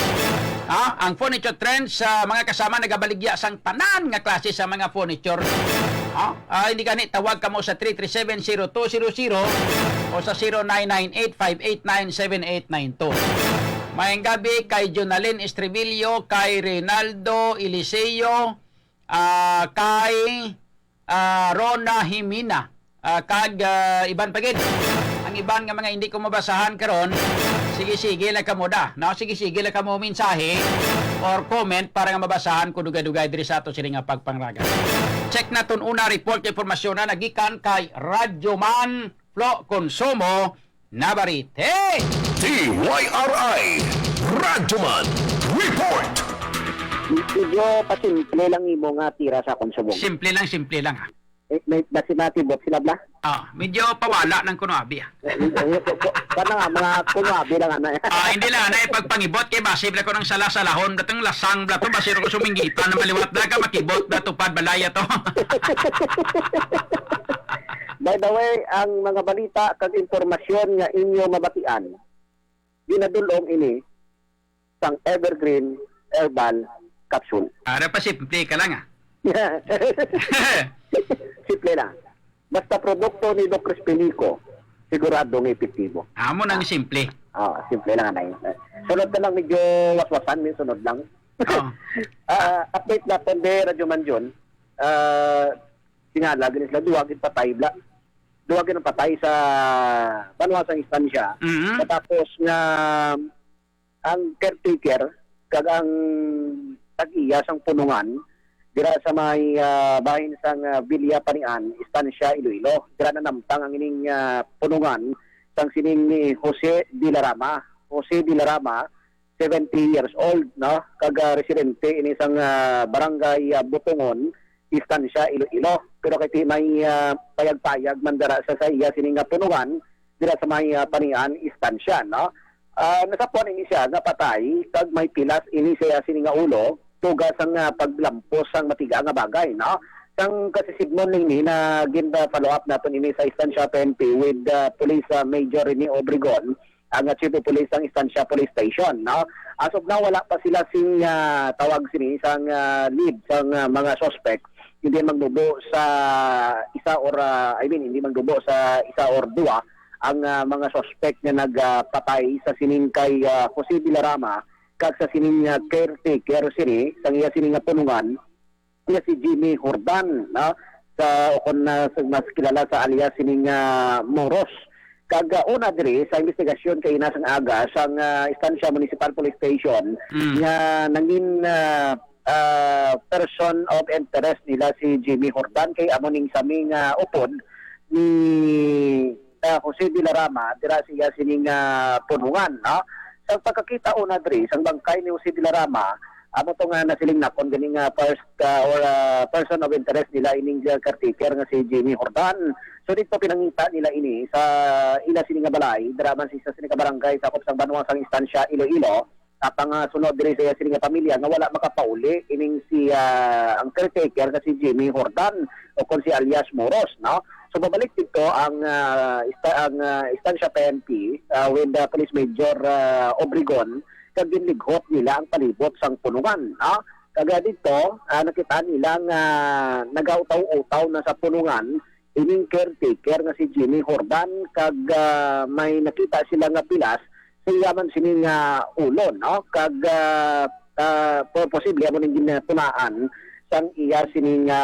Ah, ang Furniture Trends sa mga kasama nagabaligya sang tanan nga klase sa mga furniture. Ah, ah, hindi gani, tawag kamo sa three three seven zero two zero zero o sa zero nine nine eight five eight nine seven eight nine two. Mayang gabi kay Jonalyn Estribillo, kay Reynaldo Eliseo, ah, kay, ah, Rona Jimena, ah, kag, ah, iban pa gid. Ang iban nga mga hindi ko mabasahan karon, sige-sige lang kamo da, no? Sige-sige lang kamo mensahe or comment para nga mabasahan ko dugay-dugay diri sa ato sini nga pagpanglaga. Check naton una report, impormasyon na nagikan kay Radyo Man Flo Consumo Navarrete. D Y R I Radyoman Report. Medyo pasimple lang imo nga tira sa akong subong. Simple lang, simple lang ha. Eh, may, basi natibot sila bla? Ah, medyo pawala ng kuno abi ah. Eh, eh, eh, Kana nga, mga kuno abi lang ana. Ah, hindi lang na ipagpangibot kay basi bla ko ng sala-salahon datong lasang bla to basi ko suminggitan na maliwat na ka makibot na tupad balaya to. By the way, ang mga balita kag impormasyon nga inyo mabatian, ginadul-ong ini sang Evergreen Herbal Capsule. Ara pa simple ka lang ah. Simple lang. Basta produkto ni Doc Crispinico, sigurado nga epektibo. Amo nang simple. Ah, simple lang anay. Sunod na lang medyo waswasan, may sunod lang. Oh. Ah, update naton de Radyo Manjon. Ah, singala gani sila duwa gid patay bla. Duwa gid ang patay sa banwa sang istansya. Mm-hmm. Tapos nga ang caretaker kag ang tag-iya sang punungan dira sa may ah, bahin sang ah, Villa Panian, Estancia, Iloilo. Dira nanamtang ang ining ah, punungan sang sining ni Jose Villarama. Jose Villarama, seventy years old, no? Kag ah, residente ini sang ah, barangay ah, Butungon, Estancia, Iloilo. Pero kay ti may ah, payag-payag man dara sa, sa iya sini nga punungan, dira sa may ah, Panian Estancia, no? Ah, nasapuan ini siya nga patay kag may pilas ini sa iya sini nga ulo, tuga sang ah, paglampos sang matiga nga bagay, no? Sang kasisidmon nini na gin-follow up naton ini sa Estancia P N P with ah, Police ah, Major Rene Obregon, ang ah, Chief of Police sang Estancia Police Station, no? As of now, wala pa sila sing ah, tawag sini sang ah, lead sang ah, mga suspect. Hindi magnubo sa isa or ah, I mean, hindi magnubo sa isa or duwa ang ah, mga suspect nga nagpatay sa sining kay ah, Jose Villarama kag sa sining ah, caretaker sini sang iya sini nga punungan nga si Jimmy Jordan, no? Sa, o kon na sa mas kilala sa alias sining ah, Moros. Kag ah, una diri sa investigasyon kay ina sang aga sang ah, Estancia Municipal Police Station Mm. nga nangin ah, ah, person of interest nila si Jimmy Jordan kay amo ning sami nga upod ni ah, Jose Villarama dira sa iya sining ah, punungan, no? Sa pagkakita una diri sang bangkay ni Jose Villarama, amo to nga nasiling nakon gani nga first ah, or ah, person of interest nila ining ah, caretaker nga si Jimmy Jordan. So dito pinangita nila ini sa ila sini nga balay, dira man sa isa sini ka barangay sakop sang banwa sang Estancia, Iloilo. Sa pangasunod diri sa iya sini nga pamilya nga wala makapauli ining si ah, ang caretaker nga si Jimmy Jordan o kon si alias Moros, no? So babalik dito ang ah, ista- ang ah, Estancia P N P ah, with ah, Police Major ah, Obregon kag ginlighot nila ang palibot sang punungan, no? Kag ah, dito ah, nakita nila nga nagautaw-utaw na sa punungan ining caretaker nga si Jimmy Jordan kag ah, may nakita sila nga pilas sa iya man sini nga ulo, no? Kag ah, ah, po- posible amo ning ginatunaan sang iya sini nga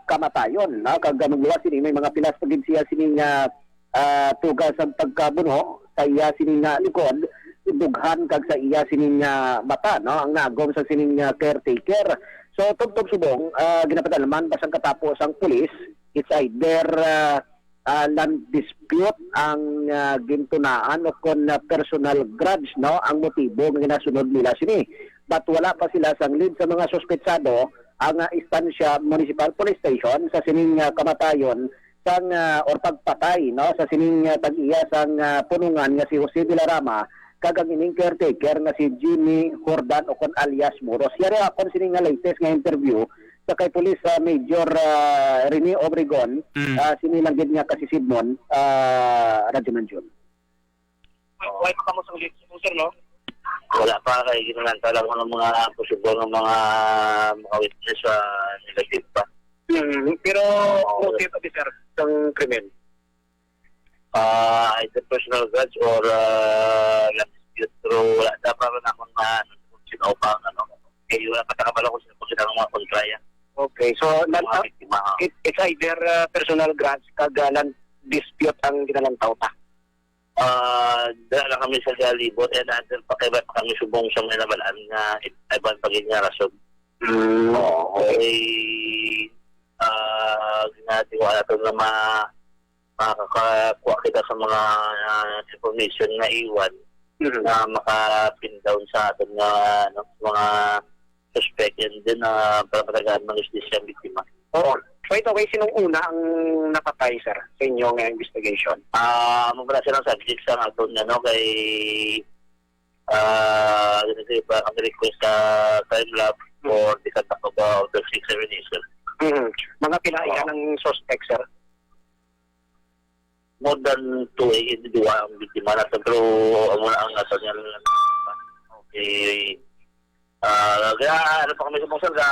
kamatayon, no? Kag ah, magluwas sini may mga pilas pa gid siya sini nga ah, tuga sang pagkabuno sa iya sini nga likod dughan kag sa iya sining, ah, mata, no, ang naagom sa sining, ah, caretaker. So, tubtob subong, ah, ginapadalman basta ang katapo sang pulis, it's either, ah, ah, land dispute ang, ah, gintunaan o kon, ah, personal grudge, no, ang motibo nga ginasunod nila sini. But wala pa sila sang lead sa mga suspetsado ang, ah, Estancia Municipal Police Station sa sining, ah, kamatayon sang, ah, or pagpatay, no, sa sining, ah, tag-iya sang, ah, punungan nga si Jose Villarama kag ang ining caretaker nga si Jimmy Jordan o kon alias Muros. Yari akon sini nga latest nga interview sa kay Police, ah, Major, ah, Rene Obregon, Mm. ah, sini lang gid nga kasisidmon, ah, Radyo Manjun. Why pa kamo sa ulit, sir, no? Wala pa, kay ginananta lang ko ng mga posible ng mga mga witness sa negative pa. Hmm, pero Oo. Motive, abi, sir, sang krimen? Ah, either personal grudge or, ah, land dispute, pero wala na pa rin akong ma-, kung sino pa ang ano. Kaya wala pa nakabalo kung sino, kung sino ang mga kontra yan. Okay, so, Mga nan-, ah, biktima, ha. it, it's either, ah, personal grudge kag, ah, land dispute ang ginalantaw ta. Ah, dala lang kami sa galibot, and other pa kay pa kami subong sa may nabalaan nga it-, ay ban pagin nga rason. Mm, Oo, okay. Kay, ah, ginatiwala to nga ma-, makakakuha kita sa mga, ah, information nga iwan Mhm. na maka-pin down sa aton nga, ano, mga suspect, and then, ah, para matagaan ng justisya ang biktima. Oo. By the way, sinong una ang napatay, sir, sa inyo nga investigation? Ah, amo pala silang subject sa aton, ano, kay, ah, ano siya ba, kami request sa crime lab Hmm. for the conduct of, uh, autopsy examination. Mhm. Mga pila Oo. yan ang suspect, sir? More than two, eh, duwa ang biktima na, pero amo na ang ato niya. Okay. Ah, kaya ano pa kami sa Buksan, sa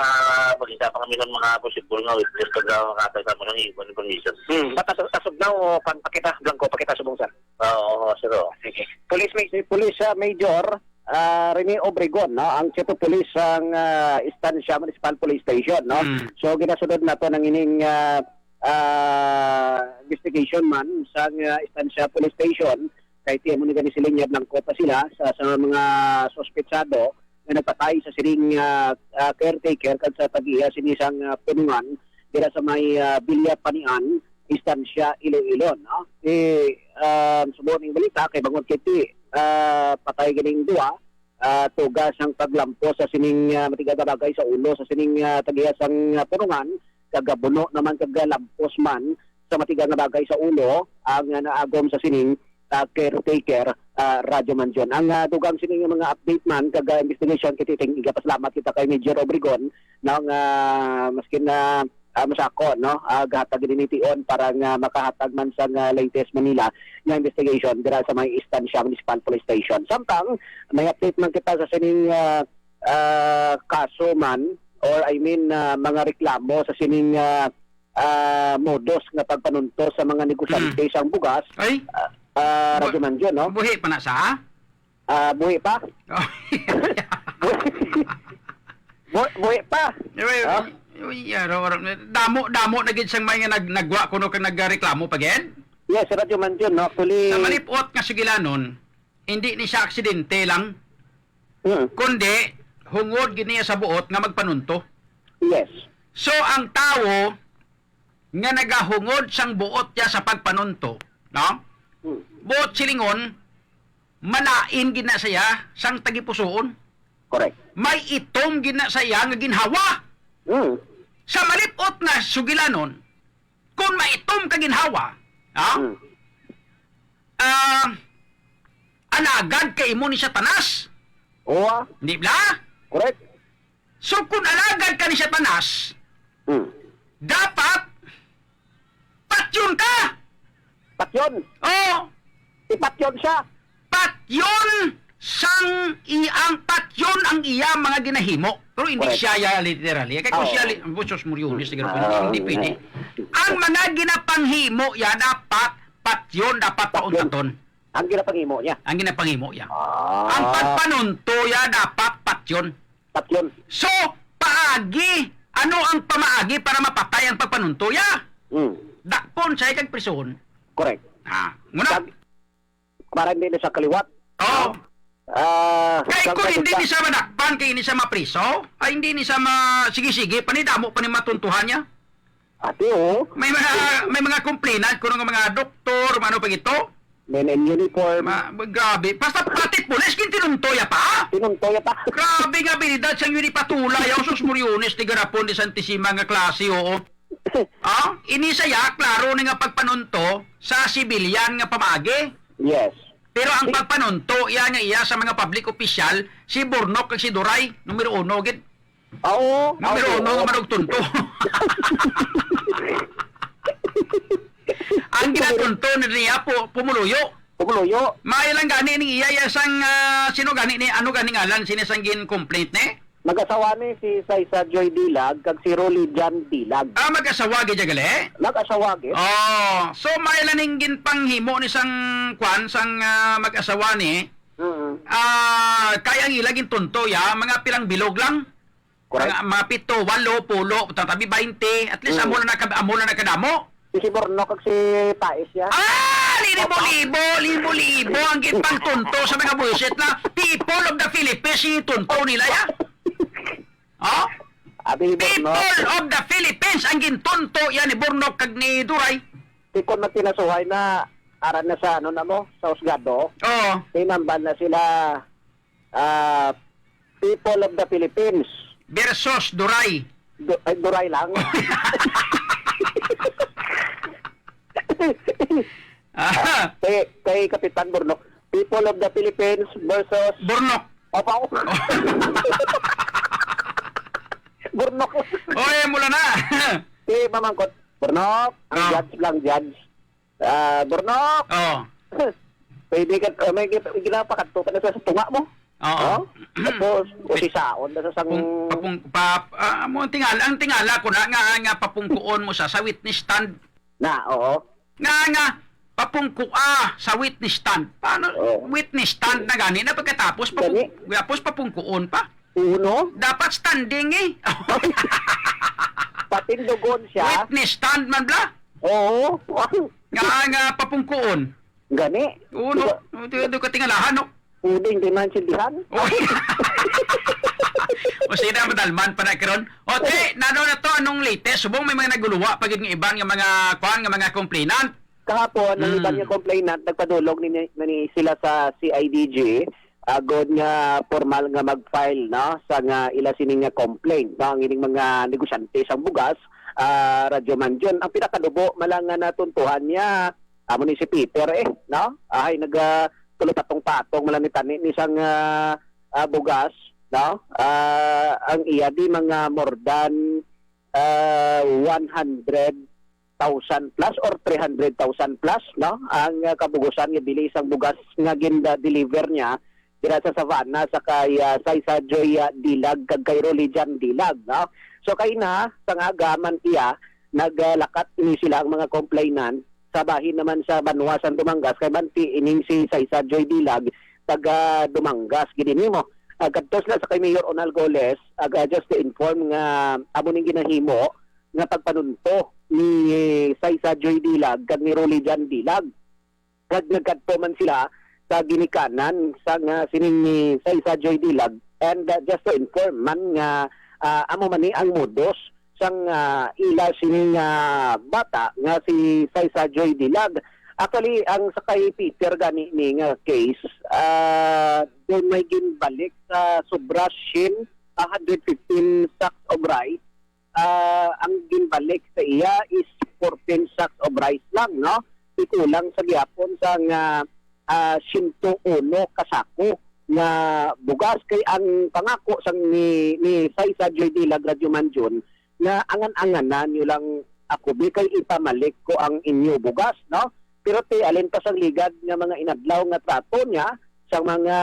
pagkita pa kami ng mga posible nga witness pag, ah, makatag sa mga ibang information. Hmm, but as, as of now, pan-, pakita, blanco, pakita subong, sir. Ah, oo, sir, oo. Sige. Police Major. Si Police, ah, Major, ah, Rene Obregon, no? Ang Chief of Police sang, ah, Estancia Municipal Police Station, no? Hmm. So, ginasunod nato ng ining, ah, ah, investigation man sang, ah, Estancia Police Station, kay ti amo ni gani sila niya blanco pa sila sa, sa mga suspetsado nga nagpatay sa sining, ah, ah, caretaker kag sa tag-iya sini sang, ah, punungan dira sa may, ah, Villa Panian, Estancia, Iloilo, no? Eh, ah, subo ning balita kay bangod kay ti, ah, patay ganing duwa, ah, tuga sang paglampos sa sining, ah, matiga nga bagay sa ulo sa sining, ah, tag-iya sang, ah, punungan, kag gabuno naman kag galampos man sa matiga nga bagay sa ulo ang, ah, naagom sa sining, ah, caretaker, ah, Radyo Manjon. Ang, ah, dugang sining mga update man kag, ah, investigation, kiti ting igapasalamat kita kay Major Obregon, no, nga maskin na, ah, masako, no, ah, gahatag ini ni tion para nga makahatag man sa nga latest Manila nga investigation dira sa may Estancia Municipal Police Station. Samtang may update man kita sa sining, ah, ah, kaso man, or I mean, ah, mga reklamo sa sining, ah, ah, modus nga pagpanunto sa mga negosyante Mm. sang bugas, Ay? ah, ah, Bu-, Radyo Manjo, no? Buhi pa na sa? Ah, buhi pa? Oh. Bu-, bu-, buhi pa? Uy, Ah? uy, uy, aro, aro. Damo, damo na gid sang may nga nag-, nagwa kuno kag nagreklamo pa gid? Yes, Radyo Manjo, no? Actually Sa malipot nga sugilanon, hindi ni siya aksidente lang, Mm. kundi hungod gid niya sa buot nga magpanunto. Yes. So, ang tawo nga nagahungod sang buot niya sa pagpanunto, no? Mm. Buot silingon, malain gid na siya sang tagipusoon. Correct. May itom gid na sa iya nga ginhawa. Mm. Sa malipot nga sugilanon, kung maitom ka ginhawa, ha? Mm. Ah, alagad ka imo ni Satanas. Oo, ah. Di ba? Correct. So, kung alagad ka ni Satanas, Hmm. dapat patyon ka. Patyon? Oh. Ipatyon siya. Patyon sang iyang, patyon ang iya mga ginahimo. Pero hindi Correct. siya ya literally. Kaya kung Oo. siya li-, ang Busos Muriones, siguro, Ah, hindi pwede. oo. Ang mga ginapanghimo ya dapat patyon, dapat Patyon. pauntaton. Ang ginapanghimo niya. Ang ginapanghimo ya. Ah. Ang pagpanunto ya dapat patyon. Patyon. So, paagi, ano ang pamaagi para mapatay ang pagpanunto ya? Hmm. Dakpon siya kag prison. Correct. Ah, muna. Sab-, para hindi na siya kaliwat. Oh. No? Ah, Kay kung hindi ni siya madakpan, kay hindi siya mapriso, ay hindi ni siya ma-, sige-sige, panidamo pa ni matuntuhan niya. Ati, oh. May mga, may mga complainant kuno nga mga doktor, ano pa gito? Men in uniform. Ma-, grabe. Basta pati pulis, gintinunto ya pa? Tinunto ya pa. Grabe nga abilidad sang yun ipatula, yaw, sus, Moriones, ni garapon di Santisima nga klase, oo. Ah, ini saya, klaro na nga pagpanunto sa sibilyan nga pamagi. Yes. Pero ang pagpanunto iya nga iya sa mga public official, si Bornok kag si Duray, numero uno gid. Oo. Numero Oo. uno nga manugtunto. Ang ginatunto na niya po, pumuluyo. Pumuluyo. Maayo lang gani ning iya, iya sang, ah, sino gani ni, ano gani ngalan, sino sang gin-complaint ni? Mag-asawa ni si Saisa Joy Dilag kag si Rolly Jan Dilag. Ah, mag-asawa gid siya gali? Mag-asawa gid. Oh, so may laning ginpanghimo ni sang kwan, sang, ah, mag-asawa ni. Mm. Ah, kay ang ila gintunto ya, mga pilang bilog lang. Correct. Mga, mga pito, walo, pulo, tatabi bainte, at least Mm. amo na naka-, amo na nakadamo. Si, si Bornok kag si Pais ya. Ah! Libo-libo, libo-libo ang ginpangtunto sa mga buwisit na people of the Philippines, si tunto nila ya. Oh? Abi ni Bornok. People of the Philippines ang gintunto yan ni Bornok kag ni Duray. Tikon magkinasuhay na aran na sa ano na mo, sa husgado. Oo. Tinambal na sila, ah, people of the Philippines. Versus Duray. Du-, ay, Duray lang. Ah. Kay, kay Kapitan Bornok, people of the Philippines versus Bornok. Opa, oh. Bornok. Oy, mula na. Si mamangkot, Bornok, ang Ah. judge lang, judge. Ah, Bornok. Oh. Pwede ka, ah, may gin-, ginapakadto ka na sa, sa tunga mo. Oo. Oh? Tapos, usisaon na sa sang Pung-, papung-, pa, ah, mo ang tingala, ang tingala ko na nga, nga papungkuon mo sa, sa witness stand. Na, oo. Nga, nga, papungkua sa witness stand. Paano? Oo. Witness stand na gani na pagkatapos, papung-, Gani? tapos papungkuon pa? Uno? Dapat standing eh. Patindugon siya. Witness stand man bla? Oo. Nga, nga, papungkuon. Gani? Oo, no? Diba? Ito, ito katingalahan, no? Pwedeng di man sindihan. O. O, sige na, madalman pa na karon. O, te, nano na to, anong latest? Subong may mga naguluwa pa gid nga iban nga mga, kuan, nga mga complainant? Kahapon, ang Mm. iban nga complainant, nagpadulong ni, ni, ni sila sa C I D G, agod nga formal nga mag-file, no, sa nga ila sining nga complaint, no, ang ining mga negosyante sang bugas, ah, Radyo Manjon. Ang pinakadubo, mala nga natuntuhan niya, amo ni si Peter, eh, no? Ay, nag, ah, tulupatong-patong, mala ni tani, ni sang, ah, ah, bugas, no? Ah, ang iya di mga more than, ah, one hundred thousand plus or three hundred thousand plus, no? Ang, ah, kabugusan nga bili sang bugas nga gin-deliver niya dira sa Sabana sa kay, ah, Saisa Joy, ah, Dilag kag kay Rolly Jan Dilag, no? So, kay na, sa nga aga man iya, naglakat ini sila ang mga complainant sa bahin naman sa banwa sang Dumangas, kay banti ining si Saisa Joy Dilag, taga Dumangas, gid ini mo. Ah, kadto sila sa kay Mayor Onal Goles, aga, just to inform nga amo ning ginahimo nga pagpanunto ni Saisa Joy Dilag kag ni Rolly Jan Dilag. Kag nagkadto man sila sa ginikanan sa nga sining ni Saisa Joy Dilag. And, uh, just to inform man nga, uh, amo man ni ang modus sang, uh, ila sining, uh, bata nga si Saisa Joy Dilag. Actually, ang sa kay Peter gani ni nga case, uh, doon may ginbalik sa sobra shin, a hundred fifteen sacks of rice. Ah, ang ginbalik sa iya is fourteen sacks of rice lang, no? Ikulang sa gihapon sa nga, ah, siyento uno ka sako nga bugas. Kay ang pangako sang ni, ni Saisa Joy Dilag, Radyo Manjon, nga angan-anganan niyo lang ako, bi, kay ipamalik ko ang inyo bugas, no? Pero ti, alin pa sang ligad nga mga inadlaw nga trato niya sa mga,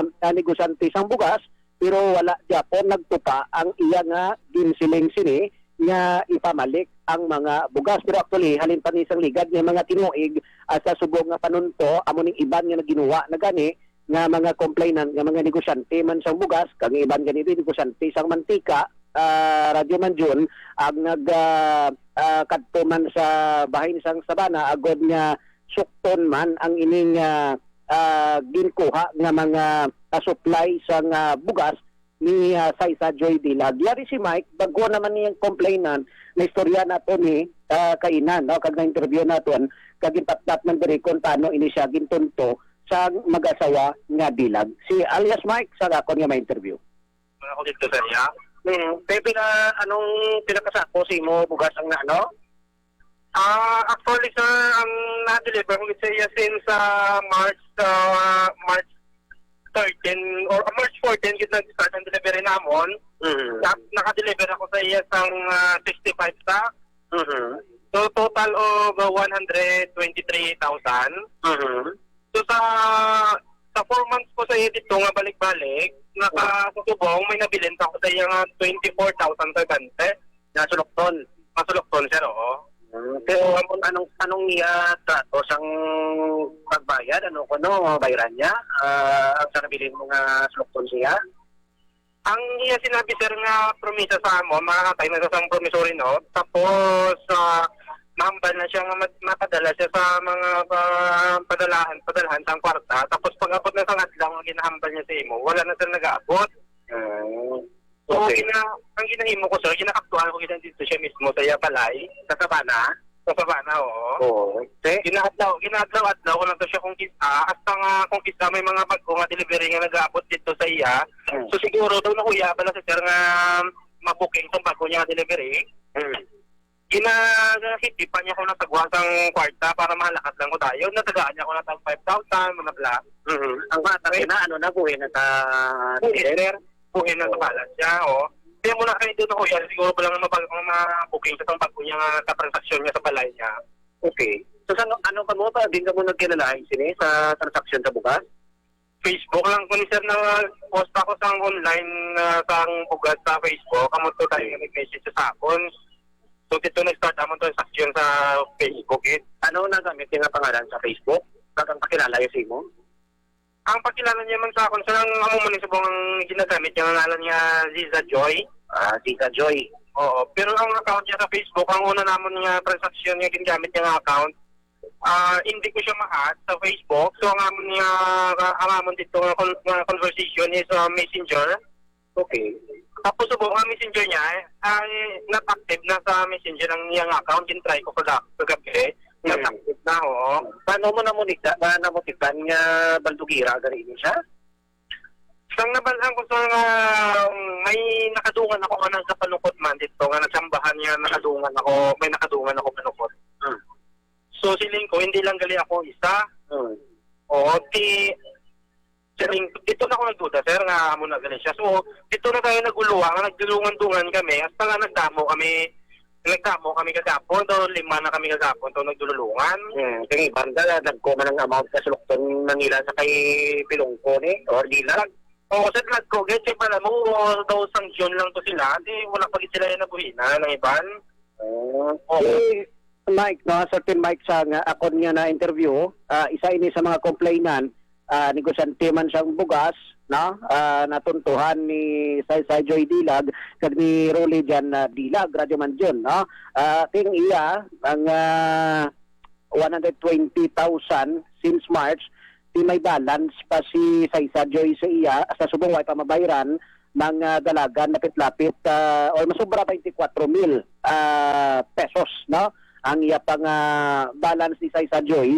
ah, negosyante sang bugas, pero wala gyapon nagtupa ang iya nga ginsiling sini nga ipamalik ang mga bugas. Pero actually, halin pa ni sang ligad nga mga tinuig, ah, sa subong nga panunto, amo ning iban nga naginuwa na gani nga mga complainant nga mga negosyante man sang bugas, kag iban gani din negosyante sang mantika, ah, Radyo Manjon, ang nag, ah, ah, kadto man sa bahin sang Sabana, agod nga sukton man ang ining, ah, ah, ginkuha nga mga, ah, supply sang, ah, bugas ni, ah, Saisa Joy Dilag. Yari si Mike, bag-o naman niyang complainant, naistorya nato ni, ah, kainan, no? Kag na-interview naton, kag ginpatpat man diri kung paano ini siya gintunto sa mag-asawa nga Dilag. Si alias Mike sa akon nga ma-interview. Ako dito sa iya. Hmm. Kaya pina, anong pinakasako sa imo bugas ang na, ano? Ah, actually, sir, ang na-deliver ko sa iya since, ah, March, ah, March thirteen or, ah, March fourteen, gid nag-start ang delivery namon. Mhm. Nap-, naka-deliver ako sa iya sang, ah, sixty-five sacks. Mhm. So, total of, ah, one hundred twenty-three thousand. Mhm. So, sa, sa four months ko sa iya dito nga balik-balik, naka-, sa subong, may nabilin pa ko sa iya nga twenty-four thousand five hundred. Nasulokton. Masulokton, sir, oo. Hmm, pero anong, anong iya trato sang pagbayad? Ano kuno, bayran niya? Ah, ang sa nabilin mo nga sulokton siya? Ang iya sinabi, sir, nga promisa sa amo, makakatay na sa sang promissory note. Tapos, ah, mahambal na siya nga mat-, mapadala siya sa mga pa-, padalahan, padalahan sang kwarta. Tapos pag-abot na sang adlaw nga ginahambal niya sa imo, wala na, sir, nag-aabot. Hmm. So, okay. Gina-, ang ginahimo ko, sir, ginakaktuhan ko gid dito siya mismo sa iya balay. Sa Sabana? Sa Sabana, oo. Oo. Te? Ginaadlaw, ginaadlaw-adlaw ko na to siya kung kisa, hasta nga kung kisa may mga bago nga delivery nga nag-aabot dito sa iya. Hmm. So, siguro daw nahuya pala si sir nga mabuking sa bago niya nga delivery. Hmm. Ginahitipan niya ko na sa guwang sang kwarta para mahalakat lang ko tayo. Natagaan niya ko na tag five thousand, mga bla. Mhm. Ang bata, okay, na, ano na, buhi na sa Buhi, sir. Buhi na sa, oo, balance niya, oh. Kaya muna kayo doon ako yan, siguro pa lang mapag-, mabuking sa tang bago niya nga sa transaksyon niya sa balay niya. Okay. So, sa ano, ano ka mo pa, din ka mo nagkilalain sini sa transaksyon sa bugas? Facebook lang ko ni sir na post ako sa online, ah, sang bugas sa Facebook. Amo to tayo nag-message sa akon. So, dito nag-start amo to transaksyon sa Facebook, eh. Ano nagamit niya nga pangalan sa Facebook? Kag ang pakilala niya sa imo? Ang pakilala niya man sa akon, sir, ang amo man ni subong ang ginagamit niya nga ngalan nga Ziza Joy. Ah, Ziza Joy. Oo, pero ang account niya sa Facebook, ang una namon nga transaksyon nga ginagamit niya nga account, ah, hindi ko siya ma-add sa Facebook. So, ang amon nga, ang amon dito nga con-, nga conversation is, ah, Messenger. Okay. Tapos subong ang Messenger niya, eh, ay not active na sa Messenger ang iyang account. Gin-try ko kaga-, kagabi. Not, hmm, active na, oo. Paano mo namunikda, na namutikdan nga baldugira gani ini siya? Sang nabalaan ko, sir, nga may nakadungan ako nga nagkapanukot man dito, nga nagsambahan niya, nakadungan ako, may nakadungan ako panukot. Hmm. So, siling ko, hindi lang gali ako isa. Hmm. Oo, ti-, siling, dito na ako nagduda, sir, nga amo na gali siya. So, dito na tayo naguluwa, nga nagdulungan-dungan kami, hasta nga nagdamo kami, nagdamo kami kagapon, daw lima na kami kagapon, daw nagdululungan. Hmm, kay iban ka, dagko man ang amount nga sulukton nang ila sa kay Pilungko ni, or Dilag. Oo, sir, dagko, gid, check pala mo, daw sang June lang to sila, di wala pa gid sila yan nabuhina, nang iban. Ah, oo. Si Mike, no, Certain Mike sa nga akon nga na-interview, ah, isa ini sa mga complainant, ah, negosyante man sang bugas, no, ah, natuntuhan ni Saysay Joy Dilag kag ni Rolly Jan, ah, Dilag, Radyo Manjun, no. Ah, ting iya ang, ah, one hundred twenty thousand since March, di may balance pa si Saysay Joy sa iya, sa subong way pa mabayran, mga dalagan lapit-lapit, ah, or masubra twenty-four mil, ah, pesos, no? Ang iya pang, ah, balance ni Saysay Joy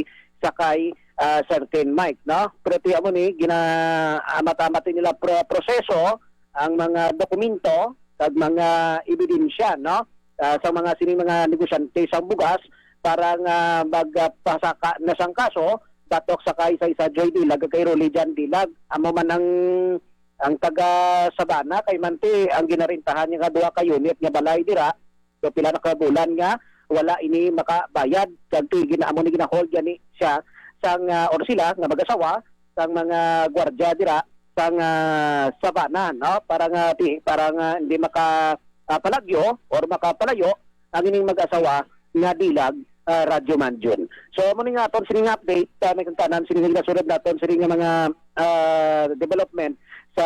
sa kay, ah, Certain Mike, no? Pero ti amo ni, gina-, amat-amat nila pro-, proseso ang mga dokumento kag mga ebidensya, no? Ah, sa mga sining mga negosyante sa bugas para nga magpasaka na sang kaso batok sa kay Saysay Joy Dilag kag kay Rolly Jan Dilag. Amo man ang, ang taga Sabana kay manti ang ginarintahan niya nga duha ka unit nga balay dira. So, pila na ka bulan nga wala ini makabayad, kag ti-, gina-, amo ni gina-hold gani siya sang, ah, or sila nga mag-asawa sang mga gwardiya dira sang, ah, Sabana, no? Para nga ti-, para nga hindi maka, ah, palagyo or makapalayo ang ining mag-asawa nga Dilag, ah, Radyo Manjun. So, amo ni nga aton sining update, ah, may kangtanan sining ginasulod naton sining nga mga, ah, development sa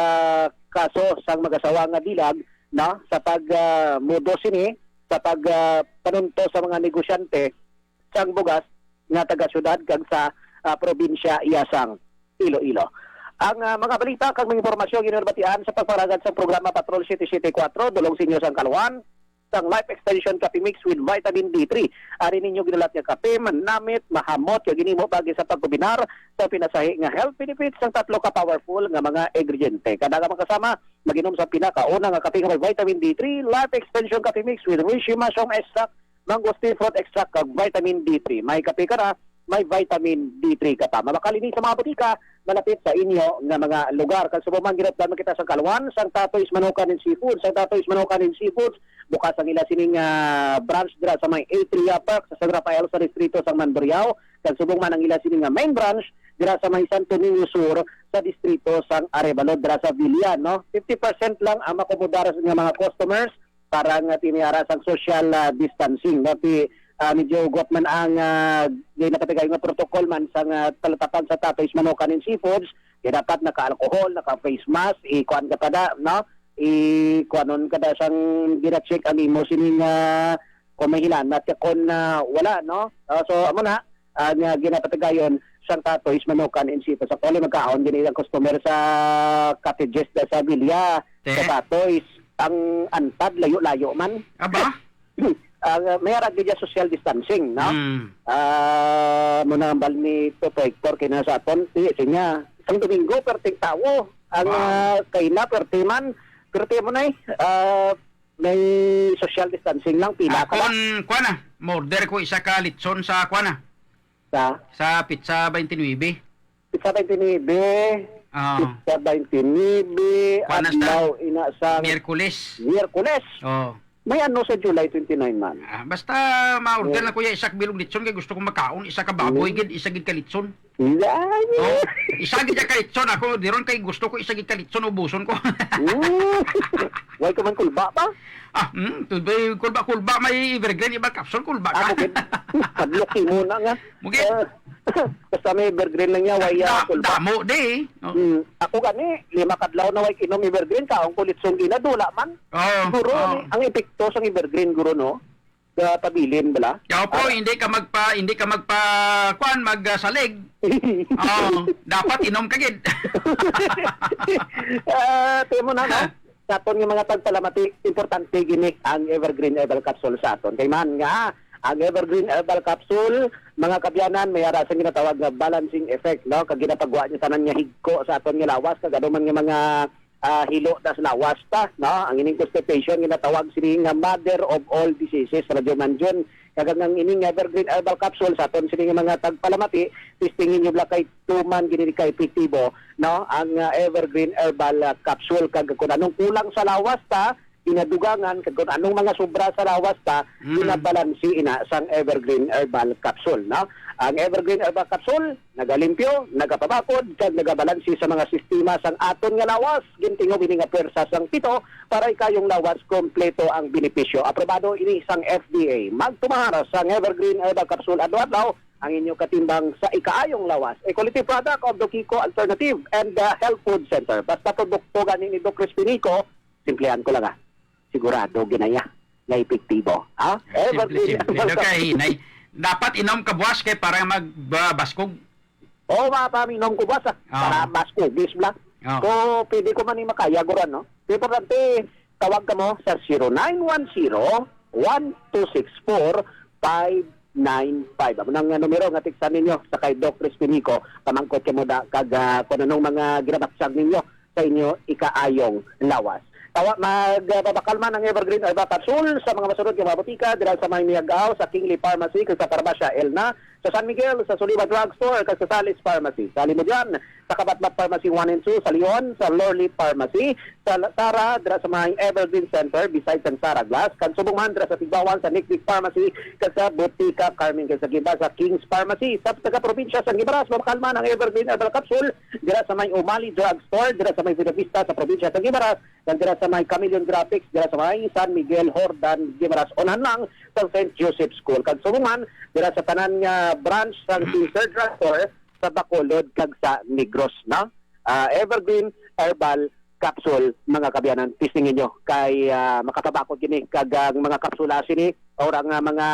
kaso sang mag-asawa nga Dilag, no, sa pag, ah, mudo sini, sa pag, ah, panunto sa mga negosyante sang bugas nga taga-syudad kag sa, ah, probinsya Yasang. Iloilo. Ang, ah, mga balita kag mga impormasyon ginabatian sa pagparagad sa programa Patrol siyete siyete kuwatro, dulong sa inyo sang kaluan sang Life Extension Coffee Mix with Vitamin D three. Ari ninyo ginalat nga kape, manamit, mahamot, nga ginimo bagi sa pagkombinar sa pinasahi nga health benefits sang tatlo ka powerful nga mga ingrediente. Kada ka makasama, mag-inom sa pinakauna nga kape nga may Vitamin D three, Life Extension Coffee Mix with Reishi Mushroom Extract, Mangosteen Fruit Extract, kag Vitamin D three. May kape ka na, may Vitamin D three ka pa. Mabakal ini sa mga botika malapit sa inyo nga mga lugar. Kag subong man, ginatdan man kita sang kaluan sang Tatoy's Manukan and Seafood. Sang Tatoy's Manukan and Seafood, bukas ang ila sining, ah, branch dira sa may Atria Park sa San Rafael sa distrito sang Mandurriao. Kag subong man ang ila sining nga main branch dira sa may Santo Niño Sur sa distrito sang Arevalo, dira sa Villa, no? Fifty percent lang ang makomodar nga mga customers para nga tiniara sang social, ah, distancing, no? Ti, ah, medyo hugot man ang, ah, ginapatigayon nga protocol man sang, ah, talatapan sa Tatoy's Manukan and Seafoods, kaya dapat naka-alcohol, naka-face mask, ikuan ka pa da, no? Ikuanon ka da sang gina-check ang imo sining, ah, kung may hilanat ka, kung, ah, wala, no? Ah, so, amo na, ang, ah, ginapatigayon sang Tatoy's Manukan and Seafoods. Actually, magkaon gini ang customer sa cottages da sa Villa, sa Te? Tatoy's. Ang antad, layo-layo man. Aba? Ang, ah, may arag gid social distancing, no? Mm. Ah, mo na ang bal ni Toto Hector kay na sa aton, ti, siya, sang Domingo, perting tawo. Ang, Wow. ah, kay na, perti man, perti mo na eh. Ah, may social distancing lang, pila ka Ako, lang. Kuan na, order ko isa ka litson sa kuan na. Sa? Sa pizza twenty-nine. Pizza twenty-nine. Ah. Pizza twenty-nine. Kuan na sa adlaw ina sa Miyerkules. Miyerkules. Oh. May ano sa July twenty-nine man? Ah, basta ma-order Oh. na kuya isa ka bilog litson kay gusto ko makaon, isa ka baboy Hmm. gid, isa gid ka litson. Yan. Oh, isa gid ka litson ako, diron kay gusto ko isa gid ka litson ubuson ko. Hmm. Why ka man kulba pa? Ah, hmm, to be kulba-kulba may Evergreen iba capsule kulba ka. Ako gid. Padloki mo na nga. Mo gid. Eh, basta may Evergreen lang niya, way, ah, Da- kulba. Damo di. Oh. Hmm. Ako gani, lima kadlaw na way inom Evergreen, kaon ko litson gina, dula man. Oh, Siguro, oh. ang, ang epekto sang Evergreen, guro, no? Sa pabilin, bala? Kaya po, Ah. hindi ka magpa, hindi ka magpa, kuan, magsalig. Oh, dapat inom ka gid. Ah, timo na, no? Sa aton nga mga tagpalamati, importante gini ang Evergreen Herbal Capsule sa aton. Kay man nga, ang Evergreen Herbal Capsule, mga kabyanan, may ara sang ginatawag nga balancing effect, no? Kag ginapagwa niya tanan nga higko sa aton nga lawas, kag ano man nga mga, ah, hilo das lawas ta, no? Ang ining constipation ginatawag sini nga mother of all diseases, Radyo Manjun. Kag ang ining Evergreen Herbal Capsule sa aton sini nga mga tagpalamati, testingin niyo bala kay tuman gini ka epektibo, no? Ang, ah, Evergreen Herbal, ah, Capsule, kag kung anong kulang sa lawas ta, ginadugangan, kag kung anong mga sobra sa lawas ta, Mm. ginabalansi ina sang Evergreen Herbal Capsule, no? Ang Evergreen Herbal Capsule nagalimpyo, nagapabakod, kag nagabalansi sa mga sistema sang aton nga lawas. Gintingob ini nga pwersa sang pito para ikayong lawas kompleto ang benepisyo. Aprobado ini sang F D A. Magtumar sang Evergreen Herbal Capsule adlaw-adlaw ang inyo katimbang sa ikaayong lawas. A quality product of Doquico Alternative and the Health Food Center. Basta produkto gani ni Doc Crispinico, simplihan ko lang, ah. Sigurado ginaya nga epektibo. Ha? Simple, Evergreen simple. Herbal Ano ka, Capsule. Hinay? Dapat inom ka buwas kay para magbaskog. Oo, mga paminom ko, boss, ah. Oo. Para mas kubis bla. Oo. So, pwede ko man ni makaya, guro, no? Importante, tawag ka mo sa zero nine one zero, one two six four, five nine five. Amo nang, ah, numero nga tiksan ninyo sa kay Doc Crispinico, pamangkot ka mo da, kag, ah, kung anong mga ginabatyag ninyo sa inyo ikaayong lawas. Tawa, magpabakal man ang Evergreen Herbal Capsule sa mga masunod nga mga botika, dira sa may Miagao, sa Kingley Pharmacy, kag sa Farmasya Elna, sa San Miguel, sa Sulima Drug Store, kag sa Salis Pharmacy. Sa Limojan, sa Kabatbat Pharmacy one and two, sa Leon, sa Lorly Pharmacy, sa La-, Sara, dira sa may Evergreen Center, beside sa Sara Glass, kag subong man, dira sa Tigbawan, sa Niknik Pharmacy, kag sa Botika Carmen, kag sa Gimba, sa King's Pharmacy. Sa taga-probinsya sa Guimaras, mabakal man ang Evergreen Herbal Capsule, dira sa may Umali Drug Store, dira sa may Buenavista sa probinsya sa Guimaras, kag dira sa may Chameleon Graphics, dira sa may San Miguel, Jordan, Guimaras, unahan lang sa Saint Joseph School. Kag subong man, dira sa tanan nga branch sa Sincere Drug Store sa Bacolod kag sa Negros, no? Ah, Evergreen Herbal Capsule, mga kabyanan, testingin nyo kay, ah, makapabakod gini kag ang mga kapsula sini or ang, ah, mga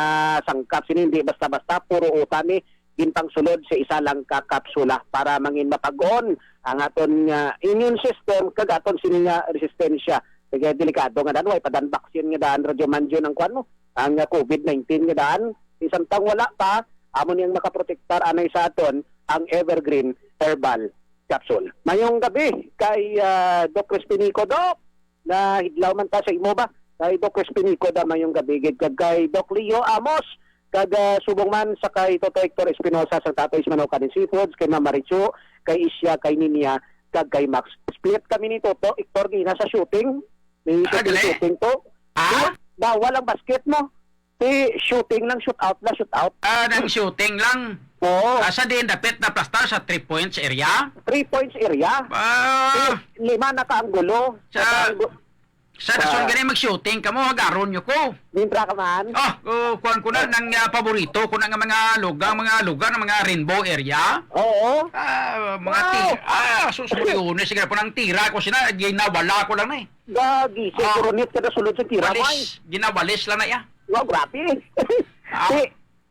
sangkap sini hindi basta-basta, puro utan ni ginpangsulod sa isa lang ka kapsula para mangin mapag-on ang aton nga immune system kag aton sini nga resistensya. Kay delikado nga daan, way pa daan vaccine nga daan, Radyo Manjo, ang kuwan mo, ang, ah, covid nineteen nga daan. Samtang wala pa, amo ni ang makaprotektar anay sa aton ang Evergreen Herbal Capsule. Mayong gabi kay, ah, Doc Crispinico, Doc. Nahidlaw man ta sa imo ba? Kay Doc Crispinico da, mayong gabi gid, kag kay Doc Leo Amos, kag, ah, subong man sa kay Toto Hector Espinosa sa Tatoy's Manok and Seafoods, kay Mama Richo, kay Isya, kay Ninia, kag kay Max. Split kami ni Toto Hector gina sa shooting. Ni Ah, shooting, gali? Shooting to. Ah? Di, bawal ang basket mo. Di, shooting lang, shoot out lang, shoot out. Ah, nang shooting lang. Oo. Ah, sa din, dapit na plastar sa three points area? Three points area. Ah. Di, lima na ka anggulo. Sa, Sa anggu- sa rason sa gani mag-shooting ka mo, hagaron nyo ko. Mintra ka man? Ah, oh, kuwan ko na, Ah. nang, ah, paborito ko na nga mga lugar, mga lugar, mga rainbow area. Oo. Ah, mga Wow. ti-, ah, sus, Marione, sige po, nang tira ko sila, ginawala ko lang na eh. Gagi, Ah. siguro nit ka na sulod sa tira, Walis, may. Ginawalis lang na iya. Wow, grabe. Ah. Si,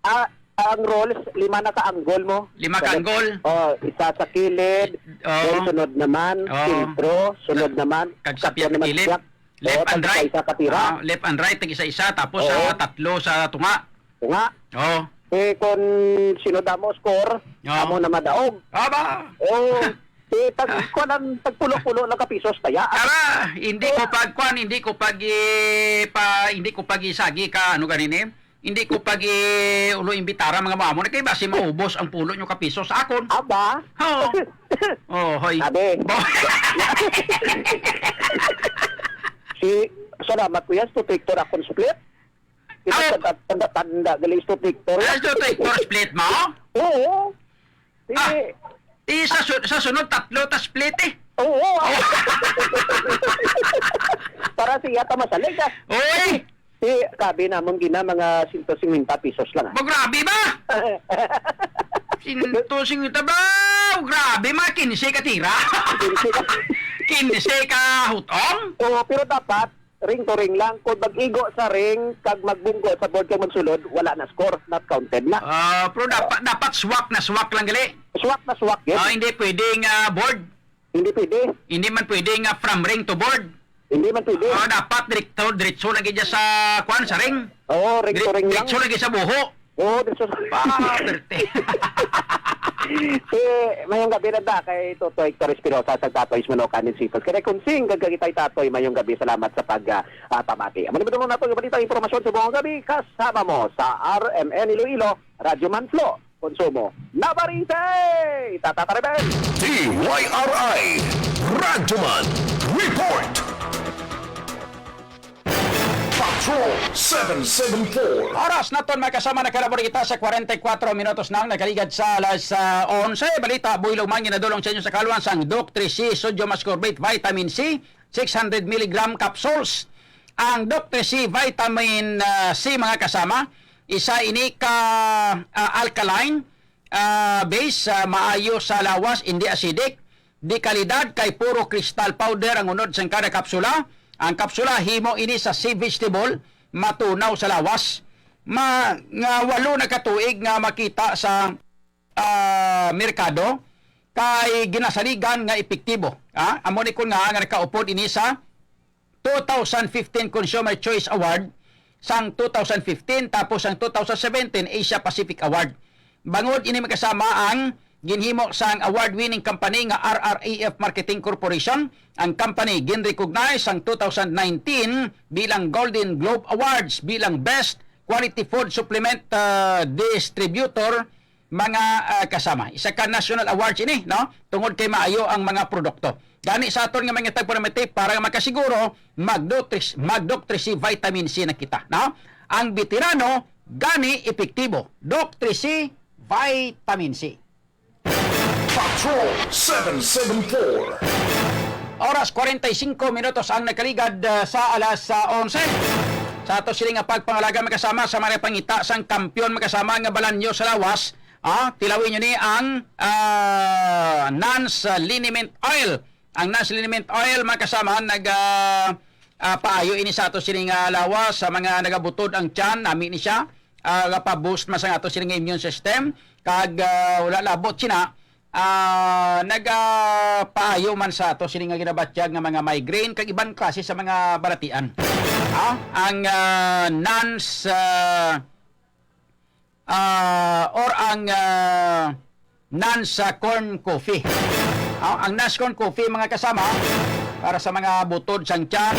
ah, ang rolls, lima na ka angle mo. Lima ka Sa left, angle. Oh, isa sa kilid, Oh. then sunod naman, Oh. sentro, sunod Ka-, naman, kag sa tatlo piyat naman kilid. siya. Left Oh, and tag right. isa ka tira. Ah, left and right, tag isa-isa, tapos Oo. sa tatlo sa tunga. Tunga. Oh. Eh, kung sino damo score, Oh. amo na madaog. Aba! Oh. Eh, tag, kuwan ang tagpulo-pulo lang ka pisos, taya. Ara, hindi ko pag, kuwan, hindi ko pag, eh, pa, hindi ko pag isagi ka, ano ganin eh? Hindi ko pag, eh, ulo imbitara mga mamo na kay basi maubos ang pulo nyo ka piso sa akon. Aba? Oo. Oh, hoy. Sabi. Bo- Si, salamat, kuya, sa protector akong split. Ito, Ah. tanda, tanda, tanda, gali, Isto Victor. Ah, Isto Victor split mo? Oo. Ah, Sige. Di sa su-, sa sunod, tatlo ta split eh. Oo. Oh. Para siya ta masalig, ah. Oy! Si, sabi namon gina, mga sento singkwenta pesos lang, ah. Ba, grabe ba? Sento singkwenta ba? Grabe, mga kinse ka tira. Kinse ka. Kinse ka hutong? Oo, pero dapat, ring to ring lang. Kung mag-igo sa ring, kag magbunggo sa board, kag magsulod, wala na score. Not counted na. Ah, pero dapat, dapat swak na swak lang gali. Swak na swak, yes. Ah, hindi pwedeng, ah, board. Hindi pwede. Hindi man pwedeng, ah, from ring to board. Hindi man pwede. Ah, dapat direkto, diretso lagi dyan sa, kuwan, sa ring. Oo, ring to Dire-, ring lang. Diretso lagi sa buho. Oo, diretso sa Ah, perte. Si, mayong gabi na da kay Totoy Hector Espinosa sa Tatoy's Manok and Seafoods. Kaya kung sing gagagitay Tatoy, mayong gabi. Salamat sa pag, ah, ah, pamati. Amo ni nato nga balita, impormasyon sa buong gabi. Kasama mo sa R M N Iloilo, Radyo Manflo, Konsumo, Navarrete, Tata Tariben. D Y R I Radyoman Report. Patrol seven seven four. Oras naton, mga kasama, nakalabot kita sa kwarenta y kuwatro minutos na ang nakaligad sa alas, ah, onse. Balita, buhilog man ginadulong sa inyo sa kaluan sang Doc three C Sodium Ascorbate Vitamin C, six hundred milligram capsules. Ang Doc three C Vitamin, ah, C, mga kasama, isa ini ka, ah, alkaline, ah, base, ah, maayo sa lawas, hindi acidic. Di kalidad kay puro crystal powder ang unod sang kada kapsula. Ang kapsula himo ini sa sea vegetable, matunaw sa lawas. Ma-, nga walo na ka tuig nga makita sa, ah, merkado kay ginasaligan nga epektibo. Ah, amo ni kon nga, nga nakaupod ini sa two thousand fifteen Consumer Choice Award sang two thousand fifteen, tapos ang two thousand seventeen Asia Pacific Award. Bangod ini, mga kasama, ang ginhimo sang award-winning company nga R R A F Marketing Corporation. Ang company ginrecognize sang two thousand nineteen bilang Golden Globe Awards bilang Best Quality Food Supplement, ah, Distributor, mga, ah, kasama. Isa ka national awards ini, no? Tungod kay maayo ang mga produkto. Gani sa aton nga mga tagparamati, para nga makasiguro, mag-Doc three C, mag-Doc three C Vitamin C na kita, no? Ang veterano, gani epektibo. Doc three C Vitamin C. Patrol seven seven four. Oras, kwarenta y singko minutos ang nakaligad, ah, sa alas, ah, onse. Sa ato sini nga pagpangalaga, mga kasama, sa mga pangita sang kampiyon, mga kasama, nga balanyo sa lawas, ah, tilawin nyo ni ang, ah, Nans, ah, Liniment Oil. Ang Nans Liniment Oil, mga kasama, nag, ah, ah, paayo ini sa ato sini nga lawas, sa mga nagabutod ang tiyan, nami ni siya, ah, gapa-boost man sa ato sini nga immune system. Kag, ah, wala labot sina, ah, nagapaayo man sa ato sini nga ginabatyag nga mga migraine kag iban klase sa mga balatian. Ha? Ang, ah, Nans, ah, ah, or ang, ah, Nans, ah, corn coffee. Ah, ang Nans corn coffee, mga kasama, para sa mga butod sang tiyan,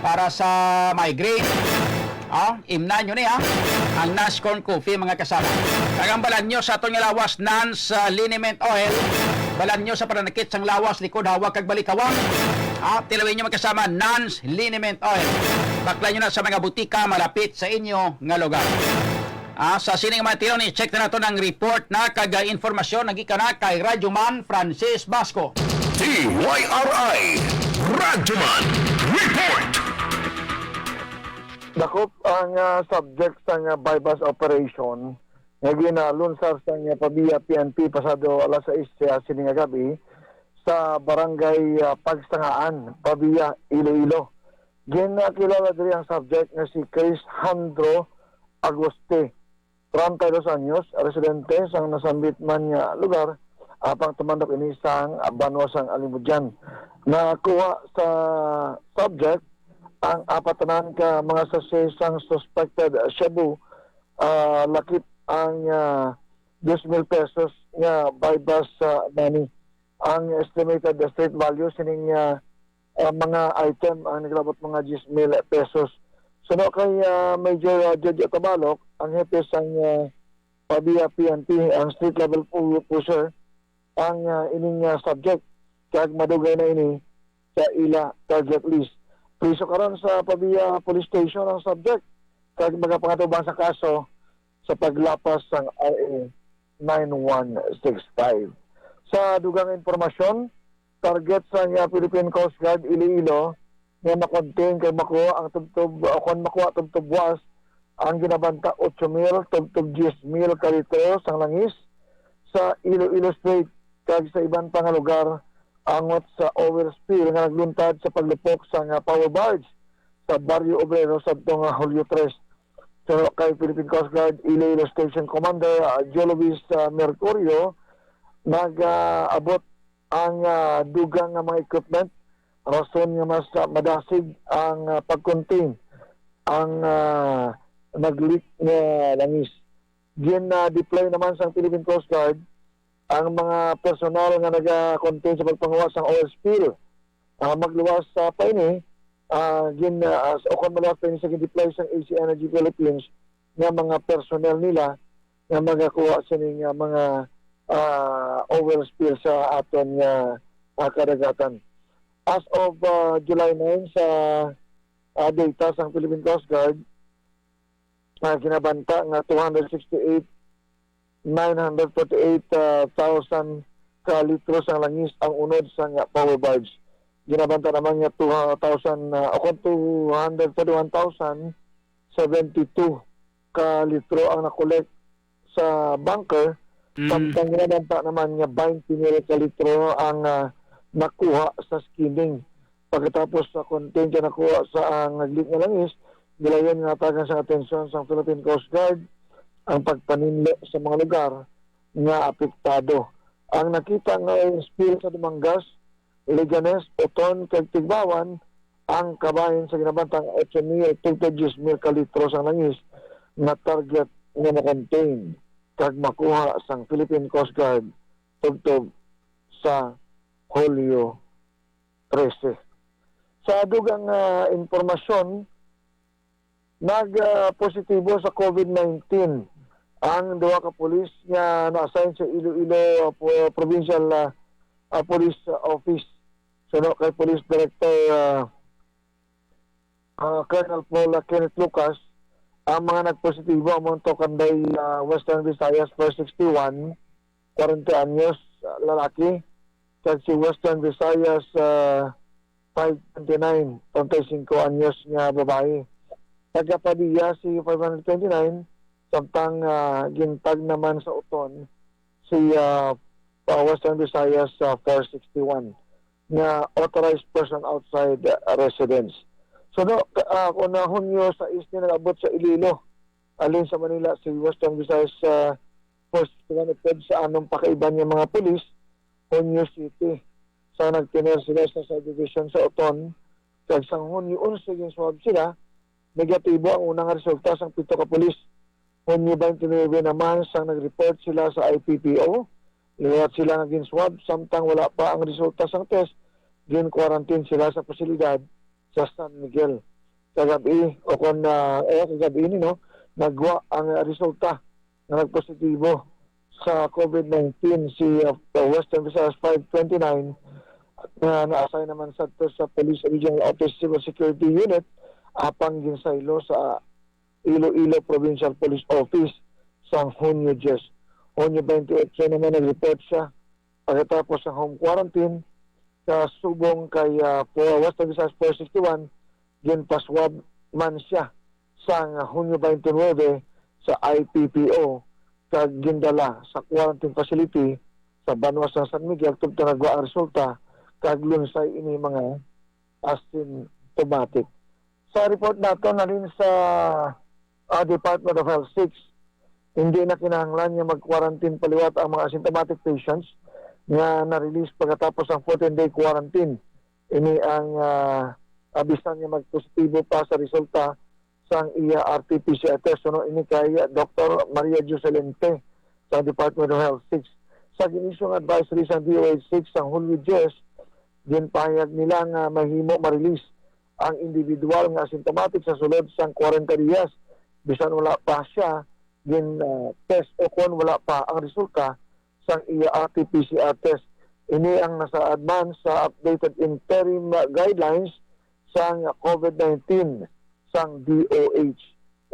para sa migraine. Ah, imnan nyo ni, ha? Ang Nans corn coffee, mga kasama. Kag ang balanyo sa aton nga lawas, Nans, ah, liniment oil. Balanyo sa pananakit sang lawas, likod, hawak, kag balikawang. Ah, tilawin nyo, mga kasama, Nans liniment oil. Bakla nyo na sa mga butika malapit sa inyo nga lugar. Ah, sa sining mga tilaw ni, check na nato ang report na kag, ah, informasyon na gikan na kay Radyo Man Francis Basco. T Y R I Radyoman Report. Dakop ang, ah, subject sang, ah, buy-bust operation nga ginalunsar sang, ah, Pavia P N P pasado alas sais, ah, sini nga gab-i sa barangay, ah, Pagsangaan, Pavia, Iloilo. Ginakilala diri ang subject nga si Chris Handro Agoste, treinta y dos anyos, residente sang nasambit man nga lugar, apang tumandok ini sang banwa sang Alimodian. Nakuha sa subject ang apat tanan ka mga sachet sang suspected shabu, ah, lakip ang, ah, dos mil pesos nga buy-bust, ah, money. Ang estimated street value sining, ah, ah, mga item ang naglabot mga diyes mil pesos. Suno kay, ah, Major, ah, Jojo Tabalok, ang hepe sang, ah, Pavia P N P, ang street level pu- pusher, ang, ah, ining, ah, subject, kag madugay na ini sa ila target list. Priso karon sa Pavia Police Station ang subject, kag magapangatubang sa kaso sa paglapas sang R A nine one six five. Sa dugang impormasyon, target sang, ah, Philippine Coast Guard Iloilo nga ma-contain kag makuha ang tubtob, o kon makuha tubtob buas, ang ginabanta otso mil tubtob diyes mil ka litro sang langis sa Iloilo Strait kag sa iban pa nga lugar angot sa oil spill nga nagluntad sa paglupok sang, ah, power barge sa Barrio Obrero sadto nga Hulyo tres. Suno kay Philippine Coast Guard Iloilo Station Commander, ah, Joe Luis, ah, Mercurio, nag-abot ang, ah, dugang nga mga equipment, rason nga mas, ah, madasig ang, ah, pag-contain ang, ah, nag-leak nga langis. Gin-deploy naman sang Philippine Coast Guard ang mga personal nga naga-contain sa pagpanguha sang oil spill. Ah, magluwas, ah, pa ini, ah, gin, ah, as- o kon maluwas pa ini sa gin-deploy sang A C Energy Philippines nga mga personnel nila nga magakuha sini nga mga, ah, oil spill sa aton nga, ah, kadagatan. As of, ah, July nine, sa, ah, data sang Philippine Coast Guard, ah, ginabanta nga two hundred sixty-eight nine hundred forty-eight thousand ka litro sang langis ang unod sang power barge. Ginabanta naman nga two thousand, ah, o kon two hundred forty-one thousand seventy-two ka litro ang nakolek sa bunker, samtang ginabanta naman nga twenty mil ka litro ang, ah, nakuha sa skimming. Pagkatapos sa container nakuha sa ang nag-leak nga langis, gilayon nga natagan sang atensyon sang Philippine Coast Guard ang pagpaninlo sa mga lugar nga apektado. Ang nakita nga oil spill sa Dumangas, Leganes, Oton, kag Tigbawan ang kabahin sa ginabantang otso mil tubtob diyes mil ka litro sang langis nga target nga ma-contain kag makuha sang Philippine Coast Guard tubtob sa Hulyo trese. Sa dugang, ah, impormasyon, nag, ah, positibo sa COVID nineteen ang duha ka pulis nga na-assign sa Iloilo, ah, po- Provincial, ah, ah, Police Office. Suno kay Police Director, ah, ah, Colonel Paul Kenneth Lucas, ang mga nagpositibo amo ang Tukanday, ah, Western Visayas four sixty-one, kwarenta anyos, ah, lalaki, kag si Western Visayas, ah, five twenty-nine, treinta y cinco anyos nga babayi. Taga Padilla si five hundred twenty-nine, samtang, ah, gintag naman sa Oton si, ah, ah, Western Visayas, ah, four sixty-one nga authorized person outside, ah, residence. So, no, ka- ah, kung na Hunyo sais ni nag-abot sa Iloilo, alin sa Manila, si Western Visayas, ah, four sixty-one upod sa anom pa ka iban nga mga pulis, Hunyo siyete, sa nagtener sila sa subdivision sa Oton, kag sang Hunyo onse ginswab sila, negatibo ang una nga resulta sang pito ka pulis. Hunyo twenty-nine naman sang nag-report sila sa I P P O, liwat sila nga ginswab, samtang wala pa ang resulta sang test, gin-quarantine sila sa pasilidad sa San Miguel. Kagabi, o kon, ah, eh, kagabi ini, no, nagwa ang, ah, resulta nga nagpositibo sa COVID nineteen si, ah, Western Visayas five twenty-nine, nga na-assign naman sadto sa Police Regional Office Civil Security Unit, apang ginsaylo sa Iloilo Provincial Police Office sang Hunyo diyes. Hunyo twenty-eight naman nag-report siya pagkatapos sa home quarantine. Sa subong kay, ah, for Western Visayas four sixty-one, ginpaswab man siya sang Hunyo twenty-nine sa I P P O kag gindala sa quarantine facility sa banwa sa San Miguel tubtob nagwa ang resulta kag lunsay ini mga asymptomatic. Sa report nato nalin sa, ah, Department of Health six, hindi na kinahanglan nga mag-quarantine paliwat ang mga asymptomatic patients nga na-release pagkatapos ang fourteen-day quarantine. Ini ang, ah, ah, bisan nga magpositibo pa sa resulta sang iya R T P C R test, suno ini kay Doktor Maria Jocelyn Te sa Department of Health six. Sa gin-issue nga advisory sang D O H six sang Hulyo diyes, ginpahayag nila nga mahimo ma-release ang individual nga asymptomatic sa sulod sang kwarenta dias, bisan wala pa siya gin, ah, test o kon wala pa ang resulta sang iya R T P C R test. Ini ang nasaad man sa updated interim guidelines sang COVID nineteen sang D O H.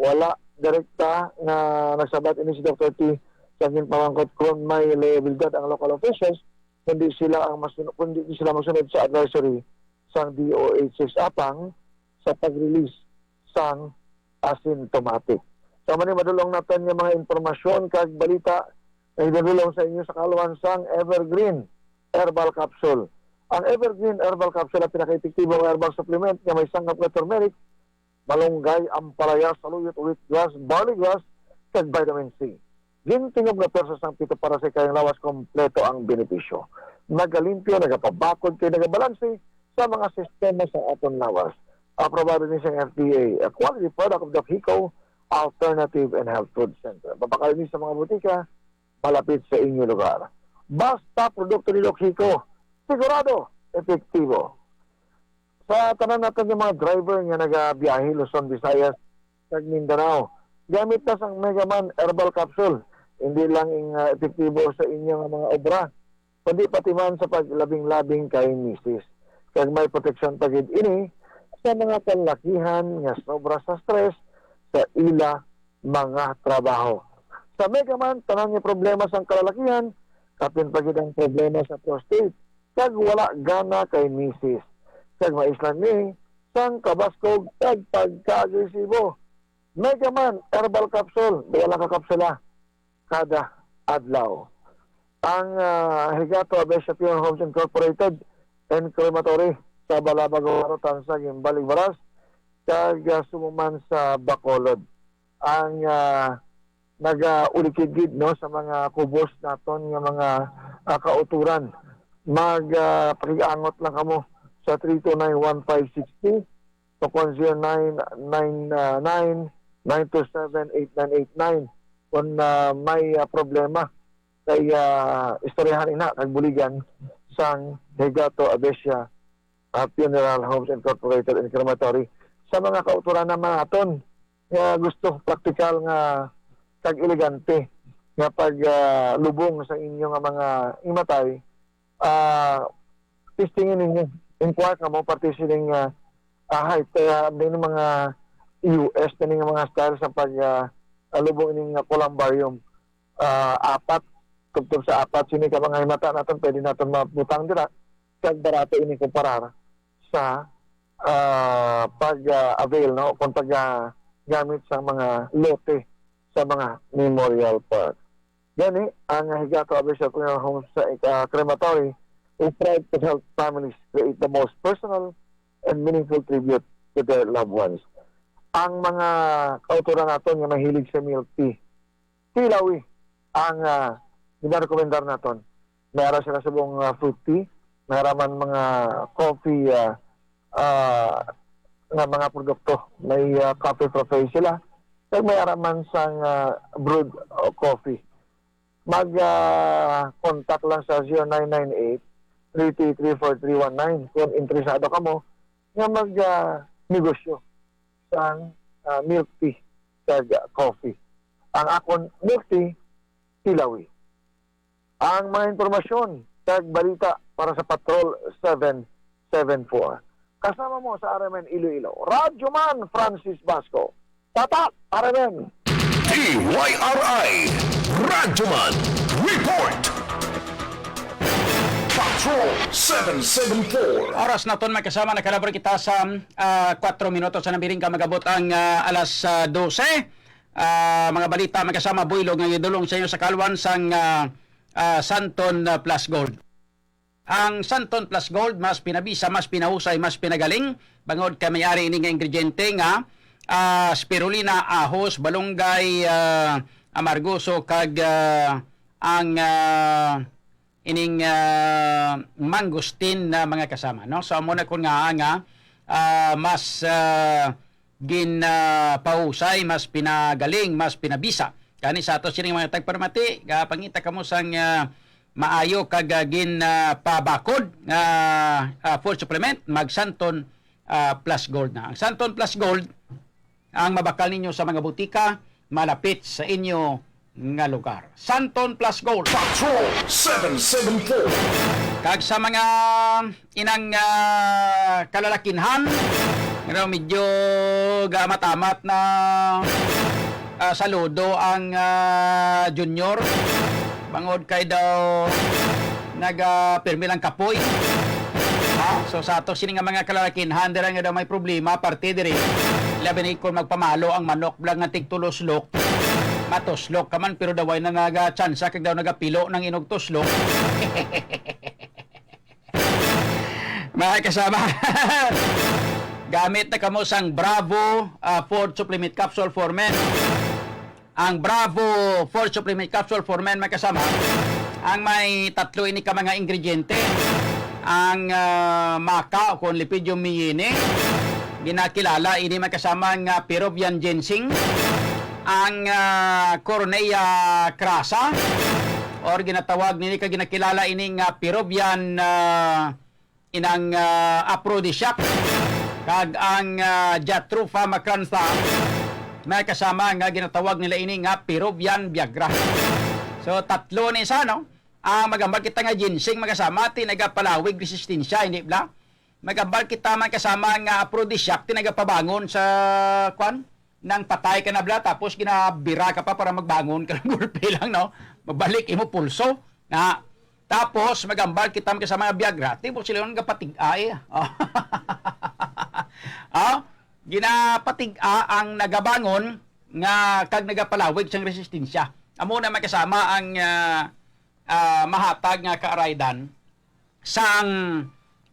Wala direkta nga nagsabat ini si Doktor T sa ginpamangkot kon may liabilidad ang local officials, kundi sila ang masun-, kundi sila masunod sa advisory sang D O H six apang sa pag-release sang asymptomatic. Sa man madulong naton nga mga impormasyon kag balita nga idulong sa inyo sa kaluhan sang Evergreen Herbal Capsule. Ang Evergreen Herbal Capsule ang pinakaepektibo nga herbal supplement nga may sangkap nga turmeric, malunggay, ampalaya, saluyot, wheatgrass, barley grass, kag vitamin C. Gintingob nga pwersa sang pito para sa ikayang lawas, kompleto ang benepisyo. Nagalimpyo, nagapabakod, kag nagabalanse sa mga sistema sa aton lawas. Aprobado ni sang F D A, a quality product of the Hico Alternative and Health Food Center. Mabakal ni sa mga butika malapit sa inyo lugar. Basta produkto ni Doc Hico, sigurado epektibo. Sa tanan naton nga mga driver nga nagabiyahe Luzon, Visayas, kag Mindanao, gamit na sang Megaman Herbal Capsule. Hindi lang ing, ah, epektibo sa inyo nga mga obra, kundi pati man sa paglabing-labing kay misis. Kag may proteksyon pa gid ini sa mga kalakihan nga sobra sa stress sa ila mga trabaho. Sa Megaman, tanan nga problema sang kalalakihan, kapin pa gid ang problema sa prostate, kag wala gana kay misis, kag maislan ni sang kabaskog kag pagka-agresibo. Megaman Herbal Capsule, duha lang ka kapsula kada adlaw. Ang, ah, Higato Abesia Funeral Homes Incorporated and Crematory sa Balabago, Tansa, Guimbal, Igbaras, kag, ah, sumo man sa Bacolod. Ang, ah, nagaulikid gid, no, sa mga kubos naton nga mga, ah, kautoran. Mag, ah, pakiangot lang kamo sa three two nine one five six two o kon zero nine nine nine, nine two seven, eight nine eight nine. Kung, ah, may, ah, problema kay, ah, istoryahan ina kag buligan sang Higato Abesia, ah, Funeral Homes Incorporated and Crematory. Sa mga kautoran naman naton nga gusto praktikal nga kag elegante nga pag, ah, lubong sa inyo nga mga imatay, ah, testingin ninyo. Inquire kamo parte sining, ah, ah, height, kaya din mga U S na ning mga style sa pag, ah, ah, lubong ining, ah, columbarium. Ah, apat, tubtob sa apat sini ka mga himata naton pwede naton mabutang dira. Kag barato ini kumparar sa, ah, pag, ah, avail, no, kung pag, ah, gamit sa mga lote sa mga memorial park. Gani, ang Higato Abesia Funeral Homes sa, ah, Crematory, we strive to help families create the most personal and meaningful tribute to their loved ones. Ang mga kautoran naton nga mahilig sa milk tea, tilawi ang, ah, ginarekomendar naton. May ara sila subong, ah, fruit tea, may ara man mga coffee, ah, ah, nga mga produkto. May, ah, coffee frappe sila. Kag may ara man sang, ah, brewed, ah, coffee. Mag, ah, contact lang sa zero nine nine eight, three three three, four three one nine kung interesado kamo nga mag, ah, negosyo sang, ah, milk tea kag coffee. Ang akon milk tea, Tilawi. Ang mga impormasyon kag balita para sa Patrol seven seven four. Kasama mo sa R M N Iloilo, Radyo Man Francis Basco. Tatak, R M N! D Y R I, Radyo Man Report! Patrol seven seven four. Oras naton, mga kasama, nakalabor kita sa, ah, kwatro minutos sa nabiring ka magabot ang, ah, alas, ah, dose. Ah, mga balita, mga kasama, Boy Lo, nga idulong sa inyo sa kalwan sang, ah, ah, Santon, ah, Plus Gold. Ang Santon Plus Gold, mas pinabisa, mas pinahusay, mas pinagaling. Bangod kay may ari ini nga ingrediente nga, ah, spirulina, ahos, balunggay, ah, amargoso, kag, ah, ang, ah, ining, ah, mangosteen na mga kasama, no? So, amo na kun nga, nga, ah, mas, ah, gin, ah, pahusay, mas pinagaling, mas pinabisa. Kani sa ato sining mga tagparamati, gapangita kamo sang, ah, maayo kag, ah, gin, ah, pabakod nga, ah, food supplement, mag Santon, ah, Plus Gold na. Ang Santon Plus Gold, ang mabakal ninyo sa mga butika malapit sa inyo nga lugar. Santon Plus Gold. Patrol seven seven four. Kag sa mga inang, ah, kalalakinhan, pero medyo gaamat-amat na, ah, saludo ang, ah, junior. Bangod kay daw nagapirmi lang kapoy. Ha? So, sa ato sini nga mga kalalakinhan, dira nga daw may problema, parte diri. Labi na kung magpamalo ang manok, bla nga tigtuloslok. Matuslok ka man, pero daway na nagatsansa, kag daw nagapilo ng inog tuslok. Mga kasama, gamit na kamo sang Bravo, ah, Food Supplement Capsule for Men. Ang Bravo Food Supplement Capsule for Men, mga kasama, ang may tatlo ini ka mga ingrediente. Ang, ah, maca o kon Lepidium meyini, ginakilala ini, mga kasama, nga Peruvian ginseng. Ang, ah, Cornea crassa, or ginatawag nini ka ginakilala ini nga Peruvian, ah, inang, ah, aphrodisiac, kag ang, ah, Jatropha macrantha, may kasama nga ginatawag nila ini nga Peruvian Viagra. So, tatlo ni sa, no? Ah, magambal kita nga ginseng, mga kasama, ti nagapalawig resistensya, hindi bla? Magambal kita, mga kasama, nga aphrodisiac, ti nagapabangon sa, kwan, nang patay ka na bla, tapos ginabira ka pa para magbangon ka ng gulpi lang, no? Mabalik imo pulso. Na, tapos, magambal kita, mga kasama, nga Viagra, ti mo sila yung nagapatig-a, eh. Ah, ginapatig-a ang nagabangon nga kag nagapalawig sang resistensya. Amo na, mga kasama, ang, ah, ah, mahatag nga kaaraydan sang,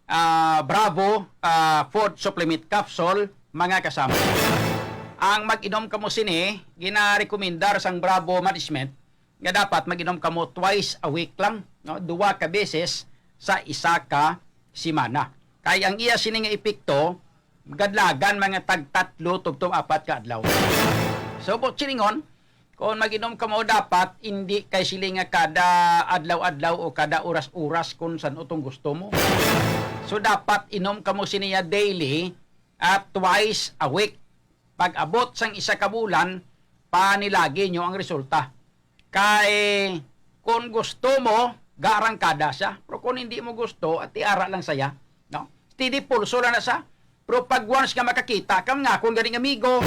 ah, Bravo, ah, Food Supplement Capsule, mga kasama. Ang mag-inom kamo sini, ginarekomendar sang Bravo Management nga dapat mag-inom kamo twice a week lang, no? Duha ka beses sa isa ka semana. Kay ang iya sini nga epekto, gadlagan mga tag tatlo tubtob apat ka adlaw. So, buot silingon, kung mag-inom kamo, dapat hindi kay sili nga kada adlaw-adlaw o kada oras-oras kung san-o tong gusto mo. So, dapat inom kamo siniya daily at twice a week. Pag-abot sang isa ka bulan, panilagi nyo ang resulta. Kay, kung gusto mo, gaarangkada siya. Pero kung hindi mo gusto, at iara lang saya, no? Steady pulso lang na siya. Pero pag once nga makakita ka, nga akong ganing amigo,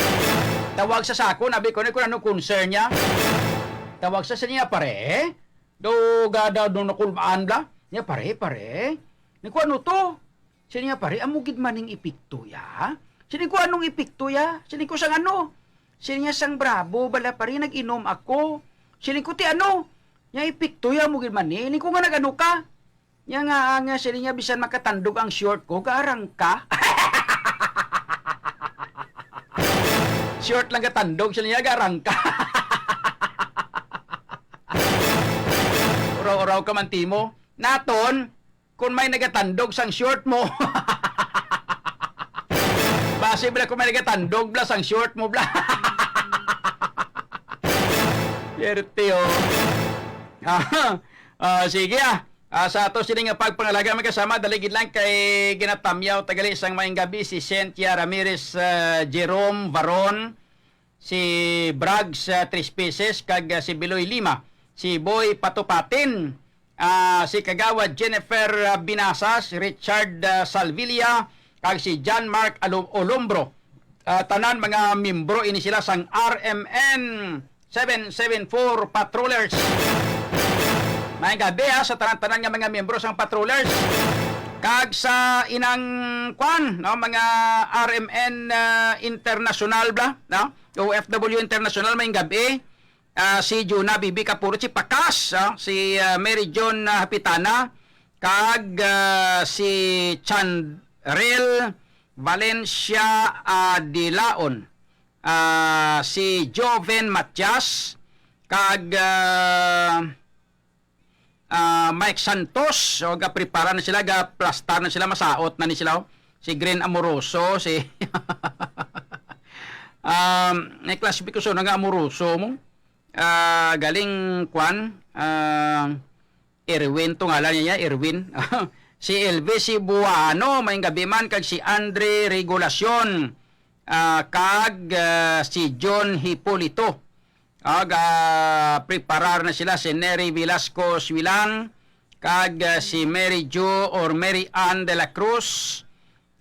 tawag sa sako, nabi ko na kung anong concern niya. Tawag sa sa niya, "Pare, do gada do nakulbaan bla?" Niya, "Pare, pare, ni ko ano to?" Siya niya, "Pare, amo gid maning epekto ya." Siya ni ko, "Anong epekto ya?" Siya ni ko, "Sang ano?" Siya niya, "Sang Bravo bala, pare, nag-inom ako." Siya ni ko, "Ti ano?" Niya, "Epekto ya mo gid man ni." Ni ko nga, "Nag-ano ka?" Niya nga, nga siya niya, "Bisan makatandog ang short ko, gaarang ka." Short lang katandog siya niya, gaarang ka. uraw ka man timo. Naton, kung may nagatandog sang short mo. Basi bala kung may nagatandog bala sang short mo bala. Perte, oh. Ah, ah, sige, ah. Ah, sa ato sini nga pagpangalaga, mga kasama, dali gid lang kay ginatamyaw ta gali sang maayong gabi si Cynthia Ramirez, ah, Jerome Varon, si Braggs, ah, Tres Pieces, kag, ah, si Biloy Lima, si Boy Patupatin, ah, si Kagawad Jennifer, ah, Binasas, Richard, ah, Salvilla, kag si John Mark Alo-, Olombro. Ah, tanan mga miyembro ini sila sang R M N seven seven four Patrollers. Maayong gabi, ha, sa tanan-tanan nga mga miyembro sang Patrollers. Kag sa inang, kwan, no, mga R M N, ah, International bla, no? O F W International, maayong gabi. Ah, si Juna Bibi Kapuro, si Pakas, ah, si, ah, Mary John, ah, Hapitana, kag, ah, si Chandrel Valencia, ah, Dilaon, ah, si Joven Matias, kag, ah, ah, Mike Santos. So, gaprepara na sila, gaplastar na sila, masaot na ni sila, oh. Si Green Amoroso, si, um, may klase ko sa nga Amoroso mo. Ah, galing, kwan, ah, Erwin, to ngalan niya, Erwin. Si Elvis Cebuano, maayong gabi man, kag si Andre Regulacion, ah, kag, ah, si John Hipolito. Ah, ga-preparar na sila si Neri Velasco Swilang, kag, ah, si Mary Jo or Mary Ann de la Cruz,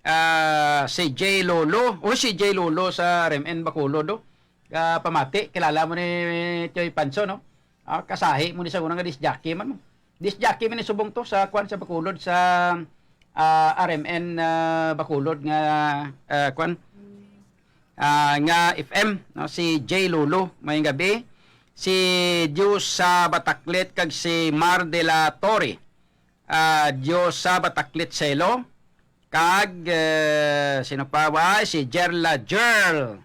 ah, si J Lolo. O, si J Lolo sa R M N Bacolod, oh. Ah, pamati, kilala mo ni Choy Panso, no? Ah, kasahi mo ni sa una nga disc jockey man mo. Disc jockey man ni subong to sa, kwan, sa Bacolod, sa, ah, R M N, ah, Bacolod nga, ah, kwan, ah, nga F M, no? Si J Lolo, maayong gabi. Si Diyos sa Bataklit kag si Mar de la Torre. Ah, Diyos sa Bataklit Selo. Kag, eh, sino pa? Wa, si Jerla Jerl.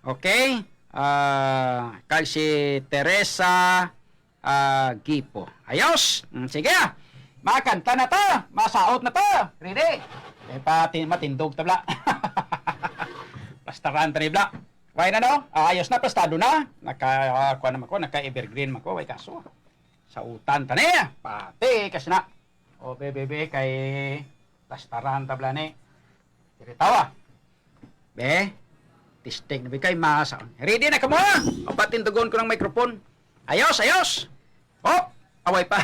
Okay? Ah, kag si Teresa, ah, Gipo. Ayos? Mm, sige, ah. Makanta na ta. Masaot na ta. Ready? Eh, pati matindog ta, bla. Plastaran ta ni, bla. Why na, no? Ah, ayos na, plastado na. Naka, ah, kuha naman ko, naka-evergreen man ko. Way kaso. Sautan ta ni. Pati, kasi na. O, be, be, be, kay plastaran ta bala ni. Diri tawa. Be, testing na bi kay masa. Ready na kamo? O, patindugon ko ng microphone. Ayos, ayos. Oh, away pa.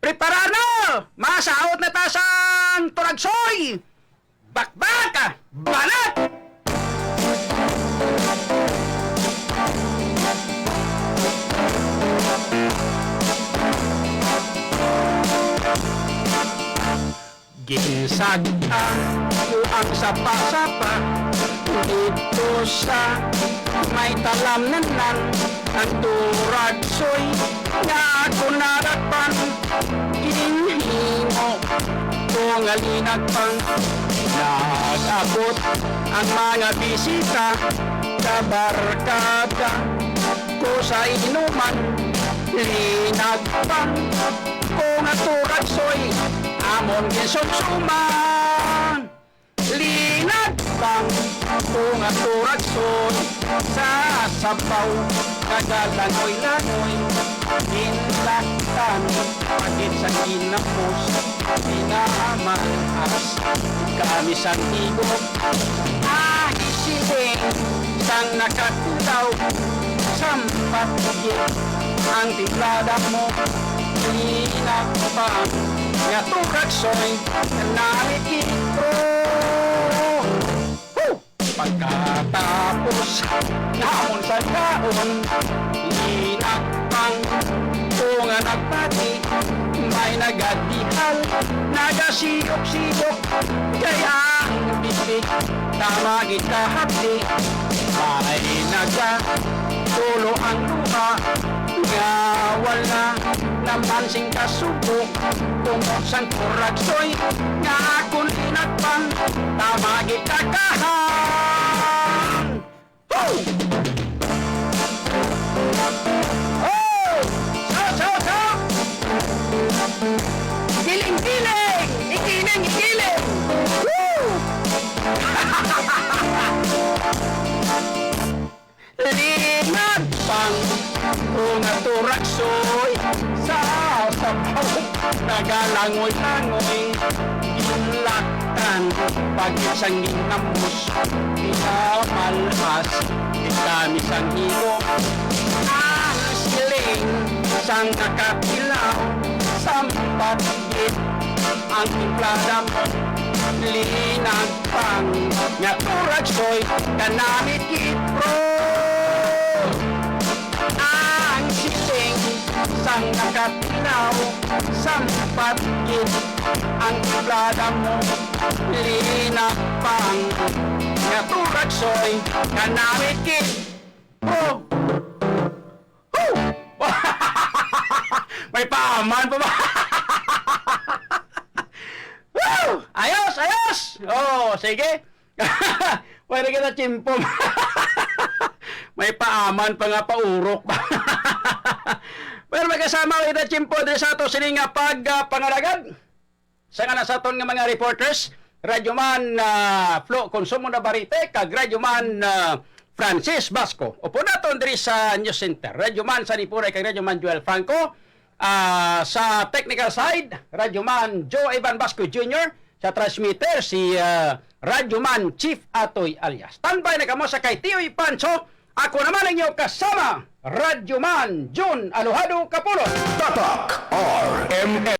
Preparado! Masaot na ta sang turagsoy! Bakbaka! Banat! Ginsagta ko ang sapa-sapa dito sa may talamnanan, ang turagsoy nga ako nadakpan. Ginhimo ko nga linagpang. Nag-abot ang mga bisita, kabarkada ko sa inuman. Linagpang ko nga turagsoy, amon ginsumsuman. Linagpang ko nga turagsoy, sa sabaw nagalangoy-langoy. Ginlaktan, pagit sa ginapos, pinamalas kami sa tigok. Ahi siling sang nakatulaw, sampat gid ang timplada mo. Linagpang nga turagsoy, namit gid, bro. Woo! Pagkatapos namon sa kaon, linagpang ko nga nagpati, may nagadihal, nagasiyok-siyok, kay ang bibig tama gid kahapdi. May nagatulo ang luha nga wala naman sing kasubo, tungod sang turagsoy nga akon linagpang, tama gid ka kahan. Ho! Ho! Giling-giling! Igiling, igiling! Woo! Linagpang ko nga turaksoy sa sabaw, nagalangoy-langoy, ginlaktan pag isang ginamos, pinamalhas, kami sang higop. Ang siling sang nakatilaw, sampat gid ang timplada mo, linag pang nga turaksoy kanami gid, bro. Ang siling sang nakatilaw, sampat gid ang timplada mo, linapang nga turaksoy kanami gid, bro. Woo! May paaman pa ba? Woo! Ayos, ayos! Oh, sige. Pwede kita chimpo. May paaman pa nga paurok ba? Pero magkasama kita chimpo diri sa ato sini nga pag, ah, pangalagad. Sa ngalan sa aton nga mga reporters, Radyo Man, ah, Flo Consumo Navarrete, kag Radyo Man, ah, Francis Basco. Upod naton diri sa News Center, Radyo Man Sanipuray kag Radyo Man Joel Franco. Ah, sa technical side, Radyo Man Joe Ivan Basco Junior. Sa transmitter, si, ah, Radyo Man Chief Atoy Alias. Standby na kamo sa kay Tiyoy Pancho. Ako naman ang inyong kasama, Radyo Man Jun Alojado Capulon. Tatak R M N.